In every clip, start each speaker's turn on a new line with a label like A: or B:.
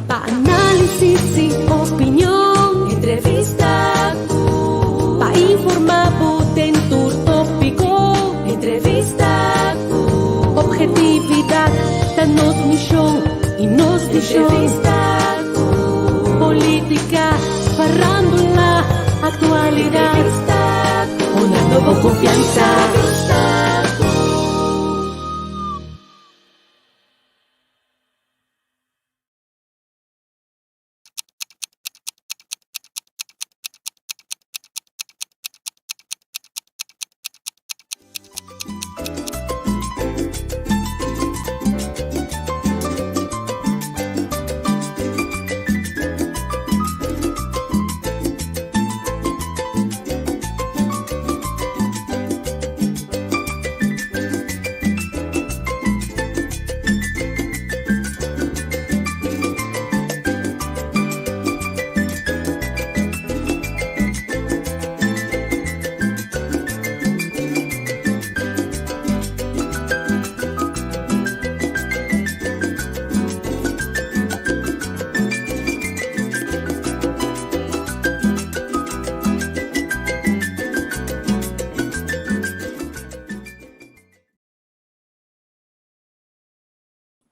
A: Pa análisis i opinion. Entrevista ku. Pa informá bo den tur tópiko. Entrevista ku. Obhetividat ta nos mishon i nos vishon. Entrevista ku. Polítika, farándula, aktualidat. Entrevista ku. Honrando bo konfiansa. Entrevista ku.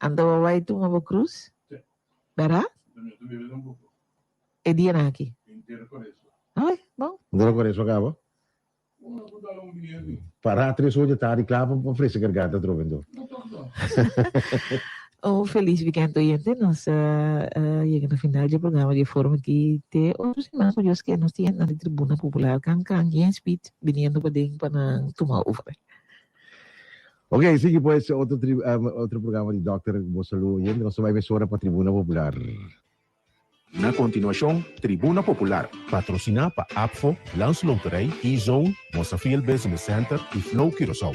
B: Anto bo bai tuma bo krus?
C: Sí.
B: Bèrdat? E dianan aki? Oké, bon.
C: Entero con eso acaba? Para tres ocho tardi kla pa ofrece garganta atrobe anto.
B: Un felis weekend oyente. Nos a yega na final dje programa dje forma aki te otro siman ku Dios ke nos tin na di Tribuna Popular Kan Kan yen speed biniendo paden pa nan tuma over.
C: Ok, sigui pues otro tri otro programa di Dòkter Bo Salú oyente. Nos ta bai mesora pa Tribuna Popular.
D: Na kontinuashon, Tribuna Popular. Patrosiná pa APFO, Landsloterij, E-Zone, Mosafil Business Center i Flow Curaçao.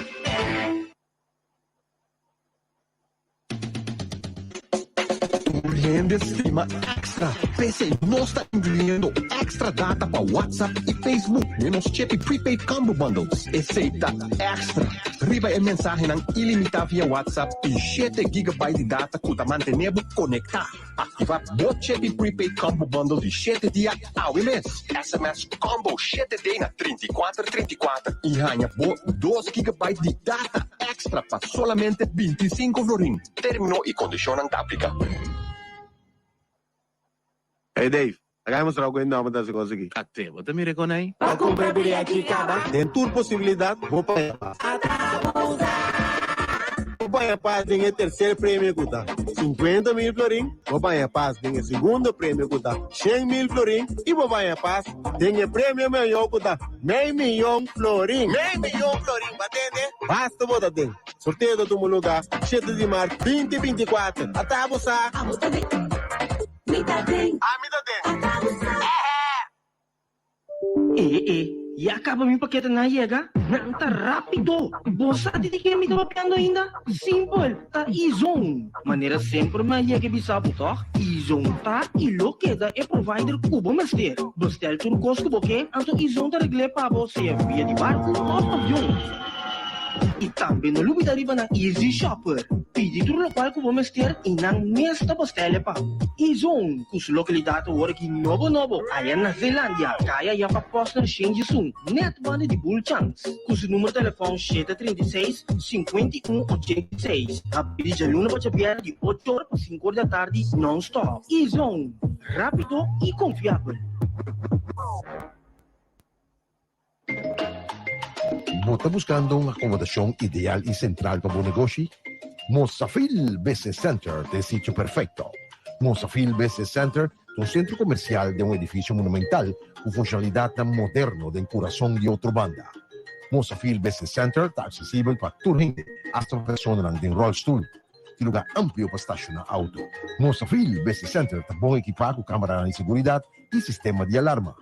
E: Tur hende stima Extra, p'esei nos ta inkluyendo extra data pa WhatsApp i Facebook den nos Chepi Prepaid Combo Bundles. Esei ta extra riba e mensahenan ilimitá via WhatsApp i shete gigabyte di data ku ta mantené bo konektá. Aktivá bo Chepi Prepaid Combo Bundle di shete dia awe mes. SMS Combo shete D na 34 34 i haña bo dos gigabyte di data extra pa solamente 25 florin. Término i kondishonnan ta apliká.
F: Hey Dave, laga mi mustra bo ku e nòmber ta hasi kos aki.
G: Ate, bo ta mira e konai?
F: Pa kumpra bilheti kaba. Den tur posibilidat bo paña pas. Bo paña pas den e terser premio ku ta 50,000 florin, bo paña pas den e segundo premio ku ta 100,000 florin i bo paña pas den e premio mayor ku ta mei miyon florin. Mei miyon florin, bo a tende? Basta bo ta den. Sorteo ta tuma lugá shete di mart 2024. Ata bo sa!
A: Abo ta den. Mi ta den.
F: Ami ta den.
A: Ata bo sa!
H: E e, ya caba mi paketenan a yega? Nan ta rapido! Bo sa di ken mi ta papiando ainda? Simpel, ta E-Zone! Manera semper mi a yega e bisa bo tòg? E-Zone ta i lo keda e provider ku bo mester. Bestel tur kos ku bo ke, anto E-Zone ta regl'é pa bo sea via di barku òf avion. I tambe no lubida riba nan Easy Shopper. Pidi tur lokual ku bo mester i nan mes ta bostele pa bo. E-Zone, ku su lokalidat awor aki nobo nobo aya na Zeelandia, kaya Jaffa Posner Shenjisun, nèt banda di Bull Chance. Ku su numero telefòn 736, 51 86. Habri di djaluna pa djabièrnè di ocho or pa sinku or di atardi nòn-stòp. E-Zone, rápido i konfiabel.
C: Bo ta buscando un acomodacion ideal y central pa bo negoshi? Mosafil Business Center ta e sitio perfecto. Mosafil Business Center ta un centro comercial den un edificio monumental cu funcionalidadnan moderno den curason di Otrobanda. Mosafil Business Center ta accesibel pa tur hende, hasta pa personanan den rolstoel. Tin lugar amplio pa staciona auto. Mosafil Business Center ta bon ekipa cu camaranan di seguridad y sistema di alarma.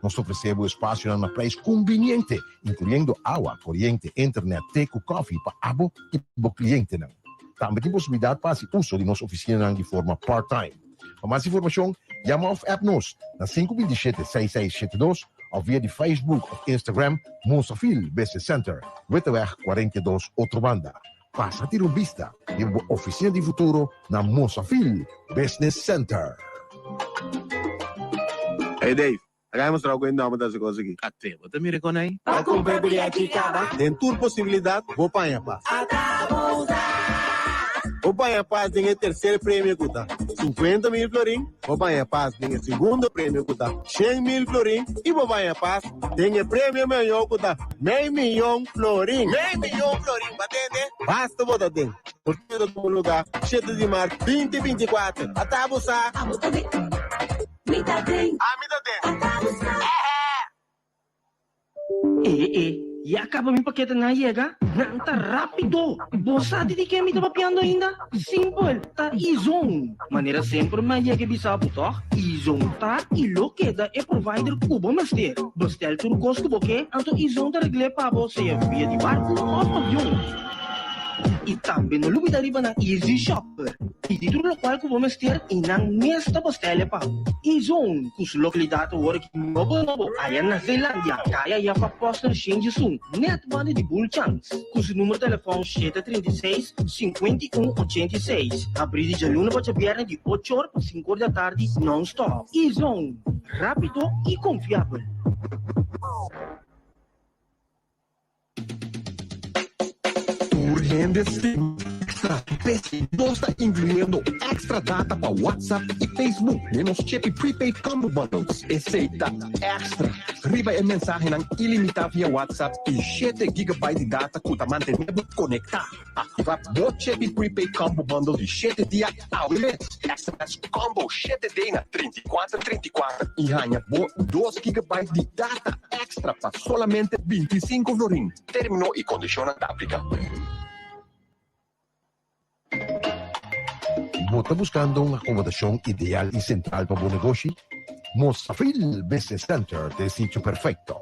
C: Nos ta ofresé bo espasionan na prijs kumbiniente, inkluyendo awa, koriente, internet, te ku kòfi pa abo i bo klientenan. Tambe tin posibilidat pa hasi uso di nos ofisinanan di forma part-time. Pa mas informashon, yama òf app nos na 527 6672 òf via di Facebook òf Instagram Mosafil Business Center, Witteweg 42, Otrobanda. Pasa tira un bista di bo oficina di futuro na Mosafil Business Center.
F: Hey Dave, a mustra ku e nòmber ta hasi kos aki.
G: Ate, bo ta mira kon ei?
F: Pa kumpra bilechi kaba. Den tur posibilidat, bo paña pas. Ata bo sa! Bo paña pas den e terser premio ku ta 50,000 florin, bo paña pas den e segundo premio ku ta 100,000 florin i bo paña pas Den e premio mayor ku ta mei miyon florin. Mei miyon florin, bo tende? Basta bo ta den. Sorteo ta tuma lugá shete di mart binti 24. Ata bo sa?
A: Abo ta den. Mi ta den.
F: Ami ta den.
A: Ata bo sa?
H: E e, ya kaba mi paketenan a yega? Nan ta rápido! Bo sa di di ken mi ta papiando ainda? Simpel, ta Izon! Manera semper mi a yega e bisa bo tòg? Izon ta i lo keda e provider ku bo mester. Bestel tur kos ku bo ke, anto Izon ta regl'é pa bo sea via di barku òf avion. I tambe no lubida riba nan Easy Shopper. Pidi tur lokual ku bo mester i nan mes ta bestel'é pa bo. Izon, ku su lokalidat awor aki nobo nobo aya na Zeelandia, kaya Jaffa Posner Shenjisun, nèt banda di Bulchans. Ku su numero telefòn 736, 51, 86. Habrí di djaluna pa djabièrnè di ocho or pa sinku or di atardi nòn-stòp. E-Zone, rápido i konfiabel.
E: Tur hende stima Extra. P'esei nos ta inkluyendo extra data pa WhatsApp i Facebook den nos Chippy Prepaid Combo Bundles. Esei ta extra riba e mensahenan ilimitá via WhatsApp i shete gigabyte di data ku ta mantené bo konektá. Aktivá bo Chippy Prepaid Combo Bundle di shete dia awe mes. SMS Combo shete D na 34 34 i haña bo dos gigabyte di data extra pa solamente 25 florin. Término i kondishonnan ta apliká.
C: Bo ta buskando un akomodashon ideal i sentral pa bo negoshi? Mosafil Business Center ta e sitio perfekto.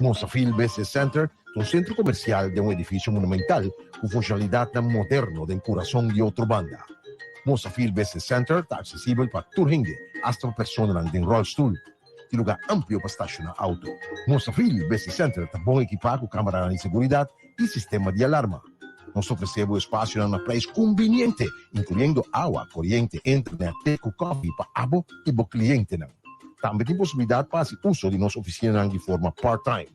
C: Mosafil Business Center ta un sentro komersial den un edifisio monumental ku funshonalidatnan moderno den kurason di Otrobanda. Mosafil Business Center ta aksesibel pa tur hende, asta pa personanan den ròlstul. Tin lugá amplio pa stashoná outo. Mosafil Business Center ta bon ekipá ku kameranan di seguridat i sistema di alarma. Nos ta ofresé bo espasionan na prijs kumbiniente, inkluyendo awa, koriente, internet, te ku kòfi pa abo i bo klientenan. Tambe tin posibilidat pa hasi uso di nos ofisinanan di forma part-time.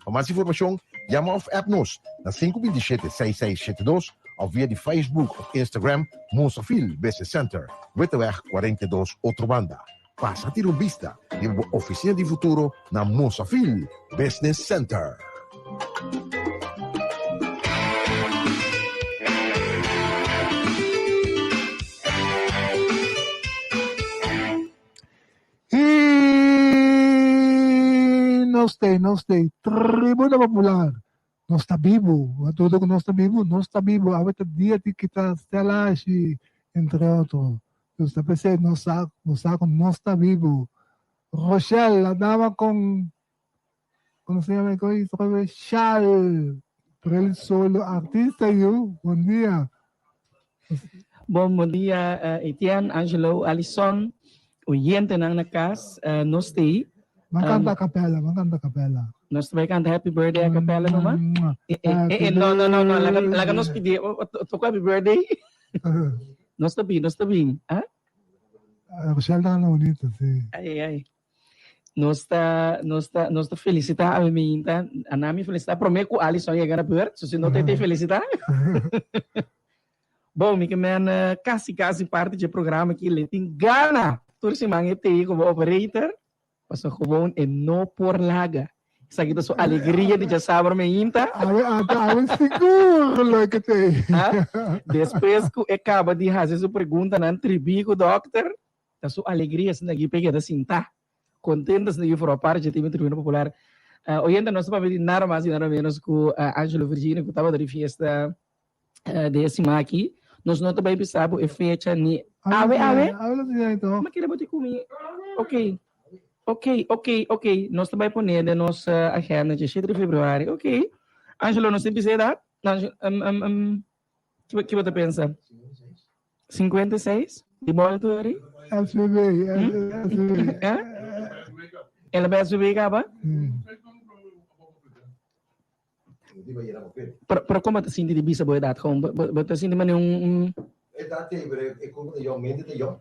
C: Pa mas informashon, yama òf app nos na 527 6672 òf via di Facebook òf Instagram Mosafil Business Center, Witteweg 42, Otrobanda. Pasa tira un bista riba bo oficina di futuro na Mosafil Business Center.
I: Y nos te, nos te, Tribuna Popular, nos ta bibu, todo ku nos ta bibu, nos ta bibu, awe ta dia di kita stelashi, entre otro. Dus ta p'esei nos sa, nos sa ku nos ta bibu. Rochelle, la dama con, ¿cómo se llama? Chal, pero el solo artista yu, bon dia.
J: Bon, bon dia Etienne, Angelo, Alison, oyentenan na cas, nos t'ei.
I: Ban canta a capella, ban canta a capella.
J: Nos ta bai canta happy birthday a capella numa? Eh, eh, eh, no, no, no, no, laga, laga nos pidi, toco happy birthday. Nos ta bin, nos ta bin. Ah?
I: Rochelle ta canta bonito, si.
J: Ai, ai. Nos ta, nos ta, nos ta felicita a mi inta, a nami felicita prome ku Alison yega na beurt, so si no te te felicita. Bon, mi ke men kasi kasi parti dje programa aki le tin gana tur siman e tei komo operator, paso gewoon e no por laga. Esaki ta su alegria di djasabra meinta.
I: Awe, awe, awe sigur lo ke tei.
J: Despues ku e kaba di hasi su preguntanan tribí ku dòkter, Ta su alegria asina aki p'e keda sintá contento asina aki forma parti dje team Tribuna Popular. Oyente nos ta papia di nada mas y nada menos cu Angelo Virginio cu tabata di fiesta de e siman aki. Nos no ta bay bisa bo e fecha ni awe awe.
I: Awe lo tin to.
J: Ma kere bo tin cu mi. Ok. Ok, ok, ok. Nos ta bay pone den nos agenda dje shete di februari. Ok. Angelo nos tin bisa edad? Angelo, um, um, um, ki bo ta pensa? 56? Di bolto eri?
I: SVB, SVB.
J: El a bay SVB caba? Pero, pero kon bo ta sinti di bisa bo edat gewoon? Bo, bo, bo ta sinti manera un, un...
C: Edat ei, pero e kurpa ta yong, mente ta yong.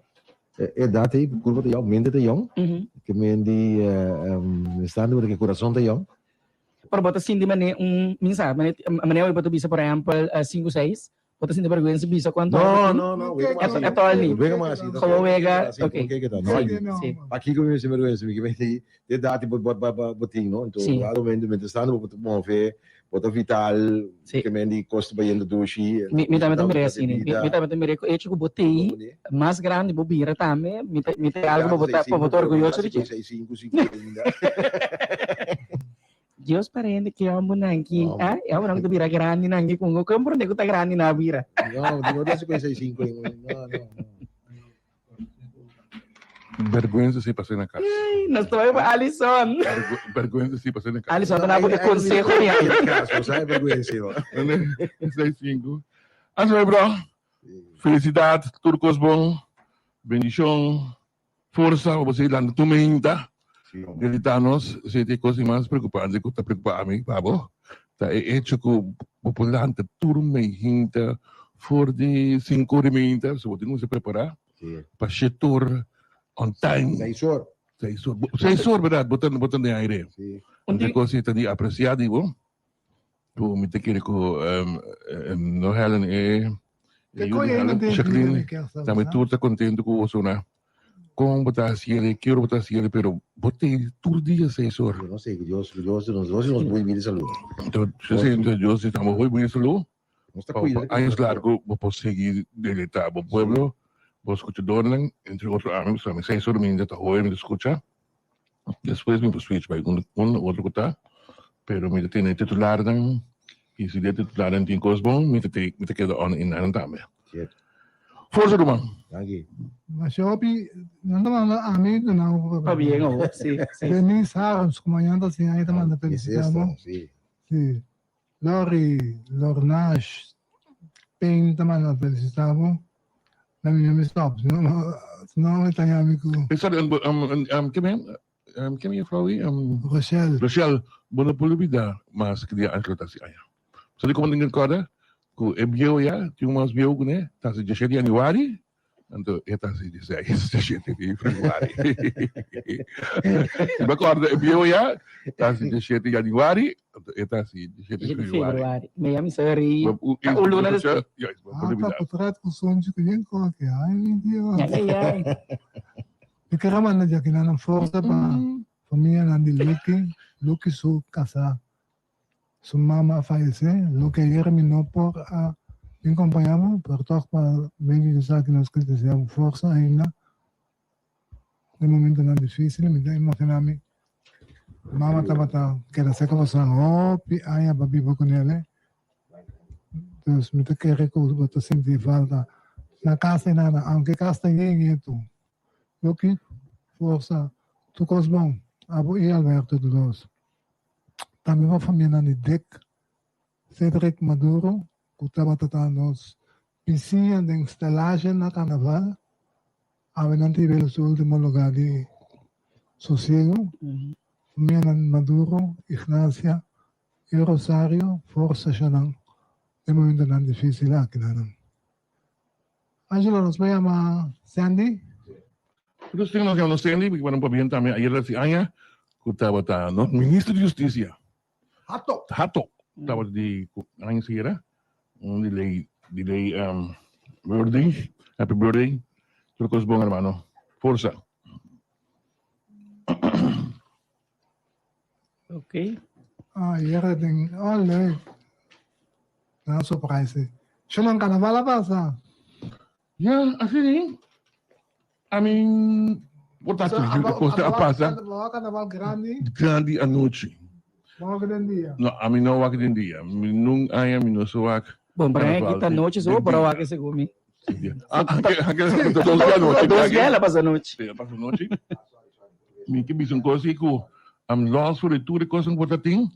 C: Edat ei, kurpa ta yong, mente ta yong. Ke men di instante bo ta ke kurason ta yong.
J: Pero bo ta sinti manera un, min sa, manera, manera bo ta bisa por ehempel sinku seis, Bo ta sinti bergüenza bisa cuanto
C: No, no, no, wega mas
J: así. Eto al ni.
C: Wega mas así.
J: Gewoon wega,
C: ok.
J: Sí,
C: sí. Pakiko mi sinti bergüenza? Mi ke di edad bo bo bo tin, no? Entonces,
J: Sí.
C: dado momento mientras tanto bo ta move, bo ta vital,
J: Sí.
C: ke men di kos ta bayendo dushi.
J: Mi mi tambe ta mira así, mi mi tambe ta mira ku hecho ku bo tei mas grandi bo bira tambe, mi ta mi ta algo pa bo ta pa bo ta orguyoso di dje. Dios parente ke homber nan ki, ah, e homber nan ta bira grandi nan ki con con por ku ta grandi na bira.
C: No, no ta 55 no, no, no.
G: Vergüenza si pasé na casa.
J: Ay, nos trae pa Alison.
G: Vergüenza si pasé na casa.
J: Alison, ta na consejo ni ahí.
C: Caso, sabe vergüenza.
G: 65. Así, bro. Felicidad, turcos bon. Bendición. Forsa pa bo sigui lanta tur meinta. Grita nos, esei ta e kos di mas preokupante ku ta preokupá mi pa bo, ta e echo ku bo por lanta tur meinta for di sinku ora di meinta, so bo tin kuminsá prepará pa shete or on time.
C: Seis or.
G: Seis or, seis or bèrdat bo ta bo ta den aire. Anto e kos ei ta di apresiá di bo. Ku mi ta kere ku no Helen e
I: Te
G: yu
I: koe
G: di
I: na
G: Helen,
I: den
G: Jacqueline,
I: vida mi kier sa,
G: tambe
I: sa?
G: tur ta kontentu ku boso na. Kon bo ta hasi el, ki ora bo ta hasi el, pero bo ta ei tur dia seis or.
C: Yo no sé, ku Dios, ku Dios nos nos nos buen bida salú.
G: Enton, si si, enton Dios si tamba hoy buen salú,
C: Nos ta
G: pa
C: cuida
G: pa años largo bo por sigui deleitá bo pueblo, bo skuchadornan, entre otro ami, pasobra mi seis or mi ta hoy mi ta skucha. Despues mi por switch bai un un otro ku ta, pero mi ta tene titularnan i si den titularnan tin kos bon mi ta take mi ta keda on i nan tambe.
C: Cierto.
G: Forsa ruman.
C: Danki.
I: Masha hopi nan ta manda ami duna un
J: Pabien awo, si, si.
I: Denise Harms ku mañana ta siña ta manda felicita bo.
C: Si.
I: Si. Lori Lornash Payne ta manda felicita bo. Na mi mi stop, si no si no mi ta yami ku.
G: Eh, sorry, um, um, um, ke men, um, ke men juffrouw wie? Um,
I: Rochelle.
G: Rochelle, bo no por lubida mas ki dia Angelo ta hasi aña. Sabi como tin recorda? Ku e bieu ya, tin un mas bieu kuné, ta hasi 17 januari, Anto e ta hasi 16, 17 di februari. Si bo acorda e bieu ya, ta hasi 17 januari, anto e ta hasi 17
J: 17
G: februari.
J: februari. Me ya mi sa ri. Ta un luna despues.
G: Ja, bo
I: Ah, ta
G: lubida.
I: potret ku sonchi ku yen koke. Ai, mi Dios.
J: Ai, ai, ai.
I: Mi kere manda djakinan forsa pa famianan di Lucky. Lucky su kasá. Su mama a fayesé, loke ayer mi no por a bin kompañá bo, pero tòg pa medio di esaki nos ke deseá bo forsa ainda den momentonan difísil. Mi ta imaginá mi mama tabata keda serka boso hopi aña pa biba ku nel. Dus mi ta kere ku bo ta sinti falta na kas ei nada, aunke kas ta yen yetu. Loke forsa tur kos bon, abo i Alberto tur dos. Tambe pa famianan di Dick Cedric Maduro cu tabata ta nos bisiña den Stellage na Carnaval. Awe nan ta yib'el su ultimo lugar di sosiego. Famianan Maduro, Ignacia y Rosario forsa shanan den momentonan dificil aki nan. Angelo, nos por yama Sandy?
G: Nos tin nos yama Sandy, porque bueno, pabien tambe ayer la aña ku tabata no ministro di justicia.
C: Hato.
G: Hato. Tabata di aña siera. Un di ley di ley um, birthday. Happy birthday. Tur kos bon hermano. Forza.
J: Ok.
I: Ah, ayer den, oh leuk. Na surprise. Shonan carnaval a pasa.
G: Ja, así. I mean, por ta cos a pasa.
I: Carnaval grandi.
G: Grandi anochi.
I: No wak den dia.
G: No, ami no wak den dia. Mi nun aña mi no so wak.
J: Bon, pero aquí ta noche so, pero wak segun mi.
G: Ah, dos dia anochi.
J: Dos dia la pasa nochi.
G: Sí, la pasa nochi. Mi ke bisa un kos ku am los for de tur e kosnan ku bo ta tin,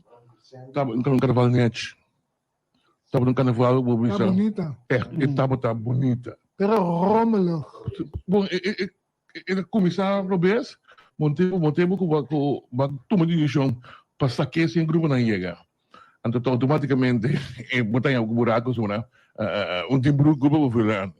G: tabata un karnaval nèchi. Tabata un karnaval bo bisa.
I: Ta bunita.
G: Ègt, e tabata bunita.
I: Pero rommelig.
G: Bon, e e e kuminsá robes, bon tempu, bon tempu ku bo ku bo a tuma desishon pa sak'é sin gruponan yega. Anto ta automaticamente e bo ta haña ku buraco suna un tin grupo bo vula.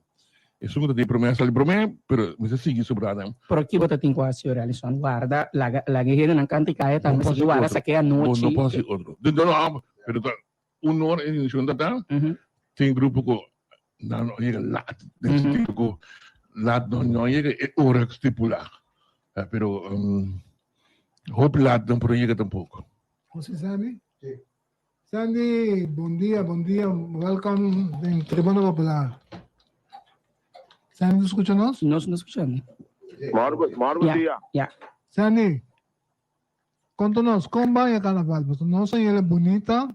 G: Esun ku ta tin promé a sali promé, pero mester sigui sobrá nan.
J: Pero ki bo ta tin ku hasi ora, Alison? Warda, laga laga e hendenan kanta i kaya tambe
G: No
J: sigui warda
G: otro.
J: sa ke
G: Bo
J: anochi.
G: no por hasi otro. No, no, pero ta un ora e reunion ta ta, tin grupo ku nan no yega lat, den sentido ku lat no no yega e ora stipulá. Pero hopi lat no por yega tampoko.
I: José Sandy? Sí. Sandy, bon dia, bon dia. Welcome den Tribuna Popular. Sandy, tu escucha nos?
J: Nos no escuchando.
K: Morgo, morgo
J: Ya,
K: dia.
J: ya.
I: Sandy, conta nos, con va e carnaval? Pasobra nos a yele bunita,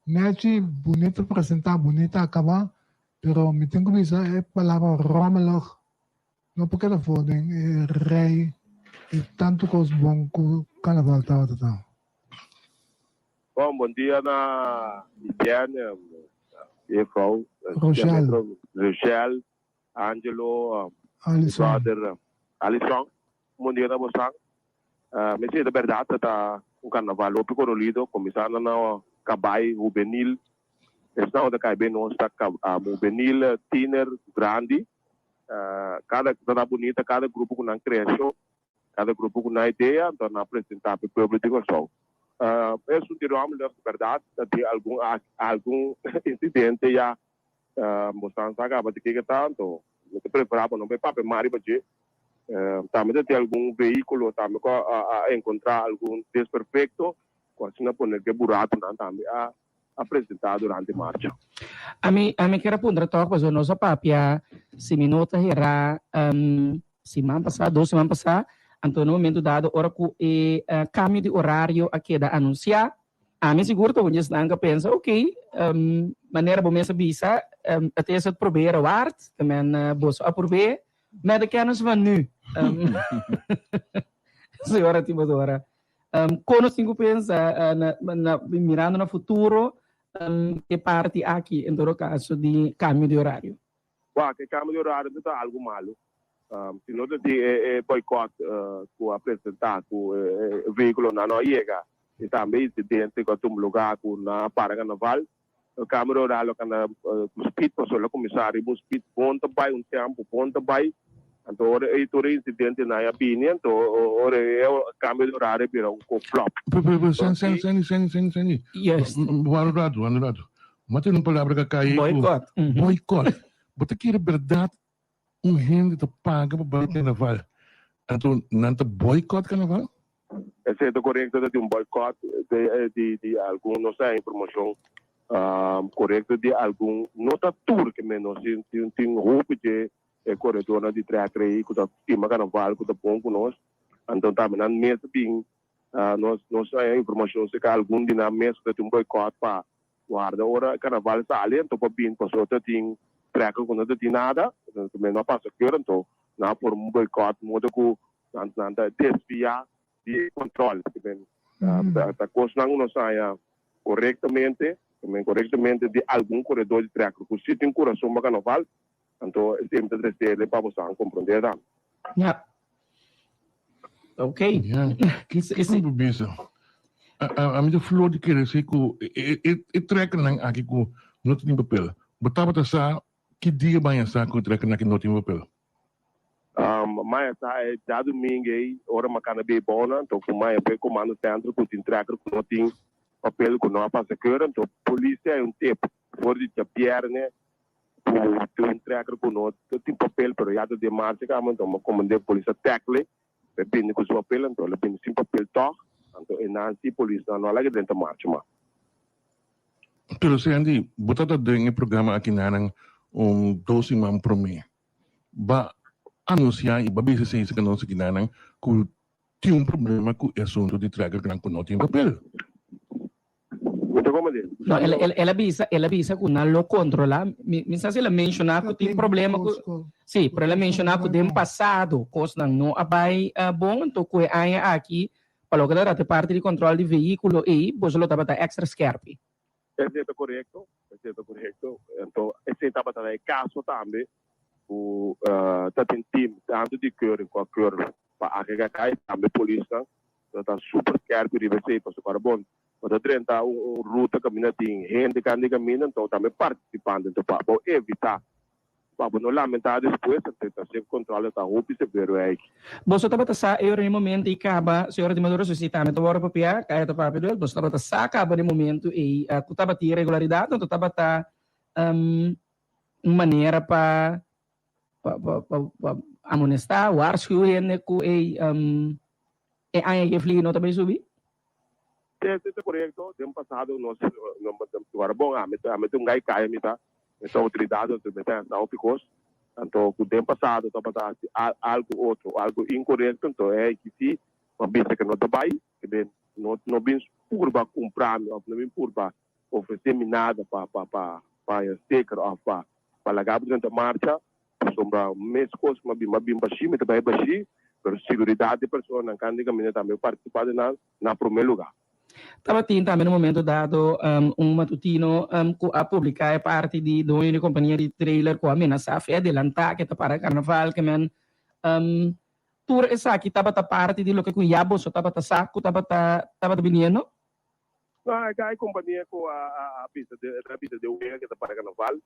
I: nechi, bunita presenta, bunita acaba, pero mi tin cu bisa e palabra rommelig No por keda for den e rei di tantu kos bon ku karnaval tabata ta.
K: Bon, bon dia na Lidiane, juffrouw,
I: Rochelle.
K: Rochelle, Angelo,
I: Alison.
K: brother Alison. Bon dia na bosan. Mi si ta berdad ta un karnaval hopi korolido, kuminsando na kabai hubenil, esnan ku ta kai ben nos ta hubenil, tiner, grandi. Cada ta ta bunita cada grupo cu nan creacion, cada grupo cu nan idea, enton nan a presenta pa e pueblo di Corsou. Esun di Rommeldag di berdad ta tin algun algun incidente ya bosan sa caba di kiko ta, anto mi ta prefera pa no bay papia mas riba dje. Tambe ta tin algun vehiculo tambe cu a encontra algun desperfecto cu asina pone ke buratonan tambe a a presentá durante marcha.
J: Ami ami kier a puntra tòg pasobra nos a papia si mi no ta herá siman pasá dos siman pasá anto na momento dado ora ku e kambio di orario a keda anunsiá ami sigur ta un di esnan ku a pensa ok manera bo mes a bisa het is het proberen waard te men boso a prob'é met de kennis van nu señora Tibodora. Kon nos tin ku pensa na na mirando na futuro e parti aki en todo kaso di kambio di orario?
K: Wak, e kambio di orario no ta algu malu. Si no ta tin e e boikòt ku a presentá ku e vehíkulonan no a yega i tambe insidente ku a tuma lugá ku nan a para karnaval, e kambio di orario lo kanda ku spit pasobra lo kuminsá riba un spit bon ta bai un tempu bon ta bai. Anto ora ei tur e incidentenan a bini, anto ora ei e cambio di horario a bira un ko flop.
G: Pero, pero, pero, Sandy, Sandy, Sandy, Sandy, Sandy, Sandy.
J: Yes.
G: Wak un rato, wak un rato. M'a tene un palabra ka kai ku.
J: Boycott.
G: Boycott. Bo ta kere berdad un hende ta paga pa bai carnaval, anto nan ta boycott carnaval?
K: Esei ta korekto, ta tin un boycott di di algun, nos ta haña informashon korekto di algun, no ta tur ke men, nos tin tin hopi dje E koredornan di trèker ei ku ta stima karnaval ku ta bon ku nos, anto tambe nan mes a bin nos nos haña informashon serka algun di nan mes ku ta tin un boikòt pa warda ora karnaval sali anto pa bin pasobra ta tin trèker ku no ta tin nada tambe no a pasa keur anto nan a forma un boikòt modo ku nan nan ta desviá di e kòntròl ta kosnan ku nos haña korektamente korektamente di algun koredor di trèker ku si tin kurason pa karnaval. Anto e tempu ta tresele pa boso komprondé tambe.
J: Ja. Ok.
G: Ja. Kiko bo bisa? A mi ta flor di kere si ku e trekkernan aki ku no tin papel. Bo tabata sa ki dia baña sa ku e trekkernan aki no tin papel?
K: Maya sa e djadumingu ei ora mi a kana bei bona, anto ku maya bai komando sentro ku tin trekker ku no tin papel ku no a pasa keur, anto polis a un tip for di djabierne Ku tin un trekker ku no ta tin papel pero ya ta den marcha kaba anto mi a komand'é polis a tèkle pa e bini ku su papel anto el a bini sin papel tòg anto e nan si polisnan no a laga drenta marcha mas.
G: Pero Sandy, bo ta ta den e programa aki nanan un dos siman promé. Ba anunsiá i ba bisa esei ku nos aki nanan ku tin un problema ku e asuntu di trekkernan ku no tin papel.
K: Mi ta como di.
J: No, el, el, el a bisa, el a bisa cu nan lo controla. Mi, mi sa si el a menciona cu tin problema cu, sí, pero el a menciona cu den pasado cosnan no a bay uh, bon, anto cu e aña aki, pa loke ta trata e parti di control di vehiculo ey, boso lo tabata extra skerpi.
K: Esey ta corecto, esey ta corecto. Anto esey tabata e caso tambe cu uh, ta tin team tanto di keuring cu a keur pa AGKK y tambe polisnan. Ta super skerpi riba esey, pasobra bon. Bo ta drenta un ruta kaminda tin hende kanda di kaminda, anto tambe partisipante. Anto pa bo evitá pa bo no lamentá despues, anto ta ser kontrol ta hopi severo eiki.
J: Boso tabata sa e ora den momento ei kaba, señora di Maduro, si tambe ta wòrdu papiá, kaya ta papia duel, boso tabata sa kaba den momento ei ku tabatin irregularidat, anto tabata un manera pa pa pa pa amonestá, waarschuw hende ku ei e aña ke fli no ta bai subi?
K: Esei ta korekto. Den pasado nos ora bon ami ta ami ta un gai kaya mi ta mi ta outoridat anto mi ta hasi hopi kos anto ku den pasado tabata hasi algu otro algu inkorekto anto e aki si mi a bisa ke no ta bai no no bin purba kumpra mi òf no bin purba ofresé mi nada pa pa pa pa haña sticker òf pa pa laga bo drenta marcha pasobra meskos ku mi a bin mi a bin bashí mi ta bai bashí pero siguridat di personanan kan di kaminda tambe partisipá den nan na promé lugá.
J: Tabatin tambe na momento dado un matutino ku a publiká e parti di doño di kompania di trailer ku a menasá fe adelantá ke ta para karnaval ke men tur esaki tabata parti di loke ku ya boso tabata sa ku tabata tabata biniendo?
K: No, e ka e kompania ku a bisa a bisa den wega ke ta para karnaval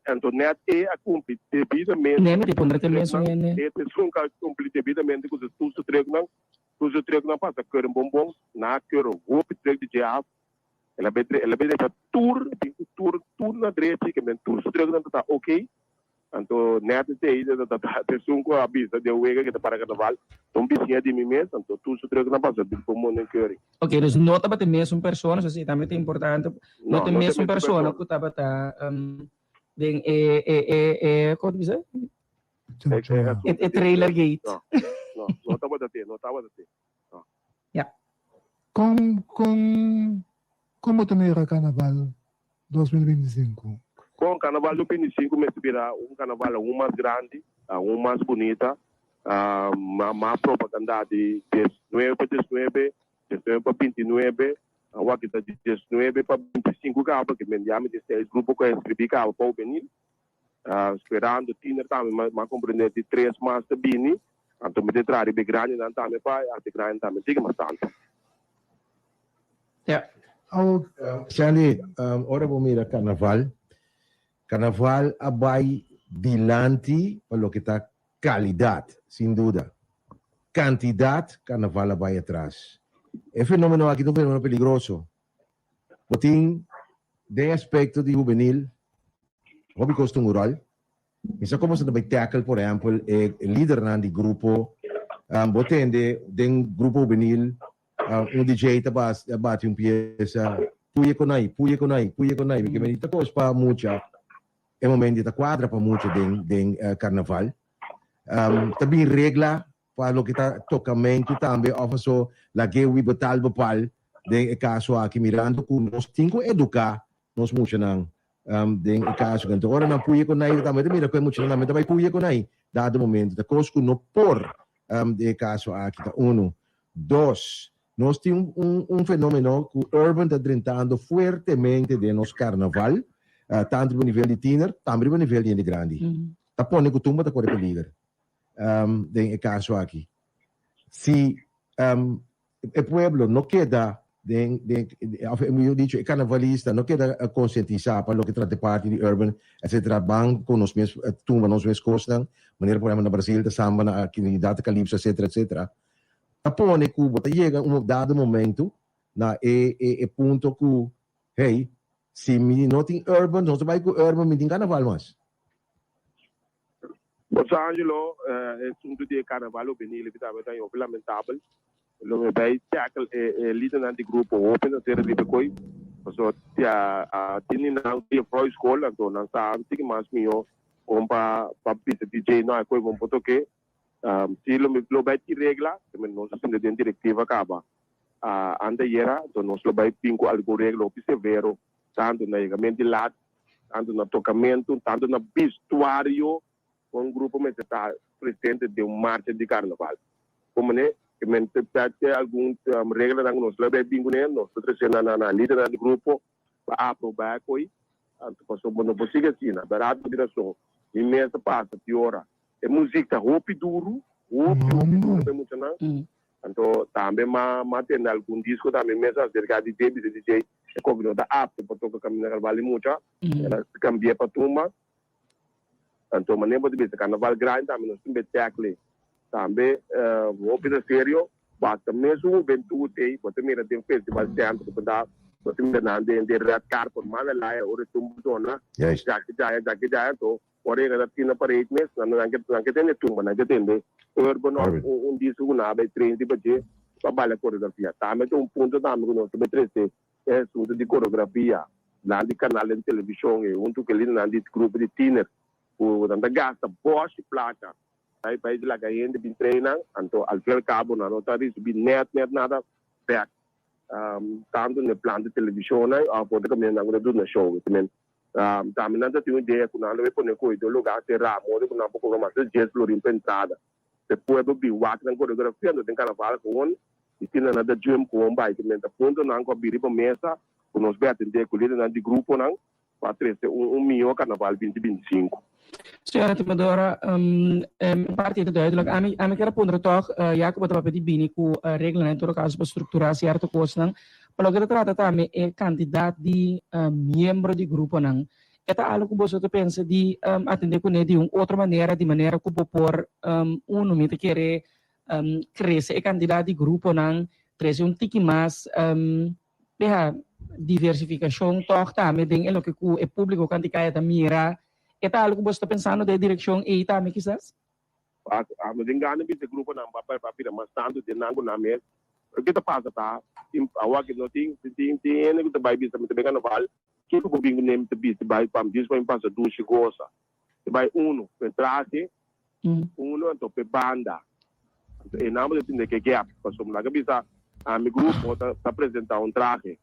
K: anto nèt e a kumpli debidamente
J: Nee, mi puntra te mesun hende.
K: E esun ku a kumpli debidamente ku su tur su treknan. Tur su trucknan pasa keur en bonbon, nan a keur hopi truck di dje af. El a bay el a bay drecha tur, bin cu tur, tur na drechi, ke men tur su trucknan ta ta ok. Anto net esey ta ta ta esun cu a bisa den wega ke ta para carnaval, ta un bisiña di mi mes, anto tur su trucknan pasa bin bonbon den keuring.
J: Ok, dus no tabata e mesun persona, so esey tambe ta importante, no ta e mesun persona cu tabata den e e e e, como ta bisa? E trailer gate.
K: No, no, no tabata te, no tabata te. No.
J: Ja.
I: Kon kon kon bo ta mira Carnaval 2025?
K: Kon Carnaval 2025 mester bira un carnaval aun mas grandi, aun mas bunita, mas propaganda di diesnuebe pa diesnuebe, diesnuebe pa bintinuebe, awor aki ta di diesnuebe pa bintisinko kaba, ke men ya mi tin seis grupo ku a inscribi kaba pa juvenil. Sperando tiener tambe m'a comprende di tres mas ta bini, anto mi ta traha riba e grandinan tambe pa e hasi grandinan tambe sigui mas tantu.
J: Ja.
C: Sandy, ora bo mira carnaval, carnaval a bai dilanti pa loke ta calidad, sin duda. Cantidad, carnaval a bai atras. E fenomeno aki ta un fenomeno peligroso. Bo tin den aspecto di hubenil hopi cos ta un rol. Mi sa como sa ta bay tackle por ehempel e lidernan di grupo. Bo tende den grupo hubenil un DJ ta bati un pieza puye con ay, puye con ay, puye con ay. Mi ke meni ta cos pa mucha e momento di ta cuadra pa mucha den den carnaval. Ta bin regla Pa loke ta tocamento tambe of aso lag'e wi betal bepal den e caso aki mirando cu nos tin cu educa nos muchanan den e caso aki. Anto ora nan puye cu nai tambe ta mira cu e muchanan tambe ta bay puye cu nai dado momento. Ta cos cu no por den e caso aki ta uno. Dos, nos tin un fenomeno cu urban ta drentando fuertemente den nos carnaval tanto riba nivel di tiener tambe riba nivel di hende grandi. Ta pone cu tumba ta core peliger. den e caso aki. Si e pueblo no keda den, den, of mihor dicho, e carnavalista no keda concientisa pa loke trata e parti di urban, etcetera, ban cu nos mes tumba nos mes cosnan, manera por ehempel na Brasil ta samba na Trinidad ta calypso, etcetera, etcetera, ta pone cu bo ta yega un dado momento na e, e, e punto cu, hey, si mi no tin urban, nos ta bay cu urban, mi tin carnaval mas.
K: Los Angelo, e asuntu di e carnaval hubenil bi tambe ta hopi lamentabel. Lo mi bay tackle e e lidernan di grupo hopi na sera riba e koy, pasobra tia a tini nan di e vrouwschool, anto nan sa un tiki mas miho kon pa pa bisa DJ no e koy bon por toke. Si lo mi lo bay tin regla, nos a sinta den directiva caba antayera, anto nos lo bay bin cu algun regla hopi severo, tanto na yegamento di lat, tantu na tokamentu, tantu na bistuario, kon un grupo mester ta presente den un marcha di karnaval. Kon manera ke men ta te algun reglanan ku nos lo bai bin kuné, nos ta trese na na lidernan di grupo pa aprobá e koi, anto pasobra bo no por sigui asina. Bèrdat bo tin rason, mi mes a pasa tin ora e muzik ta hopi duru, hopi hopi duru pa e muchanan. Anto tambe m'a m'a tende algun disco tambe mes acerca di dje, bisa DJ e koki no ta apto pa toca Caminda Carnaval di Mucha, el a cambi'e pa tumba. Anto manera bo ta bisa Carnaval grandi tambe nos tin be tackle tambe hopi ta serio, basta mesun hubentud ey bo ta mira den Festival Centro ku ta bo ta mira nan den den red carpet manda laya ora e tumba zona, djaki djaya djaki djaya anto Ora yega ta tina parade mes, nan nan ke nan ke tende tumba, nan ke tende urban of un un disco ku nan a bai train riba dje pa baila koreografia. Tambe ta un punto tambe ku nos ta bai trese e asunto di koreografia nan di kanal den televishon e huntu ku e lidernan di grupo di tiner ku nan ta gasta bòshi plaka bai bai laga hende bin train nan, anto al fin al kabo nan no ta risibí nèt nèt nada bèk tantu na e plan di televishonnan òf otro kaminda nan ku ta duna show. Tambe nan ta tin un idea ku nan lo bay pone koe den un lugar será, modo ku nan por kobra mas di dies florin pa entrada. Pa e pueblo bin wak nan koreografia, anto den karnaval gewoon i tin nan ta jump gewoon bai. Te menta puntonan ku a biri pa mesa ku nos bay atendé ku lidernan di gruponan pa trese un mihó karnaval 2025.
J: Señora Timadora, e parti ta duidelijk. Ami, ami kier a puntra tòg, ya ku bo ta papia di bini ku reglanan en todo kaso pa strukturá sierto kosnan, pa loke ta trata tambe e kantidat di miembro di gruponan. E ta algu ku boso ta pensa di atendé kuné di un otro manera, di manera ku bo por, uno, mi ta kere krese e kantidat di gruponan, trese un tiki mas Deha diversificacion toch tambe den e loke cu e publico Canticaya ta mira. E ta algo cu boso ta pensando den e direccion ey tambe kisas?
K: Amo den gana bisa e gruponan pa pa bira mas tanto den nan cu nan mes. Pero ke ta pasa ta tin awa ke no tin tin tin hende cu ta bay bisa mi ta bay carnaval kiko bo bin cu ne mi ta bisti bay pam djis pa mi pasa dushi gosa. Ta bay uno cu e trahe uno anto p'e banda. Anto e nan bo ta tende ke gap pasobra nan ka bisa ami grupo ta ta presenta un trahe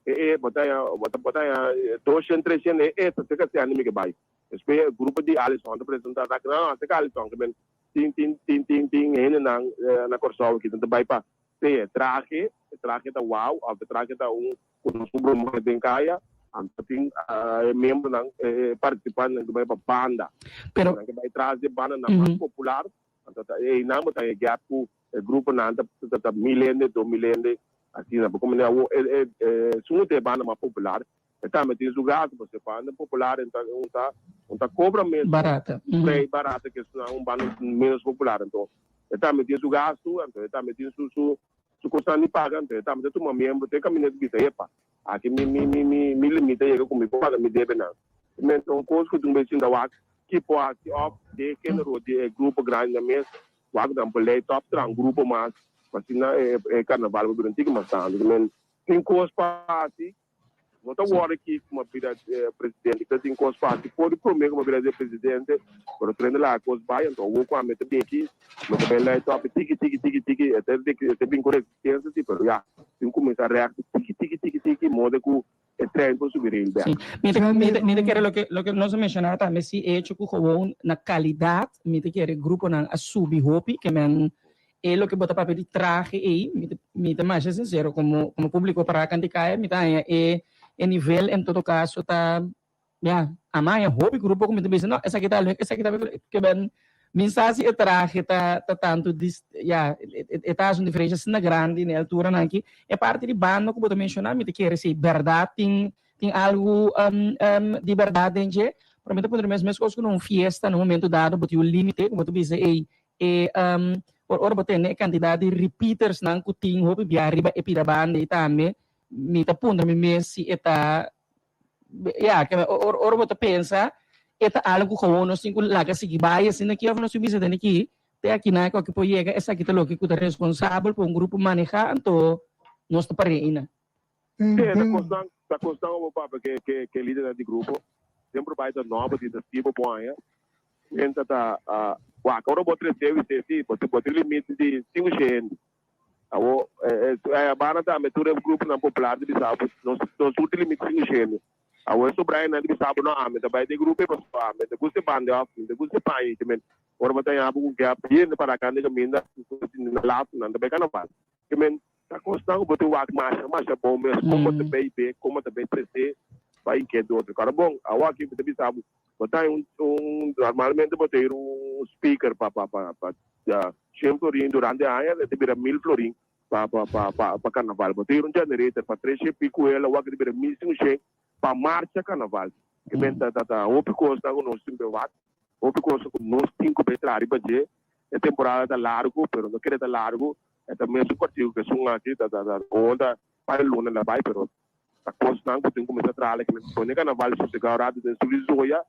K: e e bo ta haña bo ta bo ta haña doshen treshen e e ta seka sende mi ke bai. Despues e grupo di Alison ta presenta trahe no no seka Alison ke men tin tin tin tin tin hendenan na Kòrsou aki nan ta bai pa sea e trahe e trahe ta wow òf e trahe ta un Ku nos ku broma den kaya, anto tin e miembronan, e partisipantenan ku bai pa banda.
J: Pero
K: Nan ke bai tras di e bandanan mas popular, anto ta einan bo ta e gap ku e gruponan ta ta mil hende, 2000 hende, asina. Bo komprende awor e e esun ku ta e banda mas popular, e tambe tin su gastu, pasobra e banda popular un ta un ta un ta kobra mes
J: Barata.
K: Prei barata ke esunnan un banda menos popular. Anto e tambe tin su gastu, anto e tambe tin su su Su cosnan di paga, anto e tambe ta tuma miembro te caminda ta bisa, Epa, aki mi mi mi mi mi limita yega cu mi por paga mi debenan. Mester un cos cu tin un bes sinta wak ki por haci of den genero di e grupo grandi nan mes wak nan por ley top traha un grupo mas pa asina e e carnaval por bira un tiki mas tanto. Tin cos pa haci. No ta wòrdu ki ku m'a bira presidente, kita tin kos fásil. For di promé ku m'a bira de presidente, pero trende laga kos bai, anto awor ku ami ta bin aki, mi ta bai lei tòpi tiki tiki tiki tiki, e ta e ta bin ku resistensia si, pero ya, tin kuminsá rèkta tiki tiki tiki tiki, moda ku e trein por subi reil bèk.
J: Sí, mi ta mi ta mi ta kere loke loke nos a menshoná tambe si e hecho ku gewoon na kalidat mi ta kere gruponan a subi hopi ke men E loke bo ta papia di trahe ei, mi ta mi ta masha sincero como como publico para Canticaya mi ta haña e e nivel en todo caso ta ya a mi a haña hopi grupo cu mi ta bisa no esaki ta leuk esaki ta leuk ke ben mi sa si e trahe ta ta tanto dis ya e ta haci un diferencia asina grandi na e alturanan aki. E parti di banda cu bo ta menciona mi ta kere si berdad tin tin algo di berdad den dje pero mi ta puntra mi mes mescos cu na un fiesta na un momento dado bo tin un limite cu bo ta bisa ey E por ora bo tene e kantidat di repeatersnan ku tin hopi bia riba e pida banda ei tambe, mi ta puntra mi mes si e ta, ya, ke ora bo ta pensa e ta algu ku gewoon nos tin ku laga sigui bai asina aki òf nos tin bisa tene ki te akinan ku aki por yega esaki ta loke ku ta responsabel pa un grupo manehá anto nos ta par'é einan.
K: Sí, ta kosnan, ta kosnan obo papia ke ke ke lidernan di grupo semper bai ta nobo di ta tipo bo aña menta ta wak ora bo trese wisé si bo bo tin limite di sinku shende awo e banda tambe tur e gruponan popular di bisa bo nos nos tur tin limite sinku shende awo e sobra nan di bisa bo no ami ta bai den grupo ei pasobra ami ta gusta e banda òf mi ta gusta e paña i men ora bo ta haña bo ku gap hende para kanda kaminda na laat nan ta bai karnaval men. Ta kosnan ku bo tin wak masha masha bon mes, kon bo ta bay be, kon bo ta bay trese. Bai inketu otro. Kòrda bon, awor aki mi ta bisa bo, bo ta un un normalmente bo ta hir un speaker pa pa pa pa shen florin durante aña, e ta bira mil florin pa pa pa pa pa karnaval. Bo ta hir un generator pa tres shen piku hel, awor aki ta bira mil sinku shen pa marcha karnaval. Ke men ta ta ta hopi kosnan ku nos tin be wak, hopi kos ku nos tin ku be traha riba dje. E temporada ta largu, pero no kere ta largu, e ta mesun partido ku esun aki, ta ta ta ta pa e luna la bai, pero Ta kosnan ku tin kuminsá traha la kimen pone karnaval sosegá un ratu den su lizoya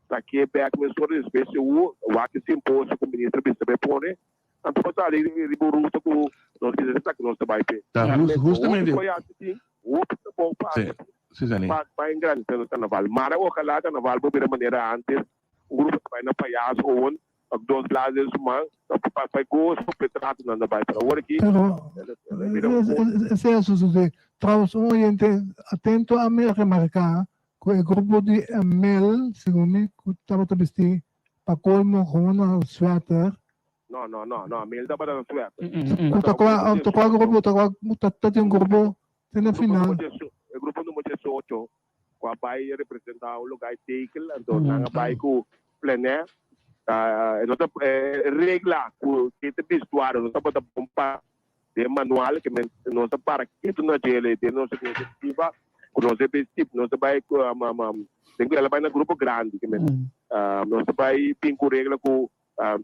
K: ta ke bek mesora despues si hu wak e simposio ku minister bisa bai pone anto pa sali riba un ruta ku nos bisa esaki nos ta bai p'e.
G: Ta justamente.
K: Hopi koyasi tin hopi trabou pa hasi pa engrandesé nos karnaval. Mara ojalá karnaval por bira manera antes un grupo ta bai na payaso gewoon Ak dos glas den su man, ta pa pa e goso pa e trato nan ta bai. Pero awor aki,
I: Pero
K: el a bira un kos.
I: Esei a sosodé. Trouwens, un oyente atento a mi remarká ku e grupo di Mel, segun mi, ku tabata bistí pa kolmo gewoon na sweater.
K: No, no, no, no, Mel tabata na sweater.
I: Ku ta kua, ta kua grupo, ta kua, ta tin un grupo te na final.
K: E grupo number 18 ku a bai representá un lugá tekel, anto nan a bai ku plenair. E no ta regla ku ke ta bistuario no tabata bon pa den manual ke men nos ta para ketu na djele den nos inisiativa ku nos e bisti nos ta bai ku den ku el a bai na grupo grandi ke men nos ta bai bin ku regla ku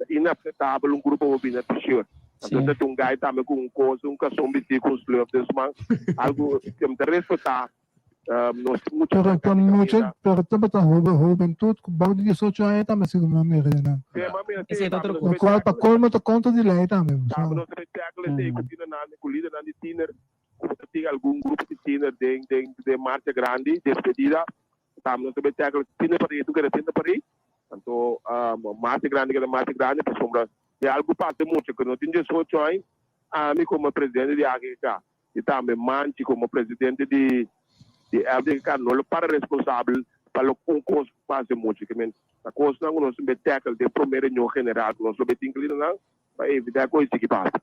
K: Inapsetabel un grupo bo bini na t-shirt. Anto ta tin un guy tambe ku un kos, un kason bisti ku un slurf den su man. Algu ke mi ta respetá. Nos tin mucha
I: Pero ta mucha, pero tabata hoben, hobentut ku bou di diesocho aña tambe sigur mi a mira den nan.
K: Sí, mi a mira, sí,
J: Esei ta otro
K: tambe nos
J: kos.
I: Lo kual pa kolmo ta kontra di lei tambe.
K: Tambe nos ta bai tackle esei ku tienernan, ku lidernan di tiener, ku ta tin algun grupo di tiener den den den marcha grandi, despedida. Tambe nos ta bai tackle tiener parí, tur keda tiener parí. Anto mas grandi keda mas grandi pasobra si algu pasa mucha ku no tin diesocho aña, ami komo presidente di AGK i tambe Manchi komo presidente di LDK no lo para responsabel pa lo un kos pasa mucha. Ke men ta kosnan ku nos tin be tackle den prome reunion general ku nos lo be tin ku lidernan pa evita ku esiki pasa.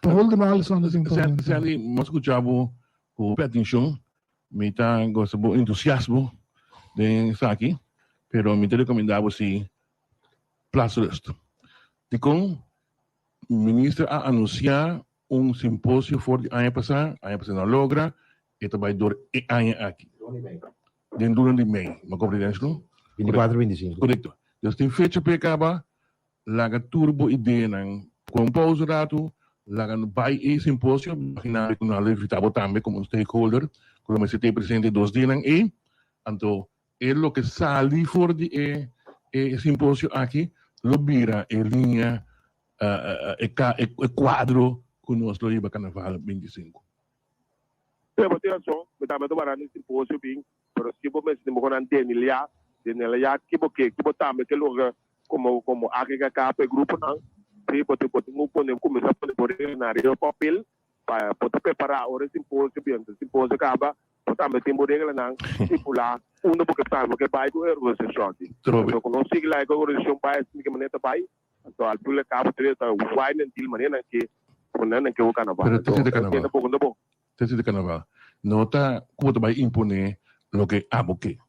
I: Por ultimo Alison ta tin pregunta.
G: Sandy, mi a skucha bo ku hopi atenshon. Mi ta gosta bo entusiasmo den esaki, pero mi ta recomenda bo si plaats rust. Dikon minister a anuncia un simposio for di aña pasa, aña pasa no a logra, e ta bai door e aña aki. Den luna di mei, mi a comprende esno?
C: 24, 25.
G: Correcto. Dus tin fecha p'e caba, Laga tur bo ideanan con pausa ratu, laga no bay e simposio, imagina mi cu nan lo invita bo tambe como un stakeholder cu lo mester ta presente dos dianan ey, anto e loke sali for di e e simposio aki lo bira e linea e e cuadro cu nos lo hiba Carnaval 25.
K: Sí, bo tin razon, mi tambe ta wara na e simposio bin, pero si bo mester tin bo con nan denilia, denilia ki bo ke, ki bo tambe ke logra Como como AGKK pa e gruponan, sí, bo tin bo tin ku pone kuminsá pone bo reglanan riba papel pa bo ta prepará ora e simposio bin. Anto e simposio kaba, bo tambe tin bo reglanan stipulá unda bo ke tambe bo ke bai ku e organisashon aki.
G: Trobe.
K: Anto ku nos sigui laga ku e organisashon bai asina di ke manera ta bai, anto al fin i al kabo ta ta wai nan dil manera nan ke ku nan ke ku karnaval.
G: Pero
K: Anto
G: te si ta
K: e
G: karnaval.
K: ta poko ta bon.
G: Te si ta karnaval. No ta ku bo ta bai imponé loke abo ke.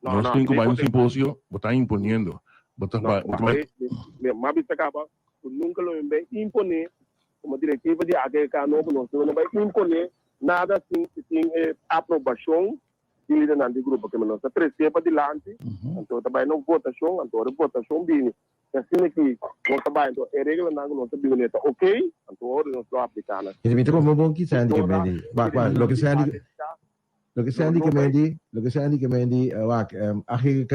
K: No,
G: Nos
K: no,
G: tin ku
K: mi
G: bai un
K: por-
G: simposio, bo ta imponiendo. Bo ta
K: No,
G: bai, bo ta bai.
K: mi, mi, mi bisa kaba ku nunka lo mi bai imponé komo direktiva di AGK nobo nos no bai imponé nada sin sin e aprobashon di lidernan di grupo. Keme nos ta tresé padilanti, anto ta bai na un votashon, anto ora e votashon bini, i asina ki nos ta bai, anto e reglanan ku nos ta bini ta okey, anto ora nos lo apliká nan.
C: Mi ta como bon ki Sandy ke mendi. Wak, wak, loke Sandy, Loke Sandy ke mendi, loke Sandy ke mendi, wak, AGK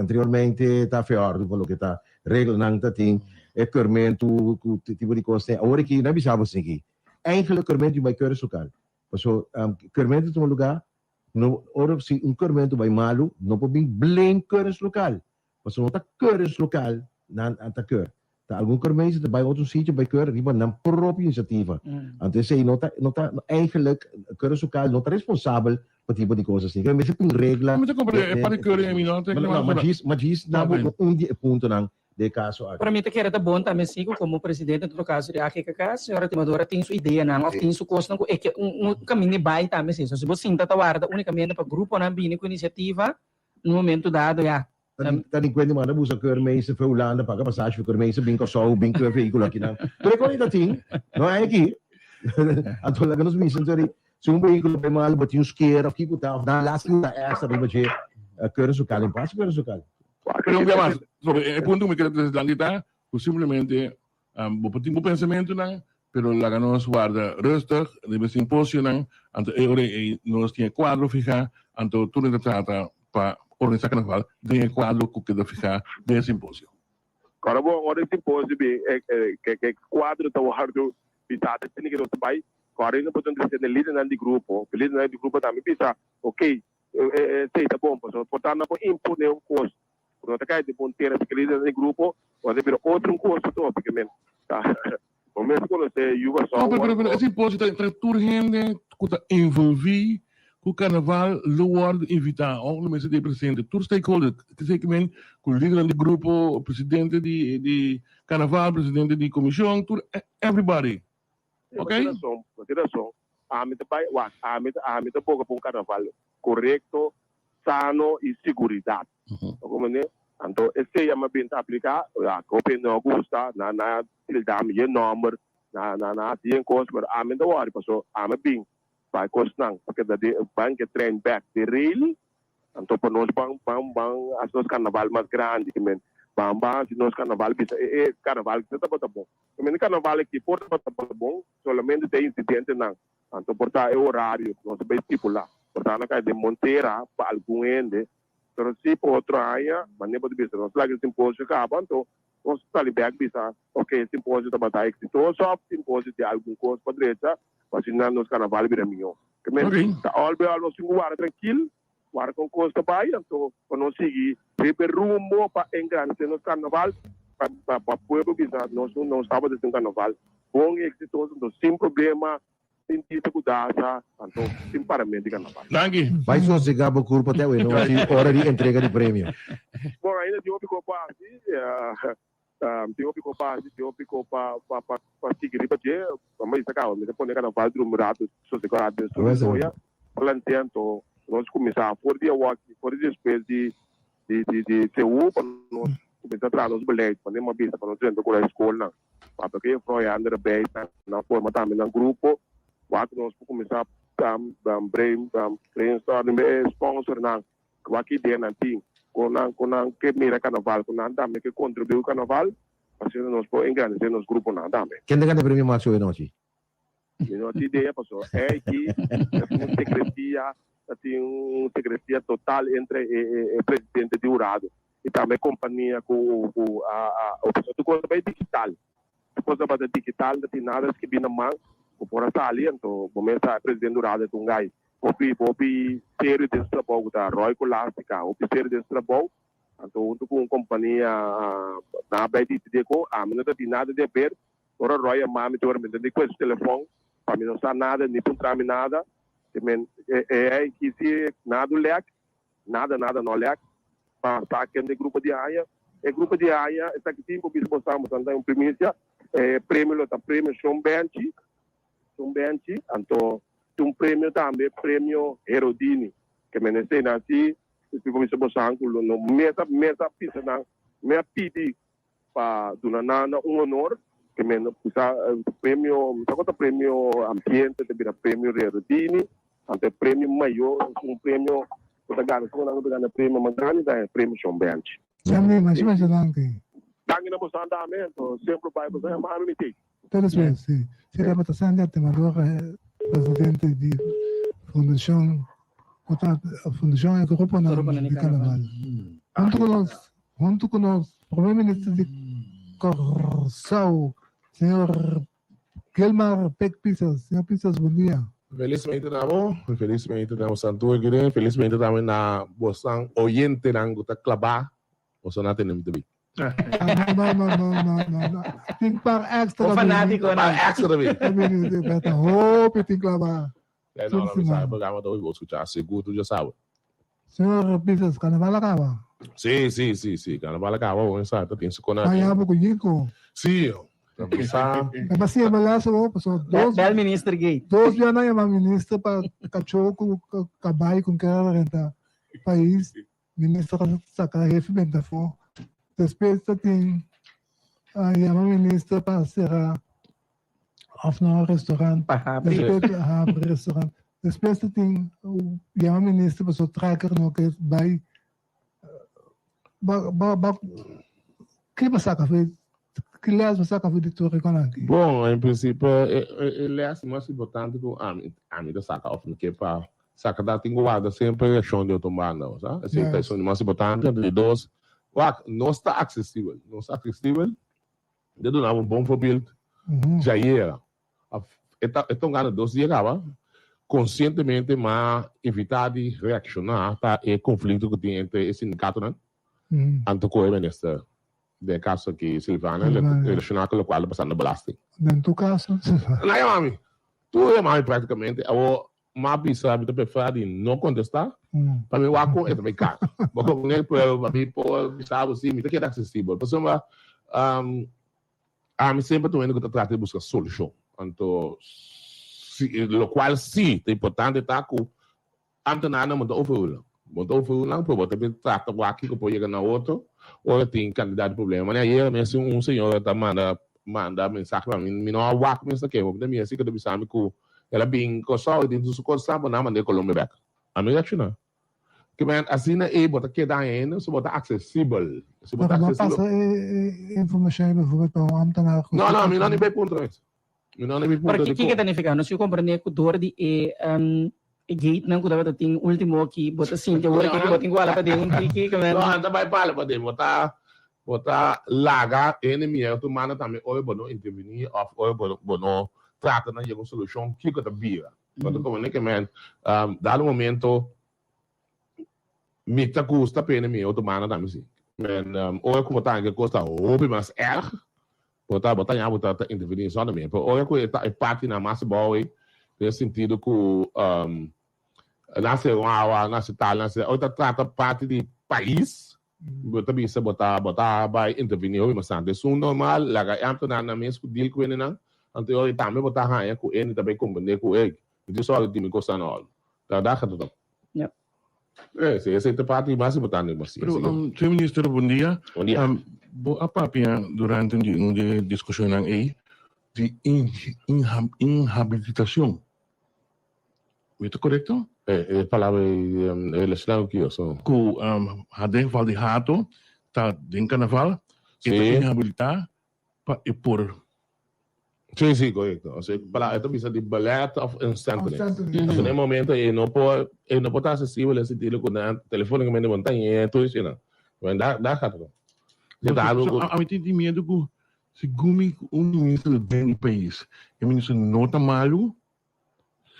C: anteriormente ta verordo pa loke ta reglanan ta tin, e keurmentu ku tipo di kos tin. Awor aki nan bisa bo esaki, eigenlijk keurmentu bai keurslokaal. Paso keurmentu tuma luga, no ora si un keurmentu bai malu, no por bin blame keurslokaal. Pasobra no ta keuringslokaal nan a ta keur. Ta algun keurmeester ta bai otro sitio bai keur riba nan propio inisiativa. Anto esei no ta, no ta, eigenlijk keuringslokaal no ta responsabel pa tipo di kos asina. Mester tin regla.
G: Mi ta comprende e parti keuring ami no ta
C: No, ma djis, ma djis na bo un di e puntonan.
L: Den e kaso aki.
J: Pero mi ta kere ta bon tambe si ku komo presidente en todo kaso di AGKK, señora Timadora tin su ideanan òf tin su kosnan ku e ke un kaminda e bai tambe si. So si bo sinta ta warda únikamente pa gruponan bini ku inisiativa, un momento dado ya.
L: Ta di kuenta manda buska keurmeester for Hulanda paga pasashi for keurmeester bin Kòrsou bin keur vehíkulo akinan. Pero e kos ta tin, no hay aki. Anto laga nos bisa anto di si un vehíkulo bai mal bo tin un sker òf kiko ta òf nan las ta èkstra riba dje keur su kal. Pasa keur su kal.
G: Pero un bia mas, sobre e punto ku mi kere trese dilanti ta ku simplemente bo por tin bo pensamentunan, pero laga nos warda rustig riba e simposionan, anto e ora ei nos tin e kuadro fihá, anto tur nan ta trata pa organisá karnaval den e kuadro ku keda fihá den e simposio.
K: Ora bo ora e simposio bin e kuadro ta wòrdu bisá ta esei ke nos ta bai, ora ei nos por ta trese lidernan di grupo, lidernan di grupo tambe bisa ok, Esei ta bon, pasobra por ta no por imponé un kos ku no ta kai den bon tera si ke lidernan di grupo bo ta bira otro un kos otro pasobra men ta bo mes konosé yuba
G: No, pero pero pero e simposio ta ta tur hende ku ta envolví ku karnaval lo wòrdu invitá òf lo mester ta presente tur stakeholder ke ke men ku lidernan di grupo presidente di di karnaval presidente di komishon tur everybody.
K: Ok. Bo tin rason, bo tin rason. Ami ta bai, wak, ami ta, ami ta boga pa un karnaval korekto, sano i siguridat. Bo komprende? Anto esei a mi a bin ta apliká, wak, hopi hende no a gusta, nan a tilda mi yen nòmber, nan, nan a hasi yen kos, pero ami no ta wòri paso ami a bin pa e kosnan pa keda den, ban ke trein bèk den rail, Anto pa nos ban ban ban hasi nos karnaval mas grandi ke men ban ban hasi nos karnaval bisa e e karnaval kisa tabata bon. Ke men e karnaval aki por tabata bon solamente te insidentenan anto por ta e orario ku nos a bai stipula por ta nan kai den Montera pa algun hende pero si pa otro aña manera bo ta bisa nos laga e simposio kaba anto nos sali bek bisa ok e simposio tabata eksitoso of simposio tin algun kos pa drecha pa asina nos karnaval bira mihó. Ke men ta al be al nos tin ku wara trankil, wara kon kos ta bai, anto pa nos sigui riba e rumbo pa engrandesé nos karnaval, pa pa pa pueblo bisa nos nos tabata hasi un karnaval bon i eksitoso, anto sin problema, sin tisa ku dasa, anto sin parament di karnaval.
G: Danki.
L: Bai sosegá bo kurpa te awe nochi ora di entrega di premio.
K: Bon, ainda tin hopi kos pa hasi. Tin hopi ko pa hasi, tin hopi ko pa pa pa pa sigui riba dje. Mama bisa kaba, mi ta pone karnaval drumi rato, sosegá rato den su soya. Plantea anto nos kuminsá for di awor aki, for di despues di di di di CU pa nos kuminsá traha nos beleid, manera mi a bisa pa nos drenta ku e skolnan. Papia ku juffrouw i ander bij nan forma tambe nan grupo, wak nos por kuminsá brain brainstorming e sponsornan. Wak ideanan tin, kon nan kon nan ke mira karnaval, kon nan tambe ke kontribuí ku karnaval, asina nos por engrandesé nos gruponan tambe.
L: Ken ta gana premio Maxo e nochi?
K: Mi no tin idea pasobra ei aki ta tin un sekretia, ta tin un sekretia total entre e e presidente di hurado i tambe e kompania ku ku a a pasobra tur kos ta bai digital, tur kos tabata digital, no tin nada skibí na man ku por a sali, anto bo mes sa e presidente di hurado ta un gai Hopi hopi serio den su trabou ku ta Roy Colastica, hopi serio den su trabou, anto huntu ku un kompania nan a bai disidí ku ami no ta tin nada di haber, ora Roy a mami te ora mi no ta ni ku e su telefòn, pa mi no sa nada ni puntra mi nada, te men e e kisi nada un lèk, nada nada no lèk, pa sa ken den grupo di aña, e grupo di aña esaki tin por bisa bo sa, bo sa ta un primisia, e premio lo ta premio Shon Benchi, Shon Benchi, anto. Tin un premio tambe, Premio Herodini, ke men esei nan si mi por bisa bosan ku lo no mesa mesa pisa nan, mi a pidi pa duna nan na un honor, ke men bisa premio, mi sa ku ta premio ambiente ta bira Premio Herodini, anto e premio mayor, un premio ku ta gana, ku nan ta gana premio mas grandi ta e Premio Shon Bench.
I: Sandy, masha masha danki.
K: Danki na bosan tambe, anto semper bai bosan yama ami mi tei.
I: Te despues, si. Si tabata Sandy Artemador, presidente di Fundacion, cu ta Fundacion e Gruponan di Carnaval. Hunto cu nos, hunto cu nos Prome Minister di Corsou, señor Gilmar Pek Pisas. Señor Pisas, bon dia.
M: Felismente na bo, felismente na bosan tur aki, felismente tambe na bosan oyentenan cu ta claba boso na tene mi ta bin.
I: No, no, no, no, no, no. Tin par extra.
J: O fanatico
M: nan. Par extra ta bin.
I: Ta bin, ta bin. Hopi tin clava.
M: Eh, no, no, mi sabe programa ta hopi bo escucha. Sigur tu ya sabe.
I: Señor Pisas, carnaval a caba.
M: Sí, sí, sí, sí. Carnaval a caba, bon, sa, ta tin su kona.
I: Ay, abo ku Yinko.
M: Sí, ta bisa.
I: E pa siña balaso bo, paso dos.
J: Bel minister gate.
I: Dos bia nan yama minister pa kachó ku kabai ku kera renta pais. Minister a saka hefe benta afó. Despues ta tin a yama minister pa sera of no restaurant.
J: Pa habri.
I: Despues pa habri restaurant. Despues ta tin yama minister paso tracker no ke bai ba ba ba ke pa saka fe ki les pa saka fe di tur e konan aki?
M: Bon, en principio e e les mas importante ku ami ami ta saka of mi ke pa Saka ta tin ku warda semper reakshon di otro banda, bo sa. Esei ta esun di mas importante. Anto di dos, wak, nos ta aksesibel. Nos ta aksesibel. Mi ta duna bo un bon voorbeeld. Djayera, e ta e ta un gana dos dia kaba, konsientemente m'a evitá di reakshoná pa e konflikto ku tin entre e sindikatonan anto ku e minister. Den e kaso aki, Silvana, relashoná ku lokual ta pasando belasting.
I: Den tu kaso, Silvana.
M: Nan yama mi. Tur yama mi práktikamente. Awor, M'a bisa mi ta preferá di no kontestá, pa mi wak kon e ta bai kara. Bo komprendé? Pero pa mi por bisa bo si mi ta keda aksesibel. Pasobra ami semper ta un hende ku ta trata di buska solushon. Anto si lokual si ta importante ta ku ámtenarnan bo ta overrule nan. Bo ta overrule nan pero bo ta trata wak kiko por yega na otro ora tin kantidat di problema. Manera ayera mes un señora ta manda manda mensahe pa mi, mi no a wak mes ta ke, mi ta mira si ke ta bisa mi ku El a bin Kòrsou i tin tur su kosnan pa nan mand'é Colombia bèk. Ami reakshoná. Ke men asina ei bo ta keda ainda so bo ta aksesibel. Si bo ta
I: Pero bo a
M: aksesibel.
I: pasa e informashon ei bijvoorbeeld pa un ámtenar ku
M: No,
I: ta
M: no, mi no
I: kòrsou?
M: ni bai puntra mes. Mi no ni bai
J: Pero
M: puntra
J: kiko
M: dikon.
J: ta nifiká? Nos yu komprendé ku dor di e e gatenan ku tabata tin último aki bo ta sinti awor aki ku bo tin ku hala paden un tiki ke men.
M: No, nan ta bai pa hala paden. Bo ta bo ta laga hende mira tur manda tambe ora bo no intervení òf ora bo bo no trata na yega un solushon kiko ta bira. Bo ta komprendé ke men dado momento mi ta gusta pa hende mira otro manda tambe si. Men ora ku bo ta haña ke kos ta hopi mas erg Bo ta bo ta ña bo ta ta intervení zonder mi. Pero ora ku e ta e partinan mas abou ei, den e sentido ku nan hasi un awa, nan hasi tal, nan hasi ora ta trata parti di pais, bo ta bisa bo ta bo ta bai intervení hopi mas tantu. Esun normal, laga e ambtenarnan mes ku deal ku hendenan, anto e ora tambe bo ta haña ku hende ta bai komprendé ku ey, mi tin sòru di mi kosnan na òrdu. Ta daar gaat het om. Eh, si, esei ta parti mas importante di
G: Pero, um, señor minister, bon dia.
M: Bon dia.
G: Um, bo a papia durante un di, un di e discusionnan ei di in, inha, inhabilitacion. Mi ta correcto?
M: Eh, e palabra ei um, relacionado cu so.
G: Cu um, den geval di Hato ta den carnaval, e ta
M: Sí.
G: inhabilita pa e por.
M: Sí, sí, correcto. O sea, para esto bisa di beleid of instantaneous.
I: Instantaneous.
M: Entonces, en el momento e no por e no por ta accesible en sentido cu na telefónicamente montaña todo eso no. Bueno, daar daar gaat het om. Si ta algo
G: So,
M: cu
G: a, a mi tin miedo cu segun mi cu un minister den e pais, e minister no ta malo,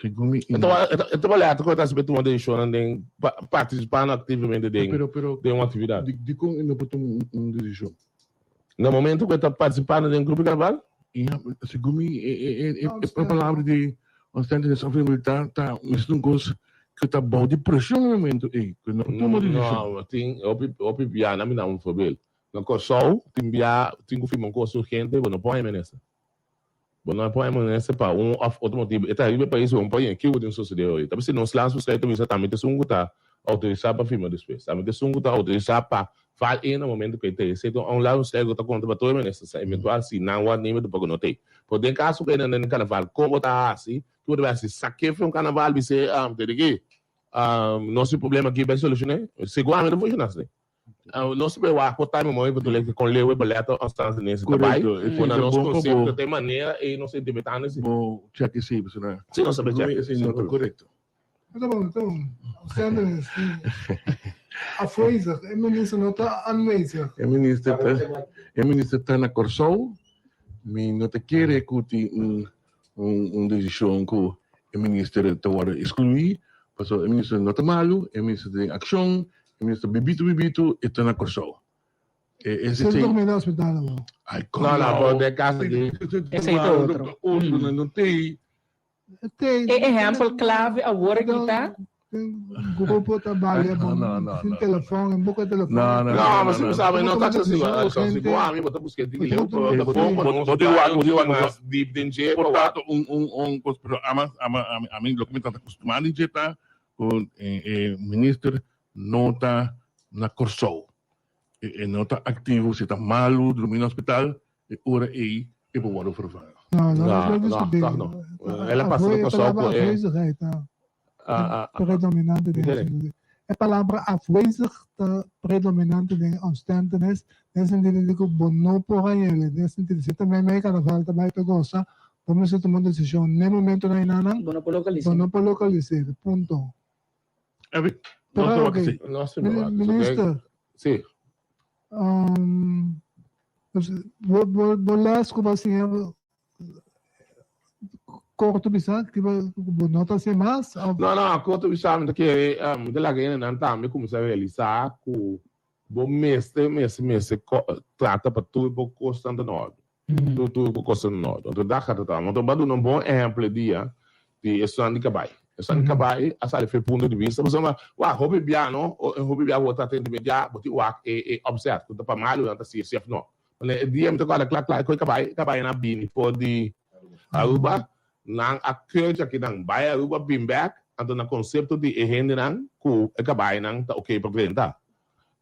G: Segun mi
M: E ta e ta baleato ku e ta hasi pa tuma desishonnan den partisipando aktivamente den
G: Pero pero
M: den un aktividat.
G: Di dikon e no por tuma un desishon?
M: Na momento ku e ta partisipando den grupo di karnaval?
G: Ya, segun mi e e e e palabra di ontstentenis of inhabilitá ta mester un kos ku ta bou di preshon na e momento ei, ku e no por tuma desishon.
M: No, tin hopi hopi bia, nan mi da un voorbeeld. Na Kòrsou tin bia tin ku firma un kos urgente, bo no por haña minister. Bo no a pone minister pa un of otro motibu. E ta riba e pais un poi kico tin sucede hoy. Ta bisa nos landsbesluit ta bisa tambe ta esun cu ta autorisa pa firma despues. Tambe ta esun cu ta autorisa pa val in na momento cu e ta esey. Ta un landsbesluit cu ta conta pa tur e minister sa eventual si nan word nemen pa cu no ta. Pero den caso cu e nan den carnaval con bo ta haci? Kico bo ta bay haci? Saque for un carnaval bisa te di ki nos tin problema aki bay solucione? Segun ami no funciona asina. Nos por wak por time mooi bedoel ik kon leeuw beleto aanstaande nese ta bai.
G: Correcto.
M: Por na
G: Esei ta
M: nos
G: bon pa
M: concepto
G: bo.
M: te manera ei nos interpretando esei.
G: Bo check esei pasobra.
M: Si nos sabe check.
G: Esei no ta correcto.
I: Ta bon, ta bon. Aanstaande nese. Afwezig. E minister no ta aanwezig.
G: E minister ta e minister ta na Kòrsou. Mi no ta kere ku tin un un desishon ku e minister ta wòrdu eskluí pasobra e minister no ta malu, e minister ta den akshon, e minister bibitu bibitu e ta na Kòrsou. E
I: Esei ta durmi na hospital awor.
G: Ai
M: No, no, pero den kaso di.
J: Esei ta otro.
G: Otro nan no tei.
J: E ehèmpel klave awor aki ta.
I: Tin grupo ta balia
G: No, no, no,
I: sin
G: no.
I: telefon, en boca telefon.
G: No, no,
M: No, ma si
G: no.
M: sabe, no
I: Como
M: ta accesible.
I: decisión
M: Si
I: urgente.
M: bo ami, bo ta busca di leu,
I: Bo
M: pero ta bon pa nos
G: Bo tin wak, bo tin wak,
M: mas deep den dje,
G: Por
M: pa wak.
G: tanto, un cos, pero ama, ama, ami, ami, loke mi ta acostumá di dje ta cu e minister no ta na Kòrsou. E no ta activo, si ta malu, drumi na hospital, e ora ei e por wòrdu vervangen.
I: No, no,
M: No,
I: no,
M: no,
I: discutí.
M: toch no. El a pasa na
I: E
M: Kòrsou
I: palabra
M: ku e
I: afwezigheid ta
M: Ah, ah,
I: predominante den
M: Entende?
I: sentido. E palabra afwezig ta predominante den ontstentenis, den sentido di ku bo no por hañ'el. Den sentido, si ta meimei karnaval ta bai ta gosa, bo mester tuma un desishon n'e momentonan einanan,
J: Bo no por lokalis'é.
I: bo no por lokalis'é. Punto.
G: Evi,
I: Pero
G: no se
I: ok.
G: wak así.
M: No se wak.
I: Minister.
M: Sí.
I: Dus, bo, bo, bo les ku bo a siña korto bisa, ki bo, bo no ta hasi mas? Of?
M: No, no, korto bisa mi ta kere, mi ta laga hendenan tambe kuminsá realisá ku bo mester, mester, mester trata pa tur bo kosnan ta na òrdu. Tur tur ku kos na òrdu. Anto dag ta ta. Anto bo a duna un bon ehèmpel e dia di esnan di kabai. Esnan di kabai a sali for e punto di bista pasobra wak hopi bia no, hopi bia bo ta intermediá bo tin wak e e opzet ku ta pa malu nan ta si si òf no. Pasobra e dia mi ta kòrda kla kla ku e kabai e kabainan a bini for di Aruba nan a keurtje aki nan bai Aruba bin bèk anto na konsepto di e hendenan ku e kabainan ta oke pa drenta.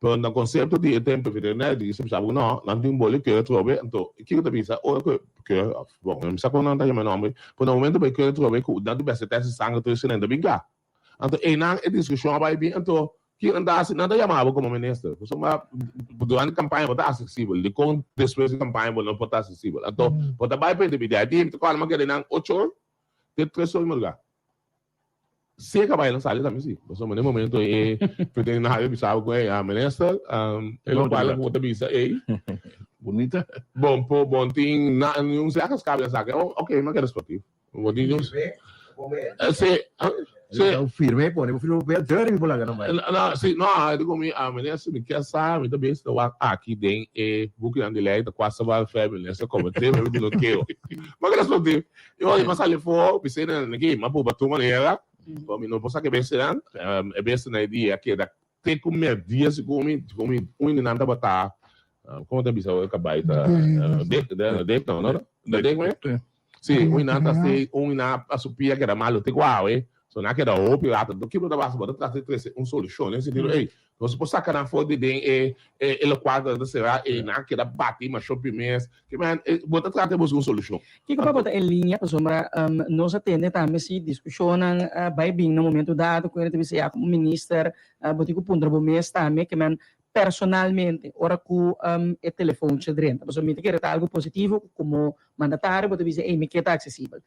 M: Pero na konsepto di e tempo veterinario di bisa ku no, nan tin boli keur trobe, anto kiko ta bisa ora ku keur of bon mi no sa kon nan ta yama e nomber, pero na momento ku e keur trobe ku nan tin beste test di sanger tur esei nan ta bin kla. Anto einan e diskushon a bai bin, anto kiko nan ta hasi? Nan ta yama bo komo minister, pasobra durante kampaña bo ta aksesibel, dikon despues di kampaña bo no por ta aksesibel? Anto bo ta bai pa intermediario, di mi ta kòrda mi a keda einan ocho or te tres or di madrugá. Si e kabai nan sali tambe si. Pasobra na e momento e veterinario bisa bo ku ey, ah minister, e lokual ku bo ta bisa ey.
G: Bunita.
M: Bon por bon tin na niun sèk as kabi a saka. Oh ok, mi a keda sportivo. Bo tin niun Si, si.
L: Firme pone bo firme papel, deur mi por laga nan bai.
M: No, si, no, e di ku mi, ah minister mi kier sa, mi ta bisa ta wak aki den e bukinan di lei ta kua sa wak fe minister kometé mi di no keo. Mi a keda sportivo. Yo a sali for, mi sey nan aki, m'a proba tur manera, pero mi no por saka e bestianan. E bestianan e dia a keda te ku merdia segun mi, segun mi un di nan tabata, komo ta bisa ora kabai ta dek, dek no, no? Dek me? Si, un di nan ta stay, un di nan a su pia keda malu te ku awe, so nan a keda hopi rato. Enton kiko ta pasa? Bo ta trata di trese un solushon den sentido, ey, Nos por saca nan for di den e e locual cu ta cera y nan a keda bati masho primes. Ke men bo ta trata di busca un solucion.
J: Kiko pa bo ta en linea pasobra nos a tende tambe si discusionnan bay bin na momento dado cu hende ta bisa ya como minister bo tin cu puntra bo mes tambe ke men personalmente ora cu e telefoontje drenta pasobra mi ta kere ta algo positivo cu como mandatario bo ta bisa ey mi ke ta accesibel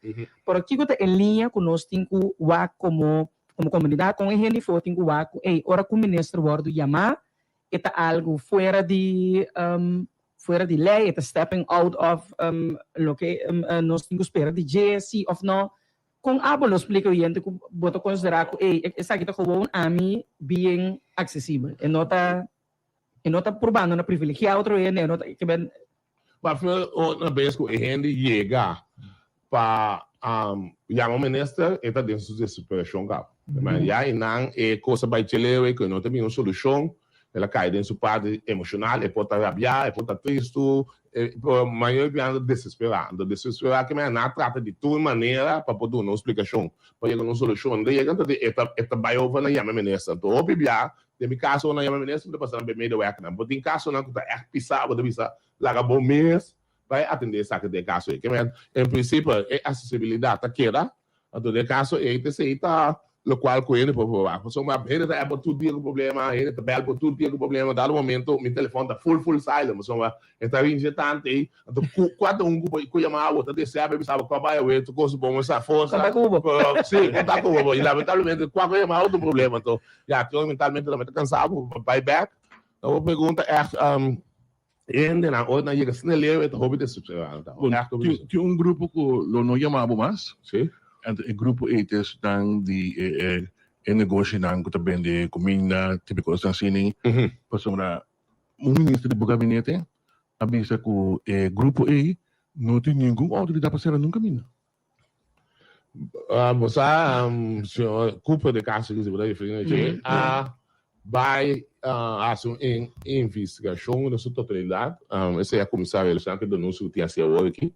J: pero kiko ta en linea cu nos tin cu wak como Komo komunidat kon e hende for tin ku wak ku ey ora ku minister wòrdu yamá e ta algu fuera di fuera di lei, e ta stepping out of loke nos tin ku spera di dje, si òf no. Kon abo lo splika oyente ku bo ta konsiderá ku ey esaki ta gewoon ami bien aksesibel, e no ta e no ta purbando na privilegiá otro hende, e no ta ke ben.
M: Pa veel una bes ku e hende yega pa yama minister e ta den su desesperashon kaba. Ya einan e kos a bai chelewe ku e no ta bin un solushon, el a kai den su parti emoshonal, e por ta rabiá, e por ta tristu, pero mayoria di biaha ta desesperá. Anto desesperá ke manera nan a trata di tur manera pa por duna un splikashon, pa yega na un solushon. Nan yega anto e ta bai over na yama minister. Anto hopi biaha Den mi kasonan yama minister mi ta pasa nan pa e medewerkernan. Bo tin kasonan ku ta ègt pisá, bo ta bisa laga bo mes bai atendé esaki den e kaso ei. Ke men, en prinsipio e asesibilidat ta keda, anto den e kaso ei ta esei ta lokual ku hende por proba. Pasobra hende ta app bo tur dia ku problema, hende ta bèl bo tur dia ku problema, dado momento mi telefòn ta full full silent pasobra e ta rinchi e tantu ei. Anto ku kuantu un ku bo ku yama bo ta desea pa bisa bo kua bai awe tur kos bon sa forsa.
J: Konta ku bo.
M: Si, konta ku bo. I lamentablemente kua ku yama bo ta un problema. Anto ya tur mentalmente tambe ta kansa bo pa bai bek. Ta bo pregunta ègt hendenan ora nan yega asina leu e ta hopi desepshonante.
G: Bon, tin un grupo ku lo no yama bo mas.
M: Si.
G: Anto e grupo ei ta esnan di e e negoshinan ku ta bende kuminda, tipo kosnan asina. Pasobra un minister di bo gabinete a bisa ku e grupo ei no tin ningun outoridat pa sera nun kaminda.
M: Bo sa, señor Cooper de Castro, ki si bo ta referí na dje, a bai hasi un investigashon na su totalidat. Esei a kuminsá relashoná ku e denunsia ku tin hasi awor aki.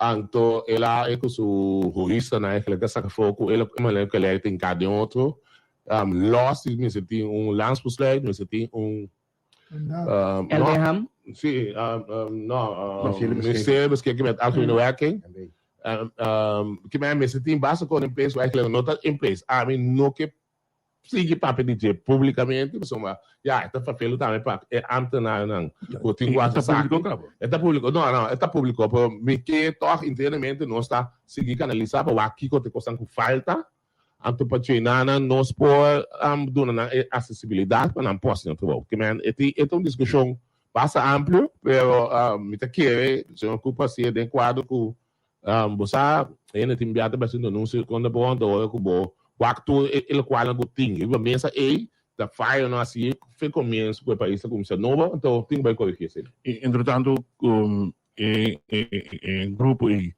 M: Anto el a e ku su huristanan eigenlijk a saka afó ku e manera ku e lei ta hinká den otro, lòs di mester tin un landsbesluit, mester tin un
J: LBHam?
M: Sí, no, Ministerio Beschikking met Algemene Werking. Ke men mester tin basta kon in place, eigenlijk no ta in place. Ami no ke sigui papia di dje publicamente, pasobra ya, e ta vervelend tambe pa e ambtenaarnan ku tin ku hasi esaki. E ta publico, no, no, e ta publico, pero mi ke tog internamente nos ta sigui kanalisa pa wak kiko ta e kosnan ku falta. Anto pa djena nan nos por duna nan e asesibilidat pa nan por hasi nan trabou. Ke men e tin e ta un diskushon basta amplio, pero mi ta kere señor Cooper hasié den kuadro ku bo sa hende tin bia ta bai hasi un denunsia kontra bo anto ora ku bo wak tur e lokualnan ku tin riba mesa ei ta fayo no hasié fe komienso ku e pais ta kuminsá nobo anto tin ku bai korigí esei.
G: Entretanto e grupo ei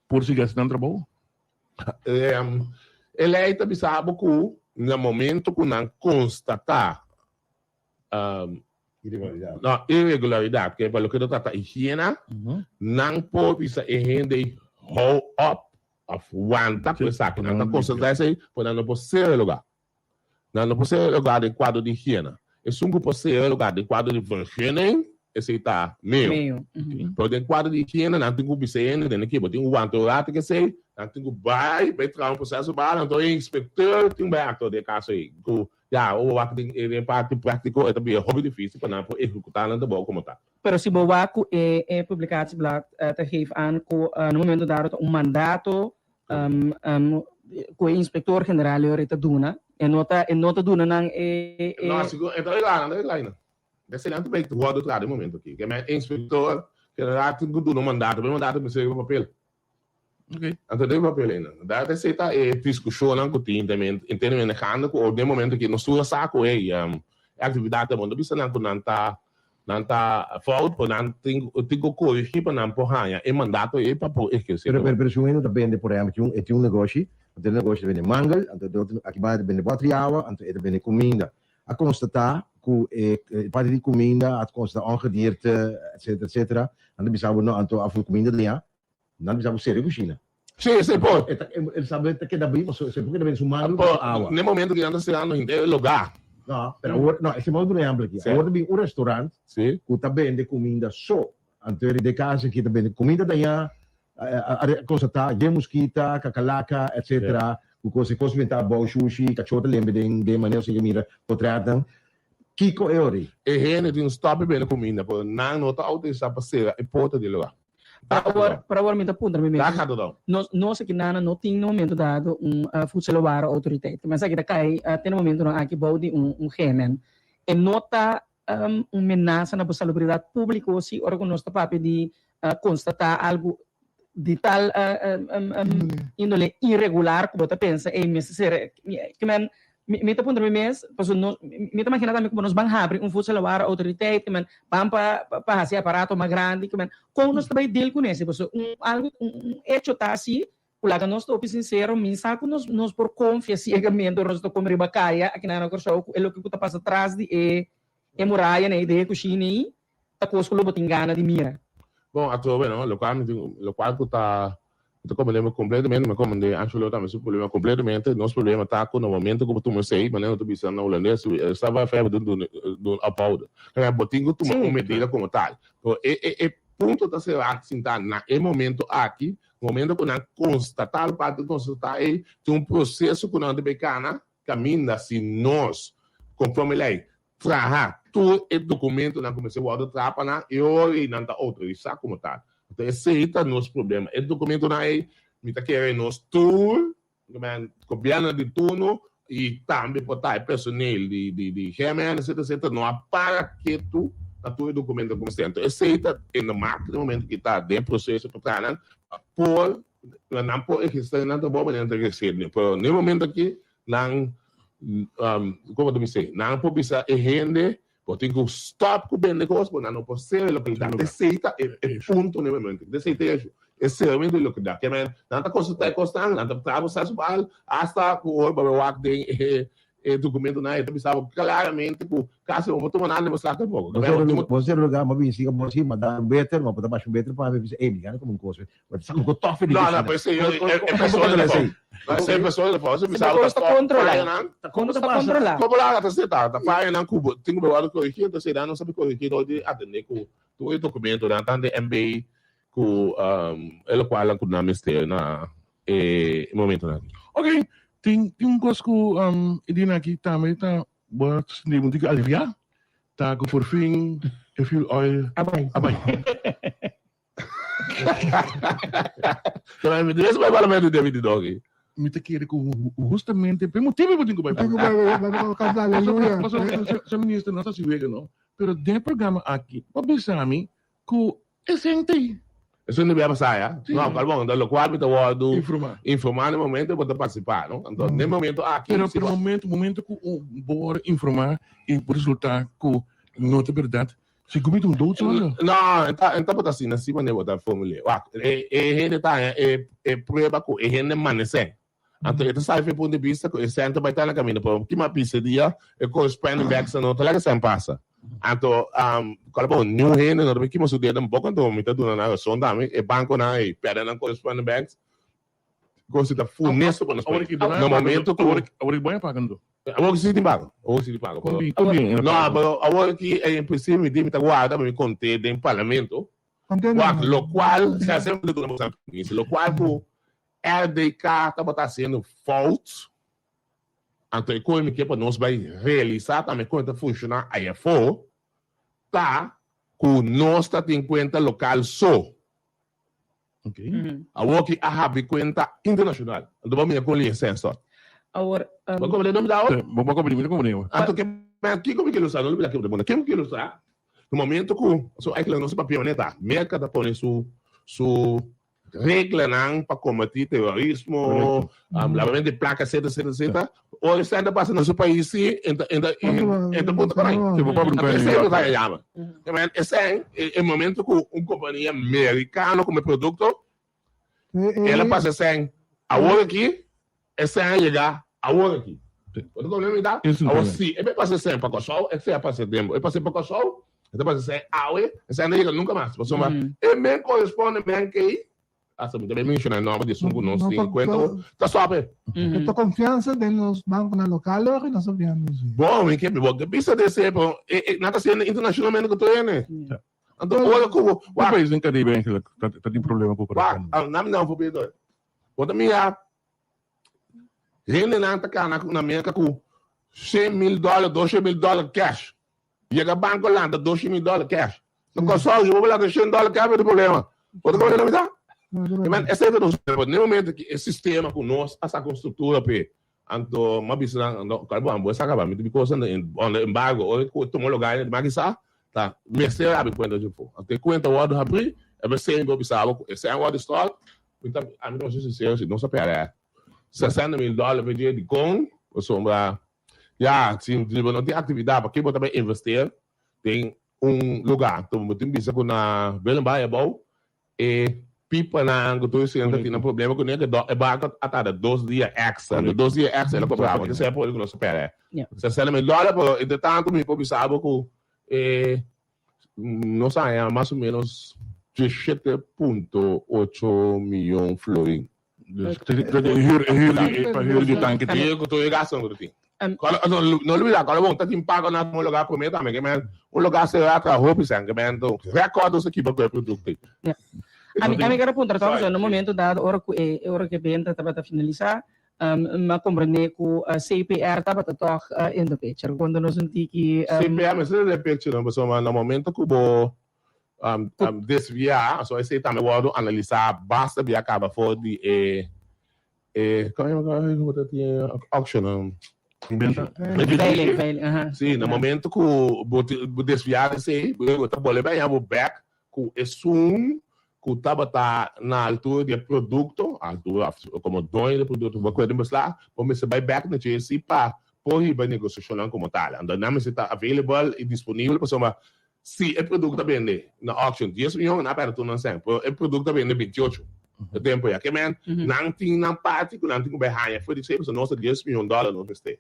G: por sigui hasi nan trabou?
M: E lei ta bisa bo ku na momento ku nan konstatá no iregularidat, ke pa loke ta trata higiena, nan por bisa e hende ei hou op òf wanta ku esaki. Nan ta konstatá esei, pero nan no por sera e lugá. Nan no por sera e lugá den kuadro di higiena. Esun ku por sera e lugá den kuadro di vergunning, esei ta meo. Pero den kuadro di higiena nan tin ku bisa e hende, tene ke bo tin ku wanta un rato kesei, nan tin ku bai bai traha un proseso bai, anto e inspekteur tin bai aktua den e kaso ei. Ku ya, ora wak den e parti práktiko e ta bira hopi difísil pa nan por ehekutá nan trabou komo ta.
J: Pero si bo wak ku e e publicatieblad ta geef aan ku na momento dado ta un mandato ku e inspektor general yori ta duna, e no ta e no ta duna nan e e.
M: No, sigur e ta regla nan, ta regla nan. Esei nan ta bay wòrdu traha den momento aki. Ke men inspektor general tin ku duna un mandato, pero e mandato mester riba papel. Anto den papel einan. Dat esei ta e diskushonnan ku tin internamente gaande ku den momento aki nos tur a sa ku e aktividat ta bon. Ta bisa nan ku nan ta nan ta fout pero nan tin tin ku korigí pa nan por haña e mandato ei pa por ehersé.
L: Pero pero si un hende ta bende por ehèmpel tin un e tin un negoshi, anto e negoshi ta bende mangel, anto e otro aki banda ta bende bòter di awa, anto e ta bende kuminda. A konstatá ku e parti di kuminda a konstatá ongedierte etcetera etcetera, nan ta bisa bo no anto afur kuminda den ya. Nan bisa bo sera e kushina.
M: Sí, sí por.
L: E ta, el sabe ta keda brí, pasobra se por keda brí su mano ku su awa.
M: N'e momento ku nan ta serando henter e lugá.
L: No, pero awor, no, esei mos duna ehèmpel aki. Awor ta bin un restaurant
M: Sí.
L: ku ta bende kuminda so. Anto e kas aki ta bende kuminda dañá, a konstatá yen muskita, kakalaka, etsetera, ku kos, e kos benta abou shushi, kachó ta lembe den den manera osei ke mira potretnan. Kiko e ori?
M: E hende tin un stòp di bende kuminda, pero nan no ta outorisá pa sera e porta di e lugá.
J: Pero awor, pero awor mi ta puntra mi mes.
M: Daar gaat het om.
J: Nos, nos aki nana no tin na momento dado un uh, voedselwaren autoriteit. Mas aki ta kai uh, te na momentonan aki bou di un, un GMN. E no ta um, un menasa na bo salubridad publico si ora ku nos ta papia di uh, constata algo di tal uh, um, um, índole irregular ku bo ta pensa, ey, mester ser, ke men, Mi mi ta puntra mi mes, pasobra nos, mi ta magina tambe como nos ban habri un voedselwaren autoriteit, ke men ban pa pa hasi aparato mas grandi, ke men kon nos ta bai deal ku nese? Pasobra un algo un un hecho ta asi ku laga nos ta hopi sinsero, mi sa ku nos nos por konfia siegamente ora nos ta kome riba kaya aki na Kòrsou ku e loke ku ta pasa tras di e e muraya nei den e kushina ei ta kos ku lo bo tin gana di mira.
M: Bon, atrobe no, lokual mi tin, lokual ku ta, mi ta komprendé mi kompletamente, mi a komprendé Angelo tambe su problema kompletamente. Nos problema ta ku na momento ku bo tuma esei, manera no ta bisa na hulandes, sta bai fèr bo tin dun ophouden. Kaya bo tin ku tuma un medida komo tal. Pero e e e punto ta será sintá na e momento aki, momento ku nan konstatá lokual tin konstatá ei, tin un proseso ku nan ta bai kana, Kaminda si nos, konforme lei, traha tur e dokumentonan ku mester wòrdu traha pa nan, e ora ei nan ta outorisá komo tal. Anto esei ta nos problema. E dokumentonan ei mi ta kere nos tur, gobièrnu di turno i tambe por ta e personeel di di GMN etcetera etcetera no a para ketu na tur e dokumentonan ku mester. Anto esei ta e marka den momento ku ta den proseso pa traha nan pa por Nan por ehersé nan trabou manera nan ta ehersé den. Pero n'e momento aki nan, como ta bis'é, nan por bisa e hende bo tin ku stòp ku bende kos, bo nan no por sera e lokalidat. Esei ta e punto n'e momento. Esei ta e issue. E sermento di loke da. Ke men, nan ta konsultá e kosnan, nan ta traha proseso bal, asta ku ora bo bai wak den e e dokumentonan e ta bisa bo klaramente ku kasi bo por tuma nada den bo sak tampoko.
L: Bo ser bo ser lugar ma bin siga bo si ma da un beter ma bo ta basha un beter pa mi bisa ey mi gana komo un kos bo ta sa ku tof di
M: No, no, pues e e persona ta fo. E persona ta fo. Se bisa bo ta
J: kontrola.
M: Kon ta pasa? Kon bo laga ta seta ta fayanan ku bo tin ku bo wòrdu korigí entonces nan no sabi korigí dor di atendé ku tur e dokumentonan tantu MB ku e lokualnan ku nan mester na e momentonan aki.
G: Ok, tin tin un kos ku e dianan aki tambe ta bo a sinti un tiki aliviá, ta ku por fin e fuel oil
J: a bai.
G: A bai.
M: Pero mi tres bai parlamento di David Doggy.
G: Mi ta kere ku hustamente p'e motibu bo tin ku bai
I: Tin ku bai bai kanta aleluya.
G: Pasobra señor minister no ta hasi wega no, pero den e programa aki bo a bisa mi ku e senti.
M: Eso no debe pasa ya.
G: Sí.
M: No, cual bon, lo cual mi ta wordo
G: Informa.
M: informa na momento bo ta participa, no? Anto, na momento aki,
G: Pero,
M: si
G: pero
M: bo-
G: momento, momento ku un bo wordo informa y por resulta ku no ta berdad, si ku mi ta un doodzonde.
M: No, enta, enta bo ta asina, si manera bo ta formulé. Wak, e, e hende ta haña e, e prueba ku e hende manesé. Anto e ta sabi for e punto di bista ku e sèn ta bai ta na kaminda, pero ki mas pisa dia e corresponding backs no ta laga sèn pasa. Anto kòrda bo niun hende no ta bin kima su dedo tampoco, anto mi ta duna nan rason tambe, e bankonan ei pèrdè nan corresponding backs kos ta funesto pa nos pais. Na momento ku.
G: Awor ki bo a paga anto?
M: Awor ki si tin pago, awor si tin pago.
G: Kon bin?
M: No, pero awor ki en prinsipio mi di mi ta warda pa mi kont'é den parlamento, wak lokual, sea semper mi ta duna boso nan permiso, lokual ku RDK tabata haciendo fout, anto e koe mi ke pa nos bai realisa tambe kon e ta funciona ayafo, ta ku nos ta tin cuenta local so. Awor ki a habri cuenta internacional, anto bo mira kon li e sensor.
J: Awor,
M: Bo komprende no mi ta awor?
G: Bo komprende, mi ta komprende awor.
M: Anto ke kiko mi ke lo sa, no lo mira kiko mi ke lo sa, na momento ku, so eigenlijk nos papia manera ta, Merka ta pone su su reglanan pa kombatí terorismo, lavamento di plaka, etcétera, etcétera, etcétera. Ora esei ta pasa na su pais sí, e ta, e ta, e ta punta por ahí. Esei lo ta yama. Esei, e momento ku un kompania merikano kume produkto, el a pasa esei awor aki, esei a yega awor aki. Bo ta komprende mi ta? Awor si e pasa esei pa Kòrsou, esei a pasa tempu. E pasa pa Kòrsou, e ta pasa esei awe, esei no yega nunka mas. Pasobra e men koresponde men kei, hasta mi ta bin menshoná e nòmber di esun ku nos tin kuenta ku ta stòp e.
I: E ta konfiansa den nos bankonan lokal ora nos ta biando si.
M: Bon, mi ke bo ke bisa di esei, pero nan ta hasiendo internashonalmente ku tur hende. Anto ora ku bo
G: Tur pais den Karibe eigenlijk ta tin problema ku
M: Wak, nan mi nan voorbeeld. Bo ta mira Hendenan ta kana na Merka ku shen mil dòler, doshen mil dòler kèsh. Yega banko lanta doshen mil dòler kèsh. Na Kòrsou si bo por lanta shen dòler kèsh bo tin problema. Bo ta komprende loke mi ta? I men esei ta nos problema. Na e momento ki e sistema ku nos a saka un struktura p'e, anto mi a bisa nan, no, kòl bo a saka ba, mi tin kos under embargo. Ora ku tuma lugar den Makisa ta mester habri kuenta djefo. Anto e kuenta wòrdu habrí, e mester bo bisa bo ku esei a wòrdu stòrt, Mi ta, ami ta ser sincero, si nos a perde 60 mil dollar pa dje, dikon? Pasobra, ya, si bo no tin actividad, paki bo ta bay investeer den un lugar? Anto bo tin bisa cu na Willembaai abou, e pipanan cu tur esei ta tin nan problema cune, cu e barco a tarda dos dia extra. Anto dos dia extra el a cobra bo. Esei a pone cu nos a perde 60 mil dollar, pero entre tanto mi por bisa bo cu e Nos haña mas o menos 17.8 miyon florin.
G: Dus huur, huur di, pa huur di tanke tin.
M: Huur ku tur e gastonan ku ta tin. No olbida, kòrda bon, ta tin pago na un lugar promé tambe, ke men un lugar será traha hopi sèn, ke men rèkòrt nos ekipo ku e produkto ei.
J: Ami, ami kere puntra tòg, so na momento dado ora ku e, ora ku e benta tabata finalisá, M'a comprende cu CPR tabata toch in the picture. Cuando nos un tiki.
M: CPR mester ta den picture no, pasobra na momento cu bo desvia, so esey tambe wordo analisa basta bia caba for di e, e, como ta tin auction?
J: Veiling, veiling, aha.
M: Si, na momento cu bo desvia esey, bo ta bolbe haña bo bek ku esun ku tabata na altura di e produkto, altura òf komo doño di e produkto, bo kuer den beslag, bo mester bai bèk na dje si pa por hiba e negosiashonnan komo tal. Anto nan mester ta available i disponibel pasobra. Si e produkto a bende na auction dies mion, nan a pèrdè tur nan sèn. Pero e produkto a bende bintiocho e tempu ya. Ke men, nan tin nan parti ku nan tin ku bai haña for di esei, pasobra nos ta dies mion dòler nos mester.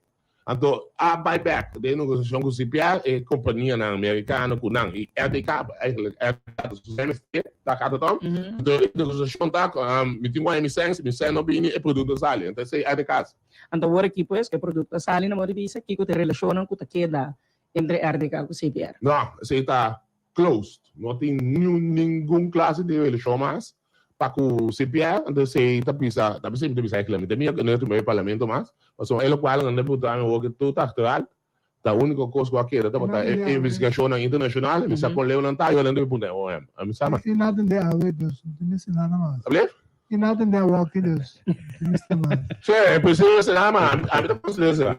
M: Anto a bai bèk den negosiashon ku CPR, e kompanianan merikano ku nan i RDK, eigenlijk RDK ta su sèn mester, ta kata tòg. Anto e negosiashon ta ku mi tin ku haña mi sèn, si mi sèn no bini e produkto a sali. Anto esei RDK hasi.
J: Anto awor aki pues ku e produkto a sali, nan por di bisa kiko ta e relashonnan ku ta keda entre RDK ku CPR.
M: No, esei ta closed. No tin niun ningun clase di relashon mas pa ku CPR. Anto esei ta bisa, ta bisa mi ta bisa eigenlijk mi ta mira ku no ta mira parlamento mas, pasobra e lokual nan ta puntra mi awor ku tur ta achteruit, ta uniko kos ku a keda tabata e investigashonnan internashonal, mi sa kon leu nan ta, yo nan debe puntra e OM. Mi sa mas.
I: I na tende awe dus, no tin mester nada mas.
M: Ablief?
I: I na tende awoki dus, no tin mester mas.
M: Sí, en principio mester nada mas, ami ta considera sera.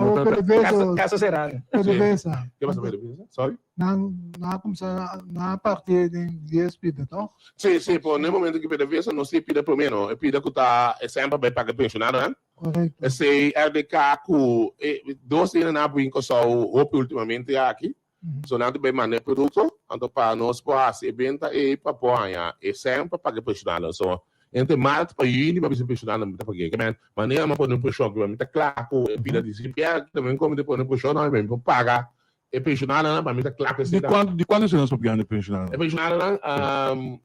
I: Awo PDVSA.
J: Caso cerrado.
I: PDVSA.
M: Ke pasa PDVSA? Sorry.
I: Nan nan a kumsa nan a parti den dies pida toch?
M: Sí, sí, pero na e momento ku PDVSA no si e pida promé no, e pida ku ta e semper bai paga pensionadonan.
I: Correcto.
M: Esei RDK ku e dos hende nan a bring Kòrsou hopi ultimamente aki. So nan ta bai manda e produkto, anto pa nos por hasi e benta ei pa por haña e sèn pa paga e pensionadonan. So entre mart pa yüni pa bisa e pensionadonan mi ta pag'é. Ke men manera mi a pone un preshon ku mi ta kla ku e pida di CPR, tambe mi ta pone preshon nan pa mi por paga e pensionadonan pa mi ta kla ku esei
G: Di kuantu di kuantu esei nos papiando e pensionadonan?
M: E pensionadonan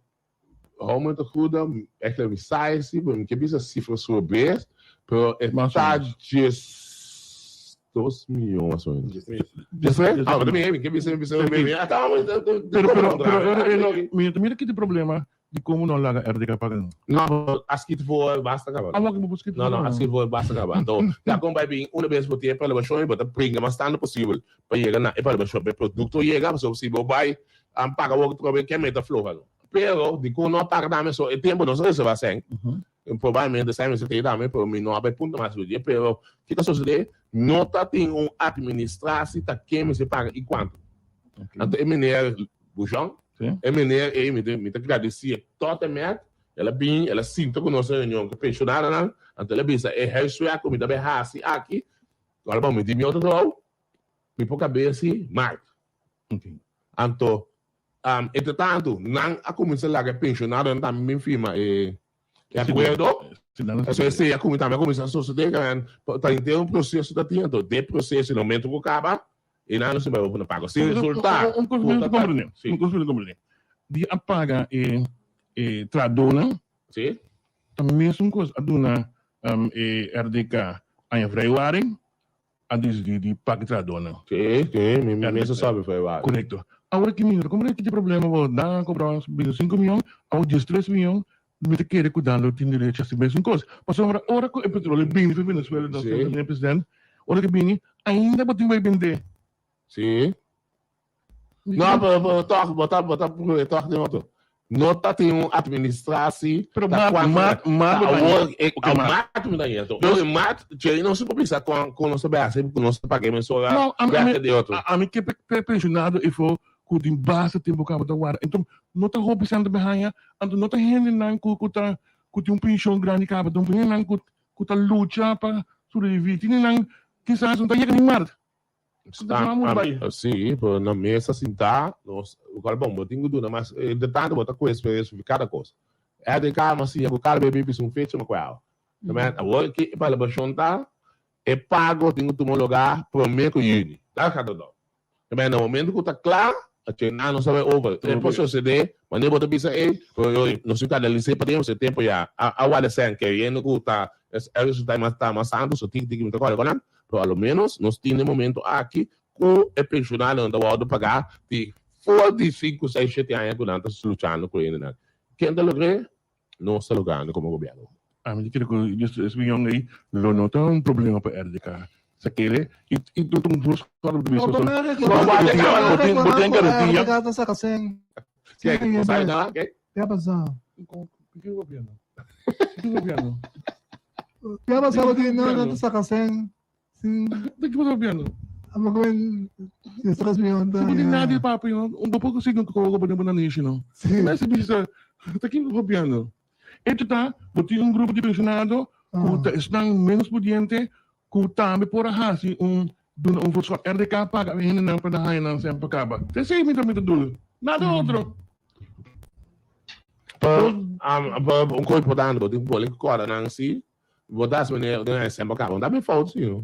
M: hou me te goede, eigenlijk mi sa esi, pero mi ke bisa sifra sobres, pero e ta 12 miyon mas o menos. 13? Ah, pero mi ke bisa, mi bisa, mi mi ata
G: Pero pero pero mi ta mira ki ta e problema di komo no laga RDK paga no.
M: No, pero a skit voor basta kaba.
G: Awor ki bo por skit
M: No, no, a skit voor basta kaba. Anto, ya kon bai bin una bes bo tin e evaluashon i bo ta bringa mas tantu posibel pa yega na e evaluashon, pa e produkto yega, pasobra si bo bai paga wou trobe ke meta floha no. Pero dikon no a paga tambe so e tempu nos a reserva sèn, probablemente sèn mester tei tambe pero mi no a bai punta mas riba dje, pero kiko a sosode no ta tin un administrasi ta ken mester paga i kuantu. Anto e meneer Bushon, e meneer ei mi ta mi ta gradisié tot en met, el a bin el a sinta ku nos na reunion ku pensionadonan, anto el a bisa e huiswerk ku mi ta bai hasi aki, ora bo mi di mi otro trabou, mi por kab'é si maart. Anto entre tantu nan a kuminsá laga e pensionadonan tambe bin firma e akuerdo. Pasobra esei a kuminsá tambe a kuminsá sosodé ta henter un proseso ta tin anto den proseso na momento ku kaba e nan lo simbra bo na pago. Si resultá
G: Un kos mi no ta komprendé. Un kos mi no ta komprendé. Di a paga e trahadónan ta mesun kos a duna e RDK aña vrijwaring a disidí di paki trahadónan.
M: Sí, sí, mi mes a sabi for e wak.
G: Korekto. Awor ki mira, komo ki tin problema bo nan a kobra bintisinko mion, awor diestres mion, mi ta kere ku nan lo tin derecho hasi mesun kos. Pasobra ora ku e petroleo bini for Venezuela, nos señor president, ora ku e bini, ainda bo tin bai bendé.
M: Sí. No, pero, pero toch, bo ta, bo ta pone toch den otro. No ta tin un administratie.
G: Pero
M: ta
G: maart,
M: cuanto
G: maart, maart
M: ta
G: bo ta
M: awor,
G: haya.
M: eh,
G: Ok, maart.
M: maart mi ta haya. Entonces,
G: Dus
M: maart, Jerry no se por bisa con, con nos ta bay haci, con nos ta paga e mesora
G: No, ami, ami,
M: werken di otro.
G: ami ke pe, pe pensionado efo ku tin basta tempo kaba ta warda. Enton, no ta hopi sèn ta bay haya, anto no ta hendenan ku, ku ta, ku tin un pension grandi kaba, ta hendenan ku, ku ta lucha pa sobrevivi. Tin hendenan kisas no ta yega ni maart.
M: Sí, pero na mesa sintá, nos, lokual bon, bo tin ku duna mas, entre tanto bo ta ku eksperensia di kada kos. RDK mas siña ku kada bes bisa un fecha ma ku awa. Tamen, awor ki e palabrashon ta, e pago tin ku tuma lugá promé ku yüni. Ta kada dòp. Tamen, na momento ku ta kla, achi nan nos ta bai over. E por sosodé, manera bo ta bisa ei, pero yo nos tin ku analis'é paden, pasobra e tempu ya a wak sèn keriendo ku ta e resultado ta mas santu, so tiki tiki mi ta kòrda ku nan. Pero a lo menos nos tin e momento aki cu e pensionadonan ta wordo paga di for di cinco, seis, shete aña cu nan ta luchando cu hendenan. Ken ta logr'é? Nos ta logrando como gobierno.
G: Ami ta kere cu es miyon ey lo no ta un problema pa RDK. Sa kere y y no ta un voorschot op de
I: Bo
G: Bo tin garantia.
I: RDK ta saca cen.
M: Ke? Bo sabi nada? Ke?
I: Ke a pasa?
G: Ke gobierno? Ke gobierno?
I: Ke a pasa bo tin no no ta saca cen sin.
G: De ke bo ta papiando?
I: Amo ku men 13 miyon ta.
G: Bo tin nada di papia no. Un bo por consigue un koko bo den bo nanishi no. Mester bisa ta kin bo papiando? Echo ta bo tin un grupo di pensionado ku ta esnan menos pudiente ku tambe por a hasi un. duna un voorschot. RDK paga e hendenan pa nan haña nan semper kaba. Ta esei mi ta mi ta dul. Nada otro.
M: Pa un kos importante, bo tin ku pone ku kòrda nan si bo ta hasi manera den e semper kaba. No ta mi fout si no.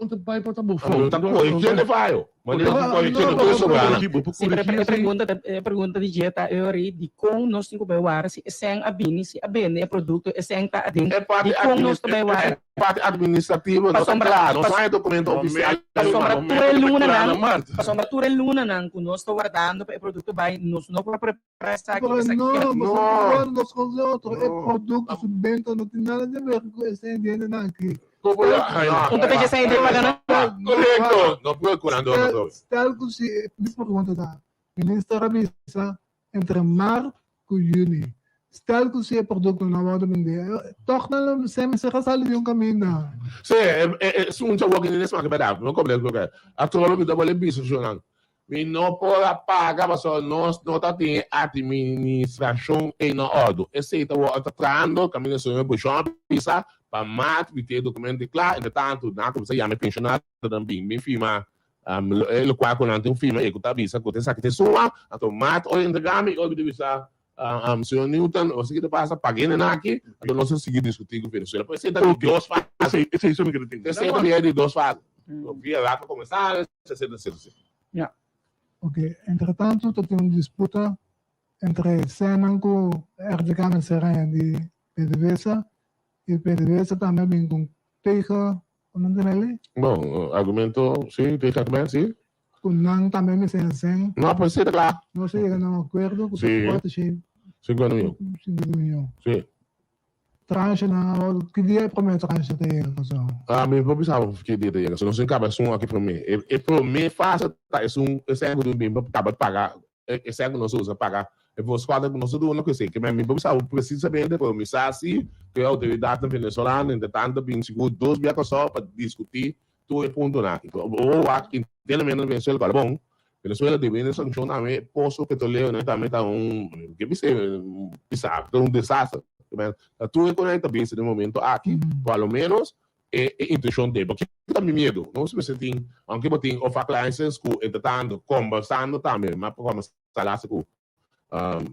G: Un ta bai pa ta bo fout.
M: Un ta corrigiendo e fayo. Manera ku corrigiendo tur e sobranan.
J: Si, pero e pregunta ta e pregunta di dje ta Eury, dikon nos tin ku bai wara si e sèn a bini, si a bende e produkto, e sèn ta aden, dikon nos ta bai wara?
M: E parti administrativo no ta kla, no sa e dokumento ofisial.
J: Pasobra tur e lunanan, pasobra tur e lunanan ku nos ta wardando pa e produkto bai, nos no por prepará esaki,
I: Pero
J: esaki.
I: no,
M: No.
I: pasobra nos con otro, e produkto su benta no tin nada di ver ku e sèn di hendenan aki.
J: Un ta pecha sèn di paga nan?
M: Korekto, no por kurando otro.
I: Stel ku si, mi pregunta ta, minister a bisa entre maart ku juni. Stel ku si e produktonan wòrdu bendé, tòg nan lo se mester a sali di un kaminda.
M: Sí, e suncha wòrdu di smak bèrdat. No komprende loke. Atrobe mi ta bolbe bisa shonnan. Mi no por a paga pasobra nos no ta tin e atministrashon ei na òrdu. Esei ta wòrdu ta trahando kaminda señor Bushon a bisa pa maart mi tin e dokumento kla. Entretantu nan a kuminsá yama e penshonadonan bin bin firma E lokual ku nan tin un firma ei ku ta bisa ku ta esaki ta e suma, anto maat ora entregá mi, ora mi ta bisa señor Newton, ora esaki ta pasa, paga e aki, anto nos ta sigui diskutí ku Venezuela. Por esei ta di dos fase.
G: Esei so mi kere tende.
M: Esei ta bira di dos fase. Via rato komensá, etcetera, etcetera, etcetera.
J: Ya.
I: Ok, entretanto ta tin un disputa entre Senan ku RDK mester haña di PDVSA i PDVSA tambe a bin ku un tegen Nan ta mele?
M: Bon, argumento, si, tegen argumento, si.
I: Ku nan tambe mester hacen.
M: No, pues si ta kla.
I: Nos a yega na un akuerdo ku ta kuater shen.
M: Sinkuenta mion.
I: Sinkuenta mion.
M: Si.
I: Tranche nan awor, ki dia e promé tranche ta yega Kòrsou?
M: Ah, mi por bisa bo ki dia ta yega, si nos tin kaba esun aki promé. E promé fase ta esun, esei ku tin bin pa kaba paga E sèn ku nos usa paga e voorschotten ku nos ta duna ku esei. Ke men mi por bisa bo presisamente, pero mi sa si ku e outoridatnan venezolano entretanto ta bin sigur dos bia Kòrsou pa diskutí tur e puntonan aki. Bo por wak internamente na Venezuela ku a bon, Venezuela debe na sankshon tambe poso petrolero tambe ta un ke bisa bisa ta un desaster. Ke men ta tur e konan ta bisa den momento aki, por a lo menos E e intencion t'e, pakico ta mi miedo? Nos mester tin, aunke bo tin of a license cu entretanto conversando tambe, ma por conversa laatste cu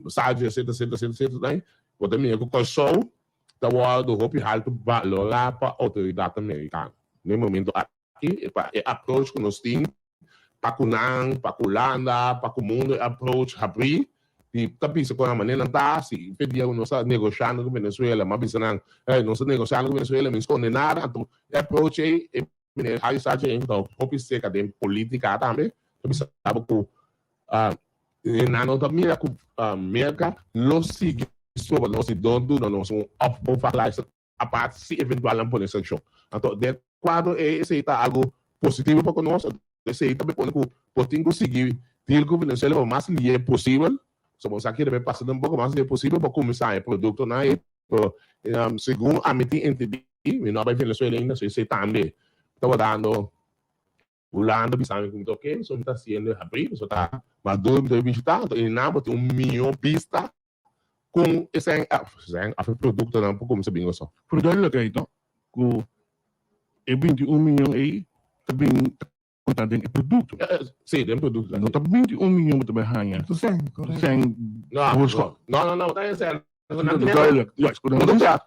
M: Sergio etcetera etcetera etcetera etcetera bo ta mira cu Corsou ta wordo hopi halto balora pa autoridadnan Mericano den momento aki pa e approach cu nos tin pa ku nan, pa ku Hulanda, pa ku mundo e approach habrí di ta bisa ku nan manera nan ta hasi. Fe dia ku nos ta negoshando ku Venezuela, m'a bisa nan, hey, nos ta negoshando ku Venezuela, mi skonde nada. Anto e approach ei, e meneer Harry Sargent ku ta hopi seka den politika tambe, ta bisa bo ku nan no ta mira ku Merka lo sigui soba nos si no duna nos un opvanglijst apart si eventual nan pone sankshon. Anto den kuadro ei esei ta algu positivo pa ku nos, anto esei ta pone ku bo tin ku sigui deal ku Venezuela pa mas lihe posibel, so bo sa kere pasa den boka mas lihe posibel pa kuminsá e produktonan ei, pero segun ami tin entendí, mi no a bai Venezuela ainda, so esei tambe ta wardando Hulanda bisa mi ku mi ta oke, so mi ta hasiendo e habrí, so ta Maduro mi ta bai bishitá, anto einan bo tin un mihó bista Kon e sèn sèn òf e produktonan por kuminsá bin Kòrsou?
G: Verduidelijkheid no, ku e 21 miyon ei ta bin ta konta den e produkto.
M: Sí, den produkto.
G: No ta 21 miyon bo ta bai haña.
I: Tu sèn, korekto.
G: Sèn voorschot.
M: No, no, no, ta e sèn.
G: Duidelijk, juist.
M: No tin sèn.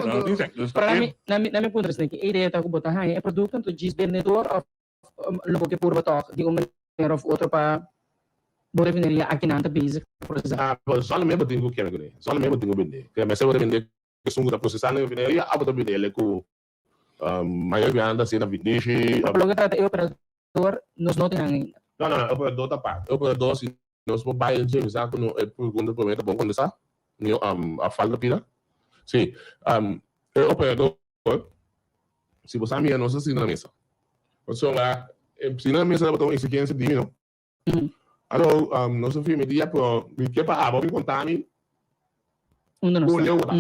G: No tin sèn. Dus
J: Pero na mi na mi punto esaki, e idea ta ku bo ta haña e produkto anto djis bendedor òf lo bo ke purba tòg di un manera òf otro pa bo refineria akinan ta bezig ta prosesá.
M: Ah, pero solamente bo tin ku kere kuné, solamente bo tin ku bendé. Ke mester bo ta bendé ku esun ku ta prosesá na refineria òf bo ta bendé ku mayor bianan ta hasi na vindishi.
J: Pa loke trata e operador nos no tin nan ainda.
M: No, no, no, e operador ta apart. E operador si nos por bai en dje mi sa ku no e pregunta promé ta bon kontestá. Mi a falta pida. Sí, e operador. Si bo sa mira nos a sinta na mesa. Pasobra e sinta na mesa tabata un exigencia di mi no. Alo nos a firma e dia pero mi ke pa abo bin conta mi con leu ta.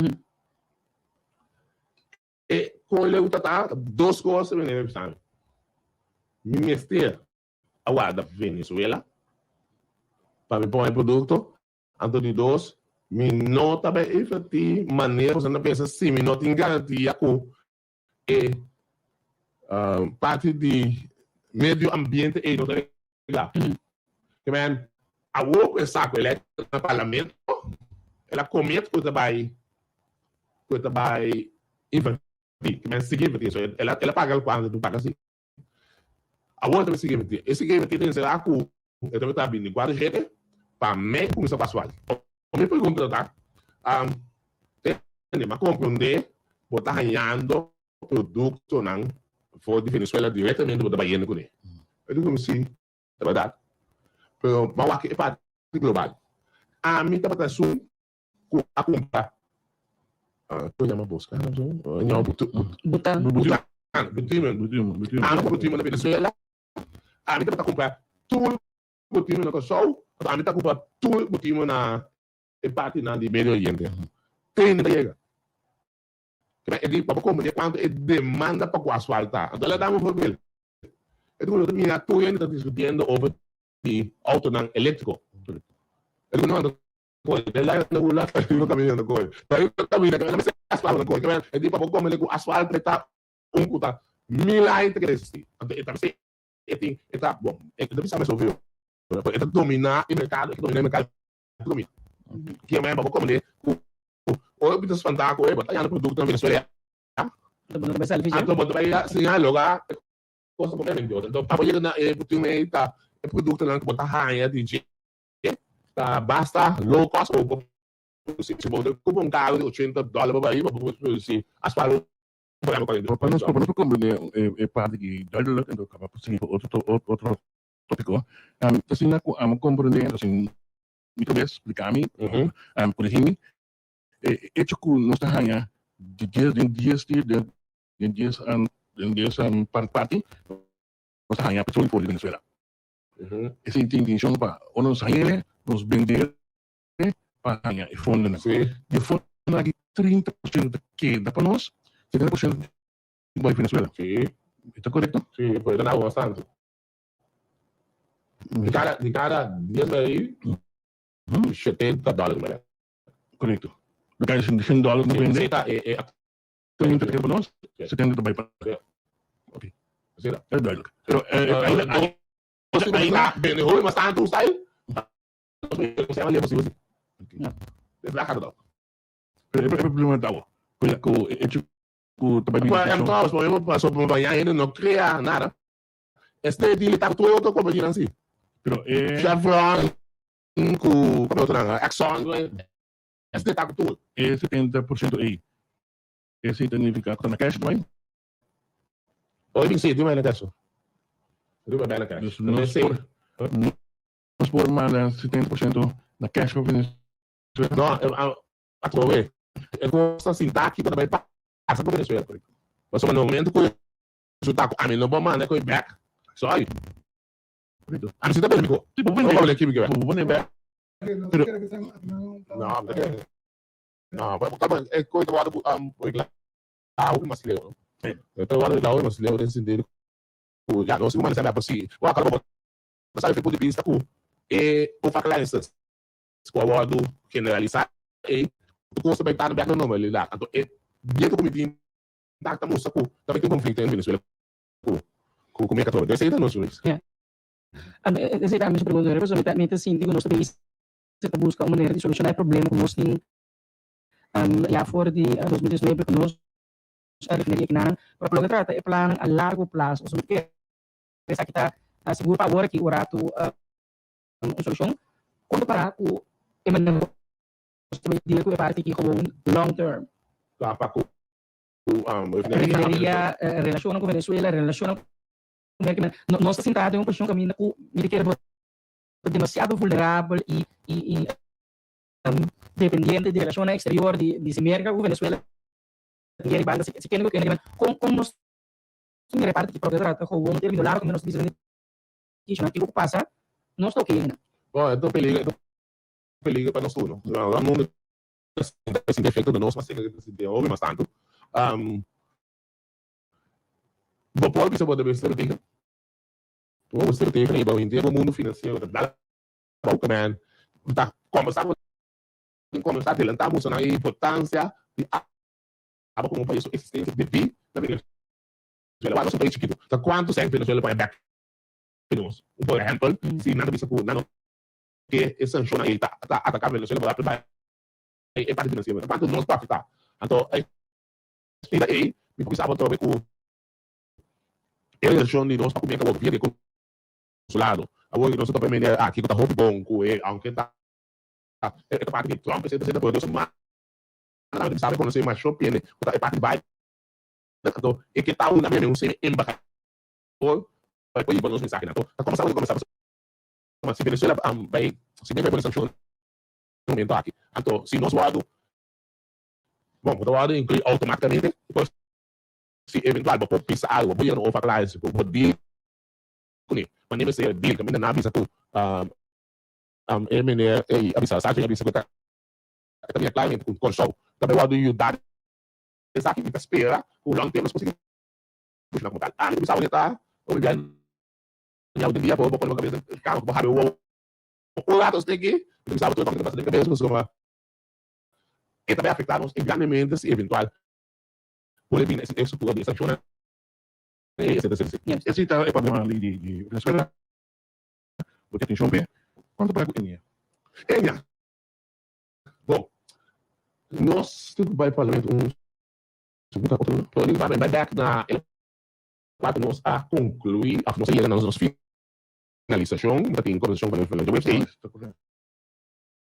M: E con leu ta ta dos cos ta bini bisa mi. Mi mester a warda Venezuela pa mi pone producto. Anto di dos, mi no ta bay inverti manera boso ta pensa si mi no tin garantia cu e. Parti di medio ambiente ei no ta regla. Ke men awor ku e sa ku el a entra na parlamento, el a commit ku e ta bai ku e ta bai inverti. Ke men sigui inverti. So el a el a paga lokual ku paga si. Awor e ta bai sigui inverti. E sigui inverti ta ensera ku e ta bai ta bini guarda hende pa mei kuminsá ku asfalt. Mi pregunta ta, tende, mi a komprondé bo ta hañando produktonan for di Venezuela direktamente bo ta bayendo kuné. E di ku si, ta bèrdat. Pero bo a wak e parti global. Ami tabata esun ku a kumpra, kon yama bos?
J: Butan.
M: Butan. Bitumen. Ami kumpra bitumen na Venezuela. Ami tabata kumpra tur bitumen na Kòrsou. Ami ta kumpra tur bitumen na e partinan di Medio Oriente. Tende ta yega. E di, pa bo komprendé kuantu e demanda pa ku asfalt ta. Anto el a dam un voorbeeld. E di ku no ta mira tur hende ta diskutiendo over di outonan eléktriko. E di ku no anda kore, den laga na hula no kaminda na kore. Pero e no kaminda, no mester asfalt na kore. E di pa bo komprendé ku asfalt ta un ku ta mil aña ta keda eksistí. Anto e ta bisa e tin e ta bon e ta bisa mes obvio pero e ta dominá e merkado, e ta dominá e merkado ekonomia. Kier men pa bo komprendé ku Ora bo ta spantá ku e bo ta gana produkto na Venezuela ya. Anto bo ta bai siña loga e kos ta kompletamente otro. Anto pa bo yega na e putin ei ta e produktonan ku bo ta haña di dje ta basta low cost pa bo por produsí. Si bo ta kumpra un karo di ochenta dòler pa bai pa bo por produsí asfalto
G: Pa nos por komprendé e parti aki duidelijk anto kaba por sigui pa otro otro tópiko. Ta asina ku amo komprendé Mi ta bes splika mi, korigi mi, e echo ku nos ta haña di dies den dies di den dies den dies parti nos ta haña petroleo for di Venezuela. Esei tin intenshon pa ora nos hañ'e nos bend'e pa haña e fondonan. Di e fondonan aki 30% ta keda pa nos, 70% ta bai Venezuela. E ta korekto?
M: Si, por e ta na bastante. Di cada, di cada 10 baril, 70 dólar baril.
G: Correcto. Di cada 100 dólar no vende.
M: Esei ta e, e
G: 30 ta keda pa nos, 70 ta bai pa. Ok.
M: Así ta.
G: Es duidelijk. Pero eh, ainda,
M: ainda, ainda bende hopi mas tantu style.
G: Pero e problema ta awo. Ku e hecho ku ta bai bin.
M: Entonces, por ejemplo, pa hende no crea nada. Este deal ta tur e otro kompanianan si.
G: Pero e.
M: Chevron ku kua otro nan Exxon este ta ku tur.
G: E 70% ei esei ta nifiká ku ta na cash bai?
M: Oi bin si di bai na cash. Di bai na cash.
G: Dus nos por nos por manda 70% na cash pa Venezuela?
M: No, atrobe e kos ta sinta aki pa ta bai pasa pa Venezuela. Pasobra na momento ku. Su ta ku ami no por manda koe bek. Sorry. Ami si ta bende ko.
G: Si bo
M: bende.
G: Bo bende bek.
M: Pero. No, mi ta kere. No, pero e koe ta wòrdu reglá hopi mas leu. E ta wòrdu reglá hopi mas leu den sentido ku ya nos sigur manda sèn bek pero si bo a kaba bo ta sabi for punto di bista ku e ofaklansers ku a wòrdu generalisá ei tur kos ta bai ta bek na normalidat. Anto e miedu ku mi tin. Ta ta mustra ku ta bai tin un konflikto entre Venezuela ku ku Merka atrobe. Esei ta nos risk.
J: Ya. Esei ta mi pregunta, pasobra mi ta mi ta sinti ku nos ta bin ta buska un manera di solushoná e problema ku nos tin ya for di 2019 ku nos refineria akinan. Pero pa loke trata e plannan a largo plaso, pasobra mi kere esaki ta sigur pa awor aki un ratu un solushon kon ta para ku e manera ku nos ta bai deal ku e parti aki gewoon long term.
M: Ta pa ku
J: Refineria, relacionnan cu Venezuela, relacionnan cu Merca, nos ta sinta den un posicion caminda cu mi ta kere bo ta demasiado vulnerabel y y dependiente di relacionnan exterior di di si Merca cu Venezuela tin kere banda si kende cu kende con con nos ta mira e parti ki propio trata gewoon termino largo caminda nos ta bisa nan kico cu pasa nos ta oke ainda.
M: Bon, e ta un peligro, e ta un peligro pa nos tur no. Ta sinti efecto na nos mas ta sinti hopi mas tantu. Bo por bisa bo ta bin stratega. Bo stratega riba henter bo mundu financiero ta dal abou ke men ta kombersa bo tin kombersa adelanta boso nan e importancia di aba komo pais su existencia debí na Venezuela. Venezuela. Wak nos un pais chikitu. Ta kuantu sèn Venezuela por haña bèk di nos? Un por ehèmpel, si nan ta bisa ku nan no ke e sanshonnan ei ta ataká Venezuela por bai e parti finansiero. Ta kuantu nos por afektá? Anto e spida ei mi por bisa bo atrobe ku e relashon di nos pa ku Merka awor via di e konsulado. Awor nos ta topa e manera aki ku ta hopi bon ku e aunke ta e ta parti di Trump etcetera etcetera pero nos manda tambe ta bisa rekonosé masho piende ku ta e parti di Biden. Anto e ke ta una meme un semi embahador pa e por hiba nos mensahenan. Anto ta komsa komsa pasobra si Venezuela bai si Merka bai pone sanshon na momento aki anto si nos wòrdu bon bo ta wòrdu inkluí outomatikamente pues si eventual bo por bisa algu bo yega na un ofaklaris bo deal kuné manera mester deal kaminda nan a bisa ku e meneer ei a bisa Sanchez a bisa ku e ta e ta mira klaramente ku Kòrsou ta bai wòrdu yuda. Esaki mi ta spera ku long term nos por sigui funciona como tal. Ami ta bisa awe ta obi bia ña uten dia por bo pone bo cabeza den cama ku bo habri wowo un rato esaki mi ta bisa bo tur loke ta pasa den cabeza pasobra e ta bai afecta nos grandemente si eventual por e bini e estructura di e sancionnan etc etc.
G: Esei ta e problema di Venezuela. Bo tin atencion p'e? Cuanto paga cu Enia?
M: Enia! Bon, nos tin ku bai parlamento un segunda otro luna, pero nos bai bek na e lokual ku nos a konkluí òf nos a yega na nos finalisashon, ta tin kombersashon ku e djaweps ei.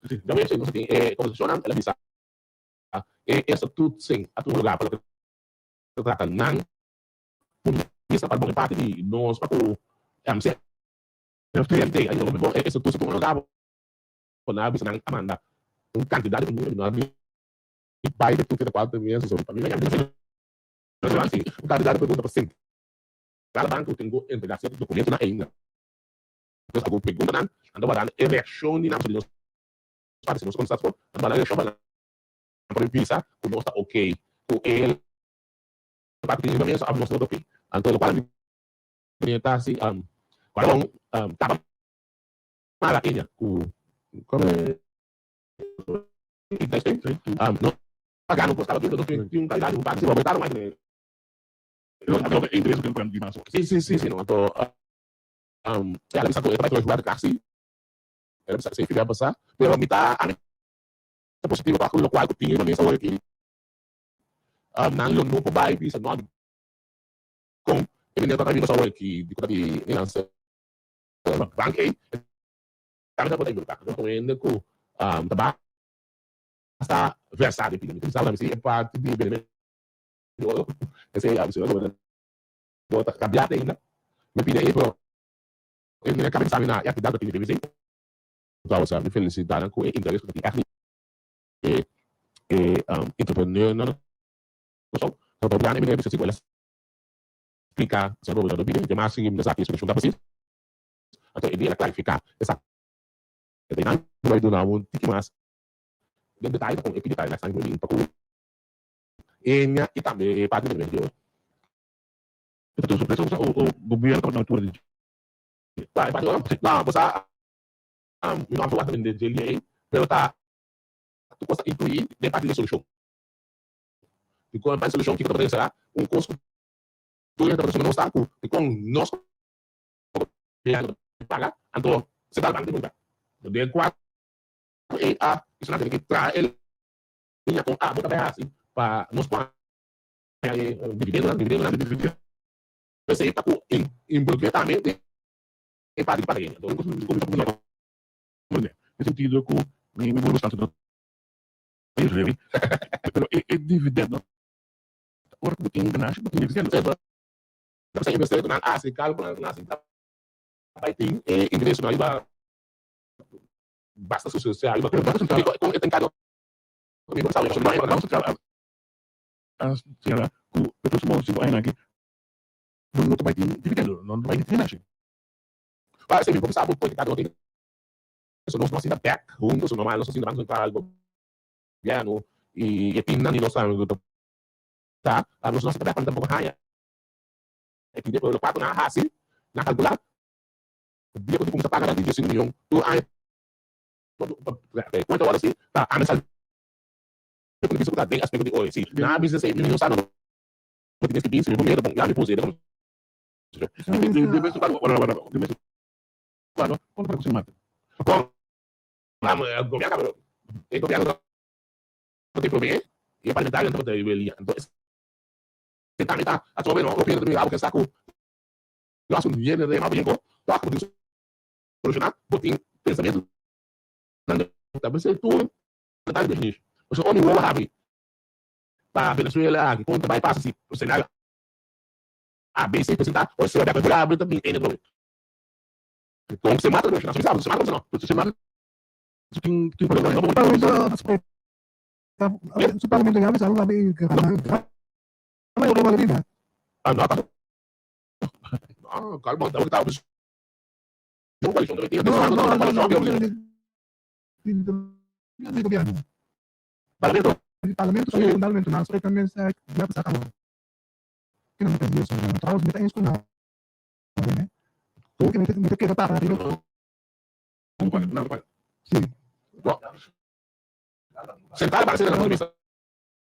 M: Djaweps ei nos a tin e kombersashonnan, el a bisa e estatuutsen a tuma lugar pa loke ta trata nan punto di bista pa bon e parti di nos pa ku CFT, bon e estatuut a tuma lugar. Por nan a bisa nan a manda un cantidad di pregunta nan a bin bay de tur 34 mes so pa mi un cantidad di pregunta pa central banco tin cu entrega cierto documentonan ainda entonces algun preguntanan nan ta wardando e reaccion di nan pasobra di nos parti si nos contesta tur nan ta wardando e reaccion pa nan por bisa cu nos ta ok cu e parti di riba mesa of nos no ta ok anto locual mi ta haci cual bon taba Mara ella ku kome no paga no costaba no tin un calidad un paga si aumentaron mas si si si si no anto ya la bisa ku e ta bai jugar de si el a bisa si a pasa pero mi ta ami ta positivo pa ku lokual ku tin riba mesa awor aki nan lo no por bai bisa no kon e meneer ta riba mesa awor aki di ku ta di Bank ei tambe ta por ta involucra. Nos un hende cu ta basta versa den pida. Mi ta bisa si e parti di bende di oro esei a bisa gobernador ta cambiate ainda. Mi pidi ei pero e mira caba di sabi na e actividad cu tin di PVC. Trouwens mi felicita nan cu e interes cu ta tin echt di e entrepreneurnan na Kòrsou. Ta por gana e meneer bisa si cu el a splica señor gobernador pidi dje mas si mi ta sa ki e solucion ta precies. Anto e dia el a klarifiká esaki. E ta nan bai duna un tiki mas den detaye pa kon e pidi ta relaksá i bin pa ku Enia i tambe e parti di medio.
G: E ta tur sorpresa bo sa o gobierno tabata na altura di dje?
M: Kla e parti ora no bo sa mi no a wak den dje lia ei pero ta tur kos ta inkluí den parti di e solushon. Dikon e parti di e solushon kiko tabata enserá un kos ku tur hende tabata suma nos ta ku dikon nos Gobierno ta paga, anto Central Bank ta pregunta, den cua e a personal tene ki traha e liña con abo ta bay haci pa nos por haña e dividendonan, dividendonan, dividendonan. Esey ta cu involucre tambe den e parti di paga hende. Anto,
G: Den sentido cu mi mi bolo bastante pero e dividendo ora cu bo tin ganashi bo tin dividendo.
M: Ta investidor ku nan hasi kalkulo nan hasi ta bai tin e ingresonan riba basta sustancial riba kon e ta enkargá mi por sa
G: Banko Sentral a señala ku e próksimo sinku añanan aki lo no ta bai tin dividendo, lo no ta bai tin ganashi.
M: Pa esei mi por bisa bo por enkargá tin so nos no a sinta bèk huntu so normal nos a sinta Banko Sentral gobièrnu i e timnan di nos tambe ku ta nos no a sinta bèk pa nan tampoco haña. E pidi e pueblo pa ku nan a hasi, nan a kalkulá ku dia ku tin kuminsá paga nan di diesinku mion tur aña. E kuenta wòrdu si ta ame sal ku bisa ku ta den aspekto di oi. Si nan a bisa sei mion sa no. Bo tienes que bisa, mi miedo, ya mi puse, como. Gobierno, el gobierno no te provee y el parlamentario no te debería. Entonces, también está a todo no, gobierno de que está con lo hace un bien de más bien, lo hace solucionar, botín, pensamiento. Tal vez tú, tal vez, o sea, only wo habi. Pa Venezuela, aki, kon ta bai pasa si senario A, B, C presentá, o sea, de acuerdo, también, en el Kon se mata, no, se mata, se mata, no, se mata. Tin tin problema, no.
I: Su parlamento ya bisa algo que
M: Ah, no, no, calma, está, no, coalición
I: No, no, no, no, no, gobierno.
M: Parlamento.
I: El parlamento sí. Fundamentalmente, no, también se ya pasa acabó. Que no me entendí eso, no, trouwens, met eens con Hoe que me queda para arriba. Sí.
M: Central Bank la mesa.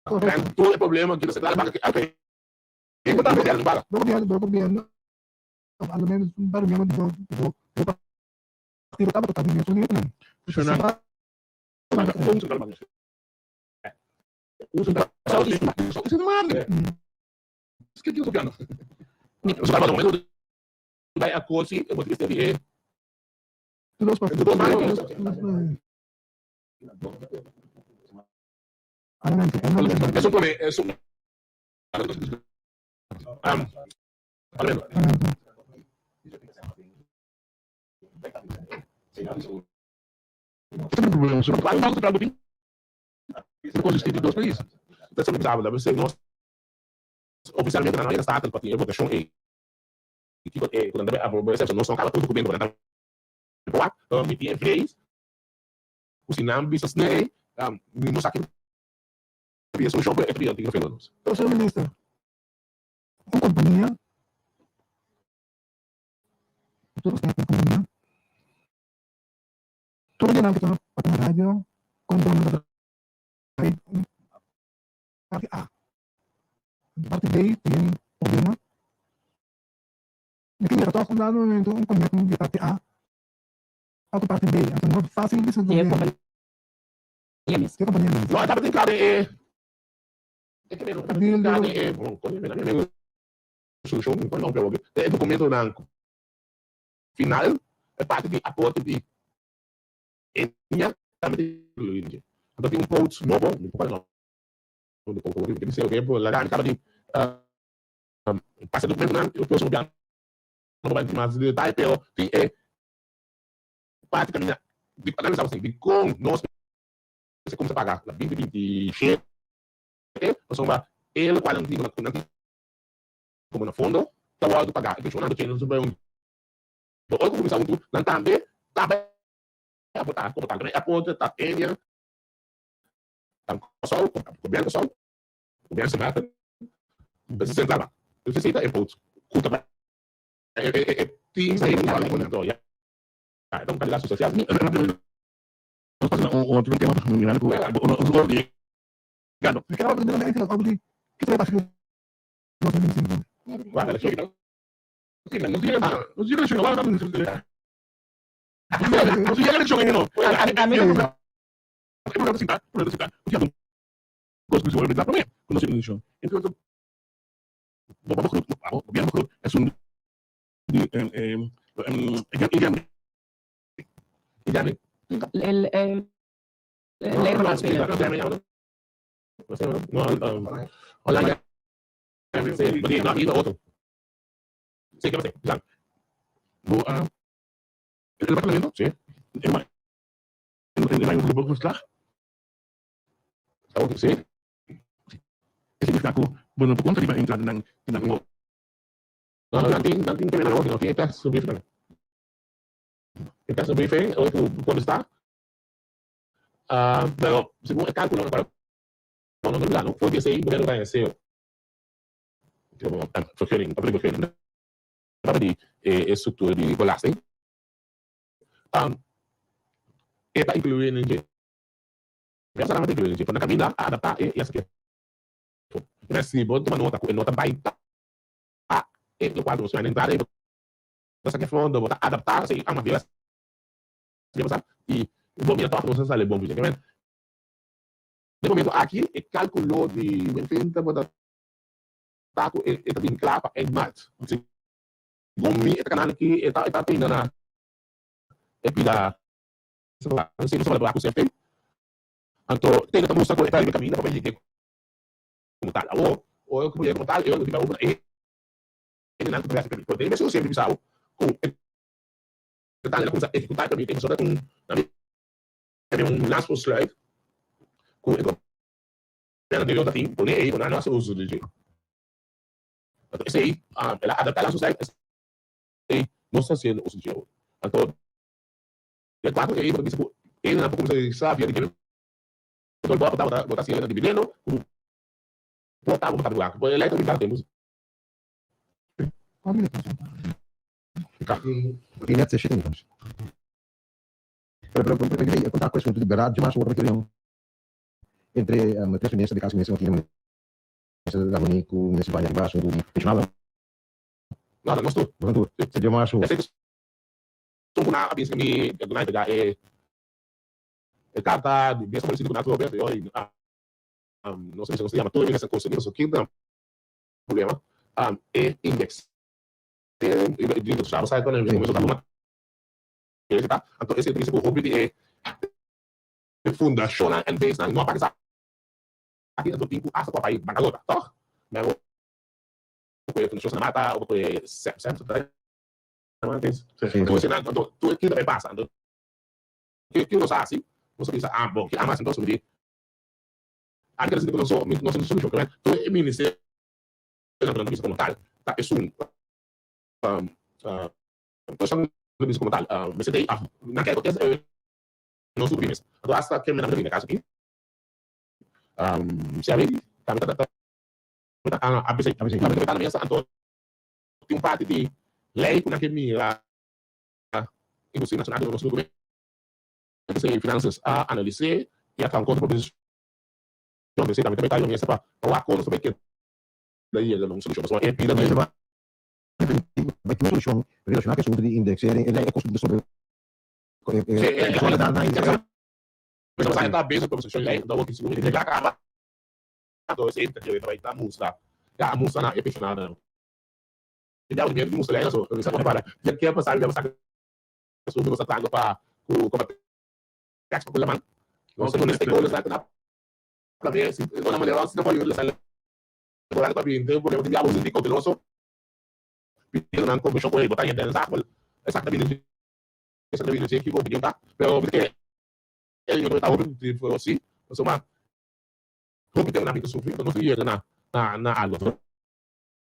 M: Todo el problema que la Central Bank, ok.
I: Gobierno, gobierno, gobierno. A lo menos un par de miembros de partido estaba totalmente unido.
M: Central Bank. Un central Es que gobierno. Vai a corte, eu vou ter que
I: Dos partidos.
M: Es un problema, es un Oficialmente na nossa staten pati votação e tipo é quando a não são cada documento para boa mi tem vez o sinam bisa snei mi no saque a solução é que tem que fazer.
I: Senhor ministro, uma companhia, todos têm companhia, todo dia que está na rádio, quando parte A. Parte B tem problema. E quem era toch omdat um companhia de parte A, outra parte B. Então não é fácil de se
J: E a companhia mesmo.
I: Que companhia mesmo.
M: Não, estava brincando é é que mesmo, brincando é bom, quando solução, não, pero é documento branco. Final, é parte de aporte de etnia também incluído. Então tem um coach novo, não pode não. Não pode, não sei o que, lá acaba de passa documento não, eu posso olhar não vai mais detalhe, pero tem é parte caminha de analisar assim, de com nós você começa a pagar na 2027, nós vamos ele qual não tem como no fundo, tá o pagar, então não tem não um Hoje começar um não também, também aportar, como tá, aporta, tá Enia, tá só, governo só, governo se mata, central bank. Necessita input, cuta, tem aí um ya. Então, candidato social.
G: Outro tema,
M: Gano.
J: El, el, el,
M: Pero según el cálculo, no, no, no, voor die governo vai ser vergunning, public vergunning. Dat die structuur die belasting. Está incluindo em Essa não incluindo em quando caminha adaptar e essa aqui. Pero si bo tuma nota ku e no ta bai ta e lokual ku nos na entrada ei bo ta saka e fondo, bo ta adaptá esei a mabel asina bo sa i bo mira tòg nos a sali bon funcion. Den momento aki e kalkulo di Winfinta bo ta ta ku e ta bin kla pa eind maart. Segun mi e ta kanal aki e ta e ta pinda na e pida ku CFT. Anto tene ta mustra ku e ta riba e kaminda pa bai yega komo tal. Awor, ora ku bo yega komo tal, e ora ku bo ta e hendenan ku ta hasi permit. Pero den mes siempre bisa bo ku e ta el a kuminsá ehekutá e permit ei pasobra ku nan a un landsbesluit ku e gobièrnu anterior ta tin pone ei ku nan no hasi uso di dje. Anto esei el a adaptá landsbesluit esei no sta hasiendo uso di dje awor. Anto den kuadro ei bo ta bisa ku e hendenan por kuminsá registrá via di dje. Bo ta bo ta hasiendo dividendo ku por ta bo ta buraku. Por e lei ta brinká tempu.
L: Pero pero pero pero conta cu asunto di beraad dje mas ora cu reunion entre tres minister di cas minister Martina minister Lamoni cu minister Vania riba asunto di pensionado.
M: No, no, nos tur.
L: Boso tur.
M: Si.
L: Dje mas
M: Esei ta un cu nan a bisa mi cu nan a entrega e e carta di bes establecido cu nan atrobe anto y nos a bisa nos ta yama tur e minister concerni pasobra kico ta nan problema e index di Anto esei ta bisa ku hopi di e fundashonnan NV's-nan no a paga esaki, anto tin ku asta ku a bai bankarota, tòg? Men ku e fundashon Santa Marta òf ku e SEM, SEM ta yama antes? Tur eseinan, anto tur kiko ta bai pasa? Anto kiko nos a hasi? Nos a bisa, ah bon, ki amo hasi anto? Subi di ami ta sinti ku nos no tin solushon, tur e ministerionan ku nan ta bisa komo tal ta esun. Persoon ta bisa como tal, mester ta ei af nan kere kontesta e no sufri mes. Anto hasta ke mi nan ta bini na cas aki, si a bini tambe ta ta ABC, tambe ta na mesa, anto tin un parti di ley ku nan ke mira industria nacional di nos documento di finanzas a analis'é i a traha un kontra proposicion, esei tambe ta bay ta riba mesa pa wak kon nos ta bay keda yega na un solucion pasobra e pida di.
L: Bai tin un solucion relaciona cu e asunto di indexering e ley e costo sobre
M: Pidiendo nan komishon ku e bo ta yende sa bo esaki ta bini dje esaki ta bini dje kiko opinion ta pero mi ta kere e yo ta hopi pero si pasobra hopi tempu nan bin ta sufri enton nos ta yega na na algo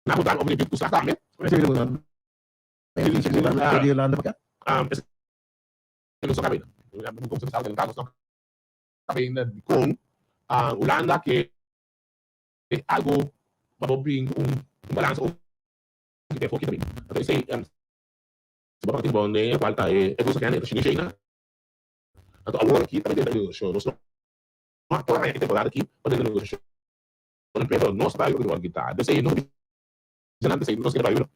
M: nan por dal opinion ku sa tambe. Nos no kabe ainda dikon Hulanda ke algo pa bo bin ku un balansa o ki tempo ki ta bin. Anto esei si bo tabata tin bon den e kual ta e cosa kende ta shini shei na. Anto awor aki ta den negosiashon. Nos no a por haña e temporada aki pa den negosiashon pero nos ta riba ku kita. Esei no bisa nan esei nos keda bai riba.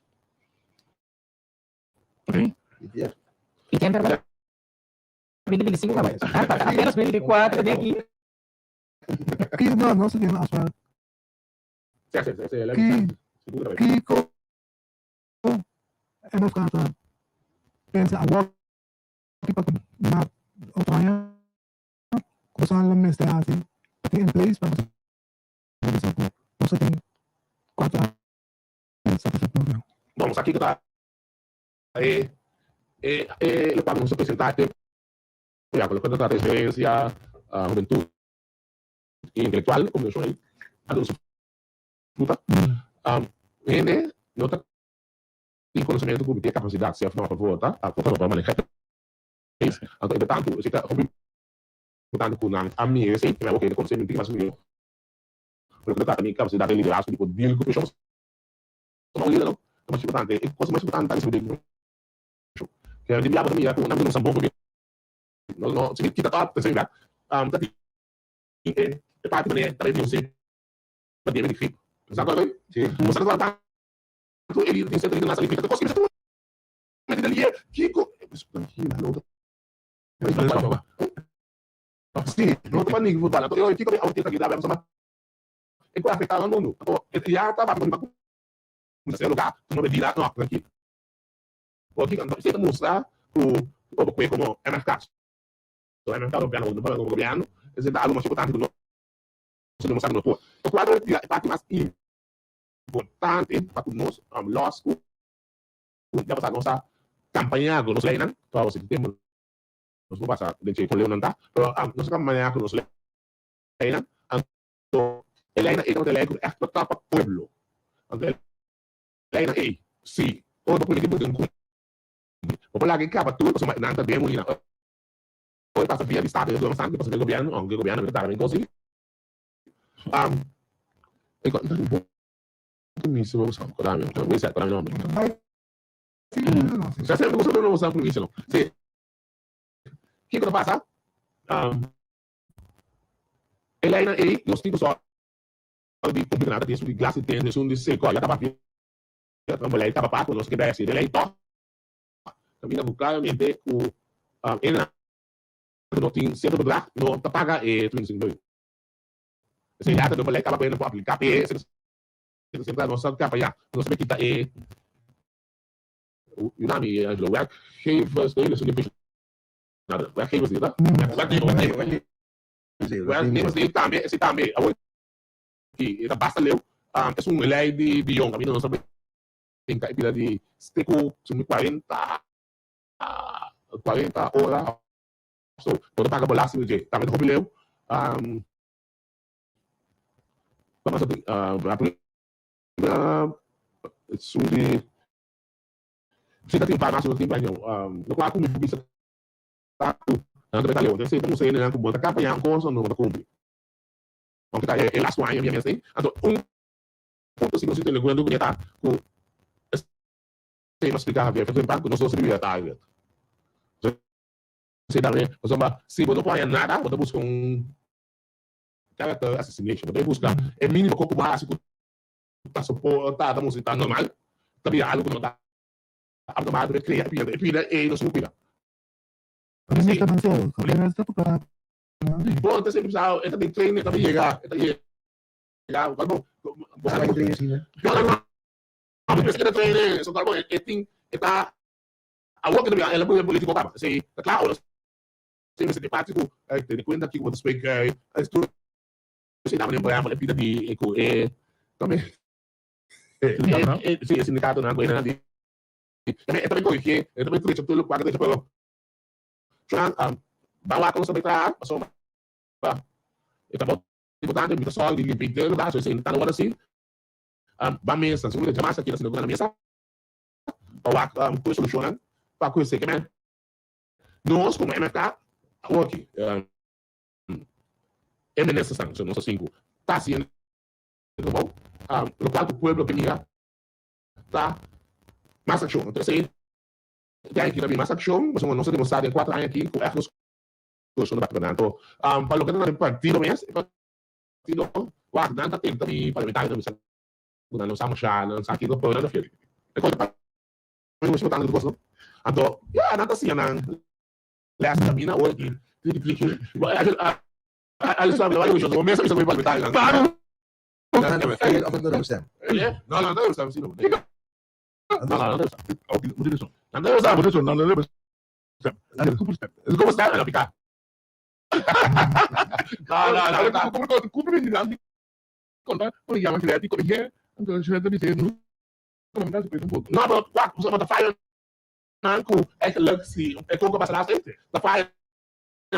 J: I ken ta 2025 kaba? Apenas 2024 den aki.
I: Ki no, no se tiene afspraak. Ki, kiko e mevrouw ta pensa awor ki pa na otro aña ku boso lo mester hasi pa tin in place pa boso bisa ku boso tin kuater aña satisfaktorio.
M: Bon, sa kiko ta e e e lokual nos a presentá e Ya, ku loke ta trata eksperensia, hubentut i intelektual, kombinashon ei a duna su fruta. Hende no ta tin konosementu ku tin e kapasidat sèf no pa vota, pa maneha e pais. Anto entretantu esei ta hopi importante ku nan a mira esei, ku hende konosé mi tin mas mihó. Loke ta trata mi kapasidat den liderazgo di por deal ku preshon, pasobra un lider no ta mas importante, e kos mas importante ta risibi den preshon. Kere di biaha bo ta mira ku nan ta duna un bon. No, no, si mi kita top, pensé mi ta tin e, e parti manera ta bai music pa debe di grip. Sa kòrda?
L: Sí.
M: Bo sa tantu e lider tin senta lider na sali kos ki mester ta lier kiko tranquila no ta Sí, no ta pa nig futbal. Anto e kiko mi ta grave sama e por afecta nan mundu. Anto e ya ta papia ku kuminsa lugar no medida no tranquilo. Porque anto esei ta mustra ku bo kue komo MFK. So MFK no gana no pa gobierno, esei ta algo mas importante ku nos demostrá ku nos por. Lo kual ta e parti mas importante pa ku nos los ku ya pasá nos a kampañá ku nos leynan, tòg si tempu nos por pasa den dje kon leu nan ta, pero nos a kampañá ku nos leynan, anto e leynan ei tabata e ley ku ègt ta pa pueblo. Anto e leynan ei si ora bo pone bo den kumpli, bo por laga e kaba tur pasobra nan ta den unina. Ora pasa via di Staten, e duna pasa via gobièrnu, ounke gobièrnu a tarda den kos ei. E kos Kiko ta pasa? E leinan ei nos tin ku sòru di kumpli ku nan. Ta tin esun di glas di tende, esun di seko. Ya ta papia un lei taba pa ku nos ke bai hasi. E lei tòg ta bira ku klaramente ku e ku no tin sierto bedrag no ta paga e 35 mil. Esei ya ta dor lei kaba ku e no por apliká p'e. Siempre nos a kapa ya. Nos a kita e Yunami Angelo werkgevers nee dat is niet werkgevers niet hè? Werknemers nee tambe esei tambe awor ki e ta basta leu esun lei di bion kaminda nos a brinka e pida di steku sumi 40 40 ora so bo ta paga belasting dje tambe ta hopi leu. Si ta tin un par mas, no tin par Lokual ku mi por bisa ta ku nan ta beta leu. Entonces ta mustra hendenan ku bo ta kampañá un kos no bo ta kumpli. Aunke ta e lastu aña mi a mester. Anto un punto si nos tin tene kuenta ku ta ku esei mi a splika Javier for tempan ku nos dos riba target. Esei tambe pasobra si bo no por haña nada bo ta buska un Character assassination. Bo ta busca e minimo cu bo haci cu ta soporta, ta mustra ta normal, ta bira algo cu no ta abnormal, ta crea e pida. E pida ey no sin cuida. Bon, ta sempre sa, e ta den training, e ta yega, e ta yega, bo, bo sa bay training asina? No, no, no, mi pensa ke ta training, so bo, e tin, e ta, awor ke ta bira, el a bira politico kaba, esey ta kla ora. Esei mester tin parti ku tene kuenta kiko bo ta spreek tur esei dama den programa e pida di ku e tambe si e sindikatonan ku e di tambe e ta korigé e ta trecha tur lokual ta trecha pero Juan ban wak nos ta bai traha pasobra e trabou importante mi ta sòru di limpia inter lugar so esei no ta wòrdu hasi ban mesa si djamas aki ta sinta na mesa pa wak ku e solushonnan pa ku esei kemen. Nos komo MFK awor aki e ministersnan, so nos a sinku, ta hasiendo e trabou, lokual ku pueblo ke mira ta mas akshon. Anto esei te aña aki ta bin mas akshon pasobra nos a demostrá den kuater aña aki ku ègt nos kos no ta bati. Anto pa loke ta na e partido mes, e partido wak nan ta tenta mi parlamentarionan bisa ku nan no sa mashá, nan sa kiko, pero nan ta fiel. E kos ta Mi no tantu kos no. Anto, ya, nan ta siña nan les camina ora ki triki triki. No, pero wak, bo ta faya nan ku eigenlijk si e kon ku a pasa laatst ei, ta faya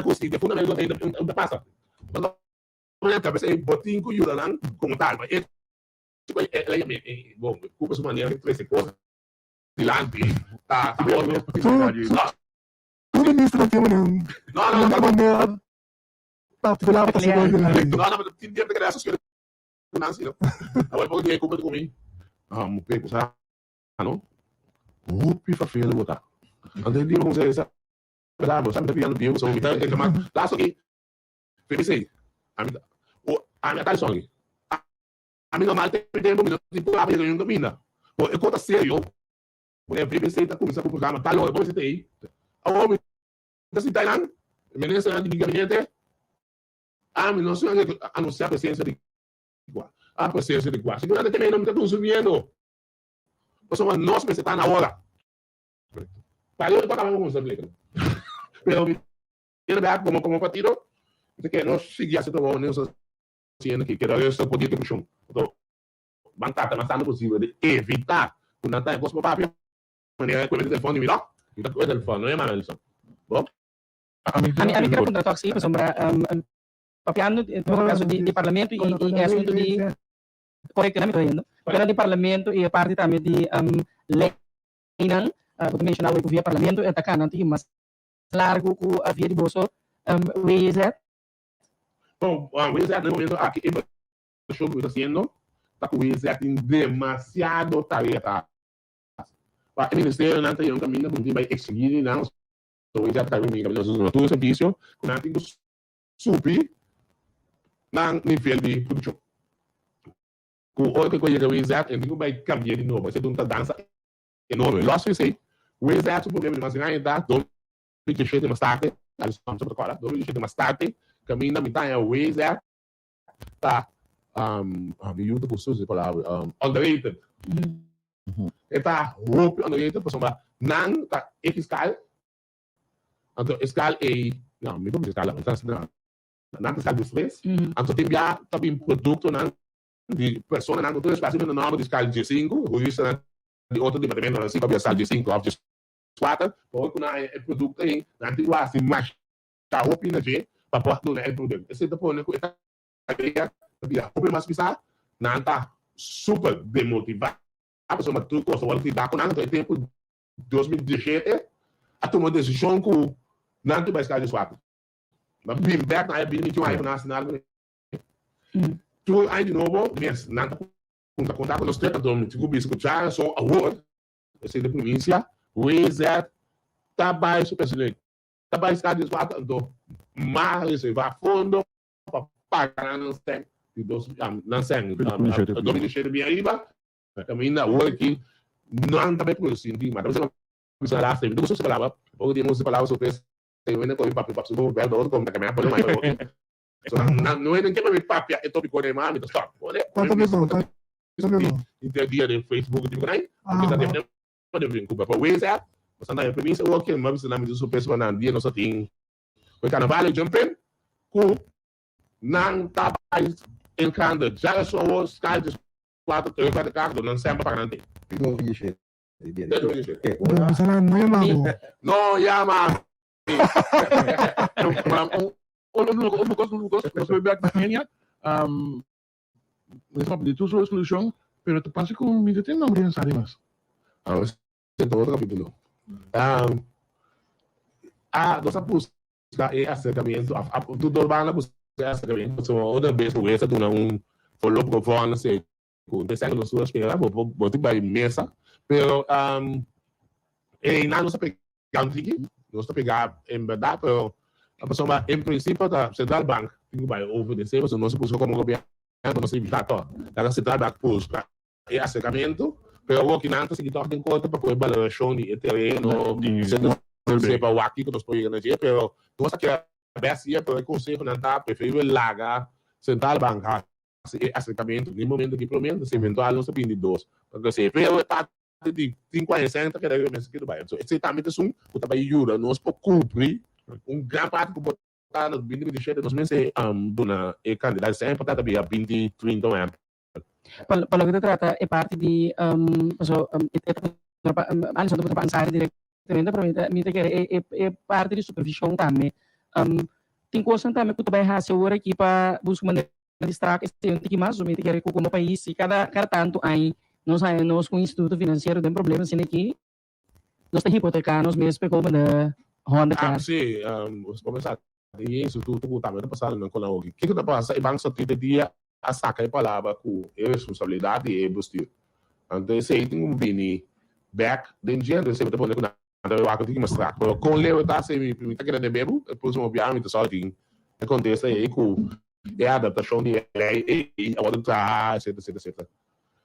M: ku si profundamente un ta pasa. Bo ta p'esei bo tin ku yuda nan komo tal, ma e el a yama e bon, ku su manera di trese kos dilanti ta ta otro.
I: Tur minister tin un manera partikular pa trese kos dilanti.
M: No, no, tin dia ta keda asosiá ku nan si no. Awor poko dia e kumpra ku mi. Ah, mo pe kusa no. Hopi vervelend bo ta. Anto e dia bo kumsa esa berdad bo sa mi ta pidiendo bieu so mi ta entra mas laatste aki fe mi sei. Ami ta o ami a tal song aki. Ami normal tempu mi no tin por papia den un kaminda. Bo e kos ta serio, bo e VBC ta kuminsá ku programa tal ora bo mester ta ei. Awor mi ta sinta einan, e ministernan di mi gabinete, ami no siña anunsiá presensia di kua, a presensia di kua. Sigur nan ta keme no mi ta konsumiendo, pasobra nos mester ta na ora. Pa yo no kaba kuminsá bleka. Pero mi tiene bek komo komo partido, mi ta kere nos sigui hasi trabou nos hasiendo aki, keda resta por di ejecushon. Anto ban trata mas tantu posibel di evitá ku nan ta e kos pa papia manera ku e telefòn di mi no. Mi ta ku e telefòn, no yama Nelson. Bo?
J: Ami ami kere puntra tok si pasobra papiando en todo caso di di parlamento y y e asunto di correcto mi ta oyendo papiando di parlamento y e parti tambe di leynan bo ta menciona awe ku via parlamento e ta cana tin mas largo ku via di boso WZ.
M: Bon, WZ na e momento aki e inversion ku mi ta haciendo ta ku WZ tin demasiado tarea ta hasi. Pa e ministerionan ta yega un caminda ku mi tin bai exigi di nan, so WZ ta mi caminda nos tur servicio ku nan tin ku subi nan nivel di produccion. Ku ora ku e yega WZ e tin ku bai cambia di nobo, esei ta un tardansa enorme. Los esei, WZ su problema di mas grandi ta 2017 mas tarde, Alisson ta kòrda, 2017 mas tarde kaminda mi ta haña WZ ta mi yu ta gusta usa e palabra underrated. E ta hopi underrated pasobra nan ta e fiskal, anto e skal ei, no mi por bisa skal, nan ta skal di fres, anto tin bia ta bin produktonan di personanan ku tur espasio na nòmber di skal diesinku, huristanan di otro departamentonan si pabia skal diesinku òf dieskuater, pa ora ku nan haña e produkto ei nan tin ku hasi masha hopi na dje pa por duna e produkto. Esei ta pone ku e tarea ta bira hopi mas pisá, nan ta super demotivá pasobra tur kos ta wòrdu kritá ku nan. Anto e tempu 2017 a tuma desishon ku nan tin bai skal dieskuater. Nan bin bèk nan a bini 21 aña ku nan a hasi nada ku Tur aña di nobo mes nan ta punta konta ku nos te pasobra mi tin ku bisa ku djarason awor esei ta provinsia WZ ta bai su personeel ta bai sta dies kuater anto mas reserva fondo pa paga nan nan sèn di dos nan sèn 2017 bin ariba kaminda awor aki nan ta bai produsi mas ta bisa bisa laatste mi ta gusta usa palabra poko dia mi usa palabra sorpresa i mi ta papia papia su bèl dor komo ta kem'e apoyo mai. So nan no e ke mi papia e topiko den ma mi ta stop.
I: Cuánto me bom? Cuánto me bom?
M: Inter dia den Facebook di por aí. Porque ta den pa den bin cuba. Pa weza, basta na premisa o ke ma bisa na mi su peso nan dia no sa tin. Pues carnaval e jumping ku nan ta bai entrando já so o sky just quatro três quatro carro nan sempre para nan tem.
I: Bisa nan no yama bo.
M: No yama.
G: Nos por bek na Kenia. Nos papia di tur soort solucion, pero ta parse cu mi ta tin nomber di Ansari mas.
M: Ah, ese ta otro capítulo. Ah, nos a busca e acercamiento, a, a, tur dos banda a busca e acercamiento, so otra bes cu esa duna un voorlopige vonnis e cu te sèn nos tur a spera, bo, bo, bo tin bai mesa, pero um, einan nos a pega un tiki, nos ta pega en berdad, pero a pasobra en principio ta Central Bank tin cu bai over den pasobra nos a busca como gobierno nos a invita toch, laga Central Bank busca e acercamento, pero awor kinan ta sigui toch den corte pa cu e valoracion di e tereno, sepa wak kico nos por yega na dje, pero nos a keda best sier, pero e consehonan ta preferibel laga Central Bank hasi e acercamento den momento ki prome, entonces eventual nos ta bini dos, pasobra si e pero e parti di 5 aña ta keda riba mesa kitu bai. So esei tambe ta esun ku ta bai yuda nos por kubri un gran parti ku por ta na 2027 nos mester duna e kandidat esei por ta ta bira 2030 un ehèmpel.
J: Pa loke ta trata e parti di paso e ta puntra pa Alison ta puntra pa Ansari direktamente pero mi ta mi ta kere e e parti di supervishon tambe tin kosnan tambe ku ta bai hasi awor aki pa buska manera di strak esei un tiki mas, mi ta kere ku komo pais si kada kada tantu aña nos haña nos ku un instituto finansiero den problema asina aki, nos ta hipoteka nos mes pa e komo na Honda
M: Ah, si, bo pensa di e instituto ku tambe ta pasando nan kon awoki. Kiko ta pasa? E Bank Central te dia a saka e palabra ku e responsabilidat di e bestuur. Anto esei tin ku bini bek den dje, anto esei bo ta pone ku nan ta wak un tiki mas strak. Pero kon leu e ta, esei mi ta keda den bebu, e próksimo biaha mi ta sòru tin e kontesta ei ku. E adaptashon di e lei ei a wòrdu traha, etcetera, etcetera, etcetera.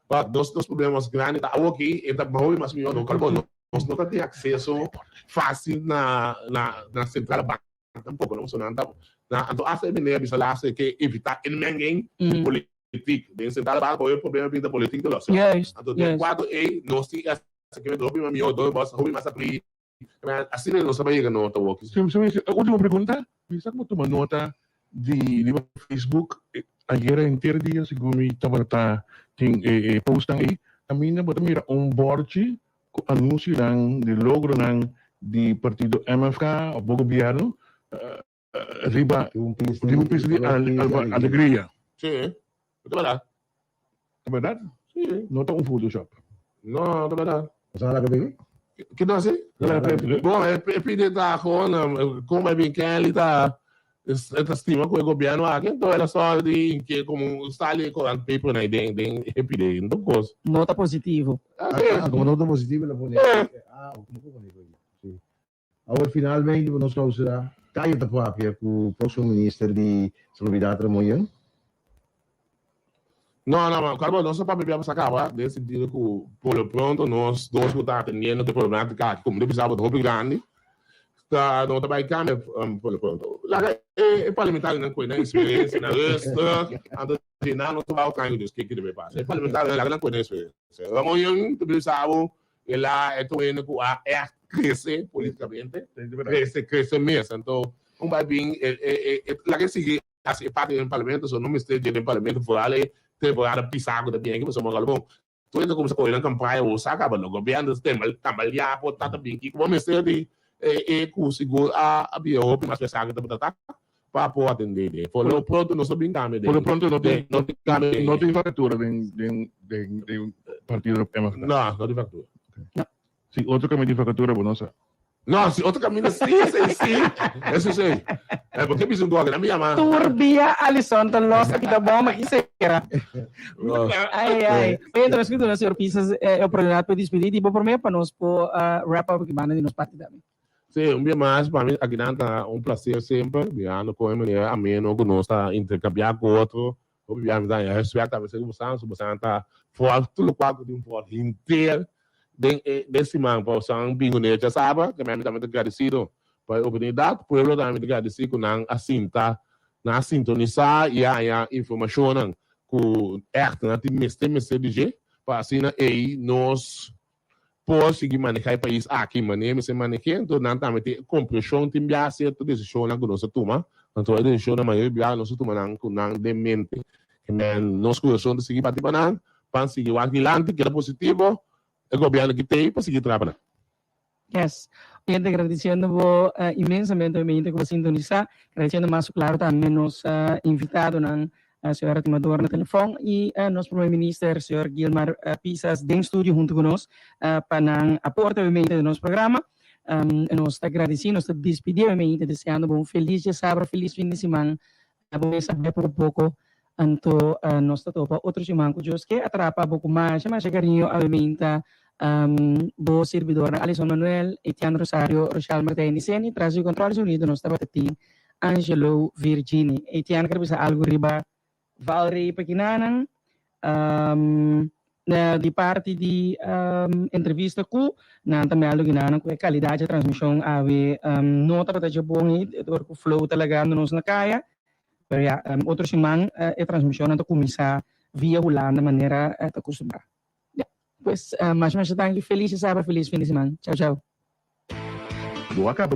M: But nos nos problema mas grandi ta awoki e ta hopi mas mihó no kalbo nos no ta tin akseso fásil na na na centrale bank tampoko no so nan ta na anto asta e meneer a bisa laatste ke evitá inmenging di politiek den centrale bank pasobra e problema bin ta politiek ta los anto den kuadro ei nos tin e aserkamentu hopi mas mihó hopi mas abrí Asina nos ta bai yega nota awor.
G: Sí, sí, último pregunta. Mi sa ku bo tuma nota di riba Facebook ayera henter dia segun mi tabata tin e postnan ei kaminda bo ta mira un bòrchi ku anunsionan di logronan di partido MFK òf bo gobièrnu riba riba un pis di alegria.
M: Sí, ta bèrdat.
G: Ta bèrdat?
M: Sí.
G: No ta un photoshop.
M: No, ta bèrdat.
L: Bo sa laga pidi?
M: Ki ta hasi? Bon, e pidi ta gewoon, kon bai bin Kelly ta, e ta stima ku e gobièrnu aki, anto el a sòru di inke komo un sali e korant paper nan den den e pidi, no kos.
J: Nota positivo.
L: Ah, komo nota positivo el a pone. Ah, komo pone. Sí. Awor finalmente bo nos clausura Caya ta papia cu proximo minister di Salubridad Ramon Yeung.
M: No, no, ma Carbo, nos ta papia bia pa caba den sentido cu por lo pronto nos dos cu ta atendiendo te problematica aki, como ta bisa bo ta hopi grandi, ta no ta bay cambia por lo pronto. Laga e parlamentarionan cu nan experiencia nan rustig, anto di nan nos ta bay otro aña cu Dios kier kico ta bay pasa. E parlamentarionan laga nan cu nan experiencia. Ramon Yeung ta bisa bo El a e ta un hende ku a ègt krese politikamente, krese, krese mes. Anto un bai bin e e e laga e sigui hasi e parti den parlamento, so no mester dje den parlamento foral e temporada pisá ku ta bien aki pasobra bo bon. Tur hende ta kuminsá kohe nan kampaña bo sa kaba lo gobièrnu ta tembal tambaliá por ta ta bin kiko bo mester di e e ku sigur a a bira hopi mas pesá ku tabata ta pa por atendé den. Por lo pronto nos no bin kambia den.
G: Por lo pronto no tin
M: no tin kambia den.
G: No tin vakatura den den den den partido MFK.
M: No, no tin vakatura.
G: No. Si otro kaminda tin vakatura bo no sa.
M: No, si otro kaminda si, esei si. Eso si. Eh, porque bisa un goge, mi yama.
J: Tur dia Alison ta los aki ta bom aki sera. Ai ai. Oye, entonces escrito na señor Pisas eh, oportunidad pa despedí di bo por me pa nos po uh, wrap up aki banda di nos parti tambe.
M: Sí, un bia mas, pa mi akinan ta un placer semper, mirando kon e manera ameno ku nos ta interkambiá ku otro. Hopi bia mi ta haña respect tambe serka bosan, so bosan ta for tur lokual ku tin for henter den e den siman pa bosan bin kuné djasabra, ke mi tambe ta gradesido pa e oportunidat. Pueblo tambe ta gradesí ku nan a sinta, nan a sintonisá i a haña informashonnan ku ègt nan tin mester mester di dje, pa asina ei nos por sigui maneha e pais aki manera mester maneh'é, enton nan tambe tin e kompreshon tin bia sierto desishonnan ku nos a tuma, anto e desishonnan mayoria bia nos a tuma nan ku nan den mente. Kimen nos kurason ta sigui bati pa nan, pan sigui wak dilanti, keda positivo, e gobièrnu ki t'ei pa sigui traha pa nan.
J: Yes. Oyente gradiciendo bo inmensamente obviamente cu bo sintonisa, gradiciendo mas claro tambe nos invitadonan Señor Timador na telefon y nos Prome Minister Señor Gilmar Pisas den studio hunto cu nos pa nan aporte obviamente den nos programa. Nos ta gradici, nos ta despidi obviamente deseando bo un feliz diasabra, feliz fin di siman. Bo mester sabi poco poco anto nos ta topa otro siman cu Dios ke atrapa bo cu masha masha cariño obviamente bo sirbidornan Alison Manuel, Etienne Rosario, Rochelle Martijn di Ceni tras di control di sonido nos tabata tin Angelo Virgini. Etienne ker bisa algo riba Valrey Pekinanan di parti di entrevista cu nan ta meldo ginanan cu e calidad dje transmision awe no tabata dje bon ei dor cu flow ta lagando nos na caya. Pero ya, otro siman e transmisionnan ta cuminsa via Hulanda manera ta custumbra. Ya, pues masha masha danki. Feliz djasabra, feliz fin di siman. Chao chao.
D: Bo a caba.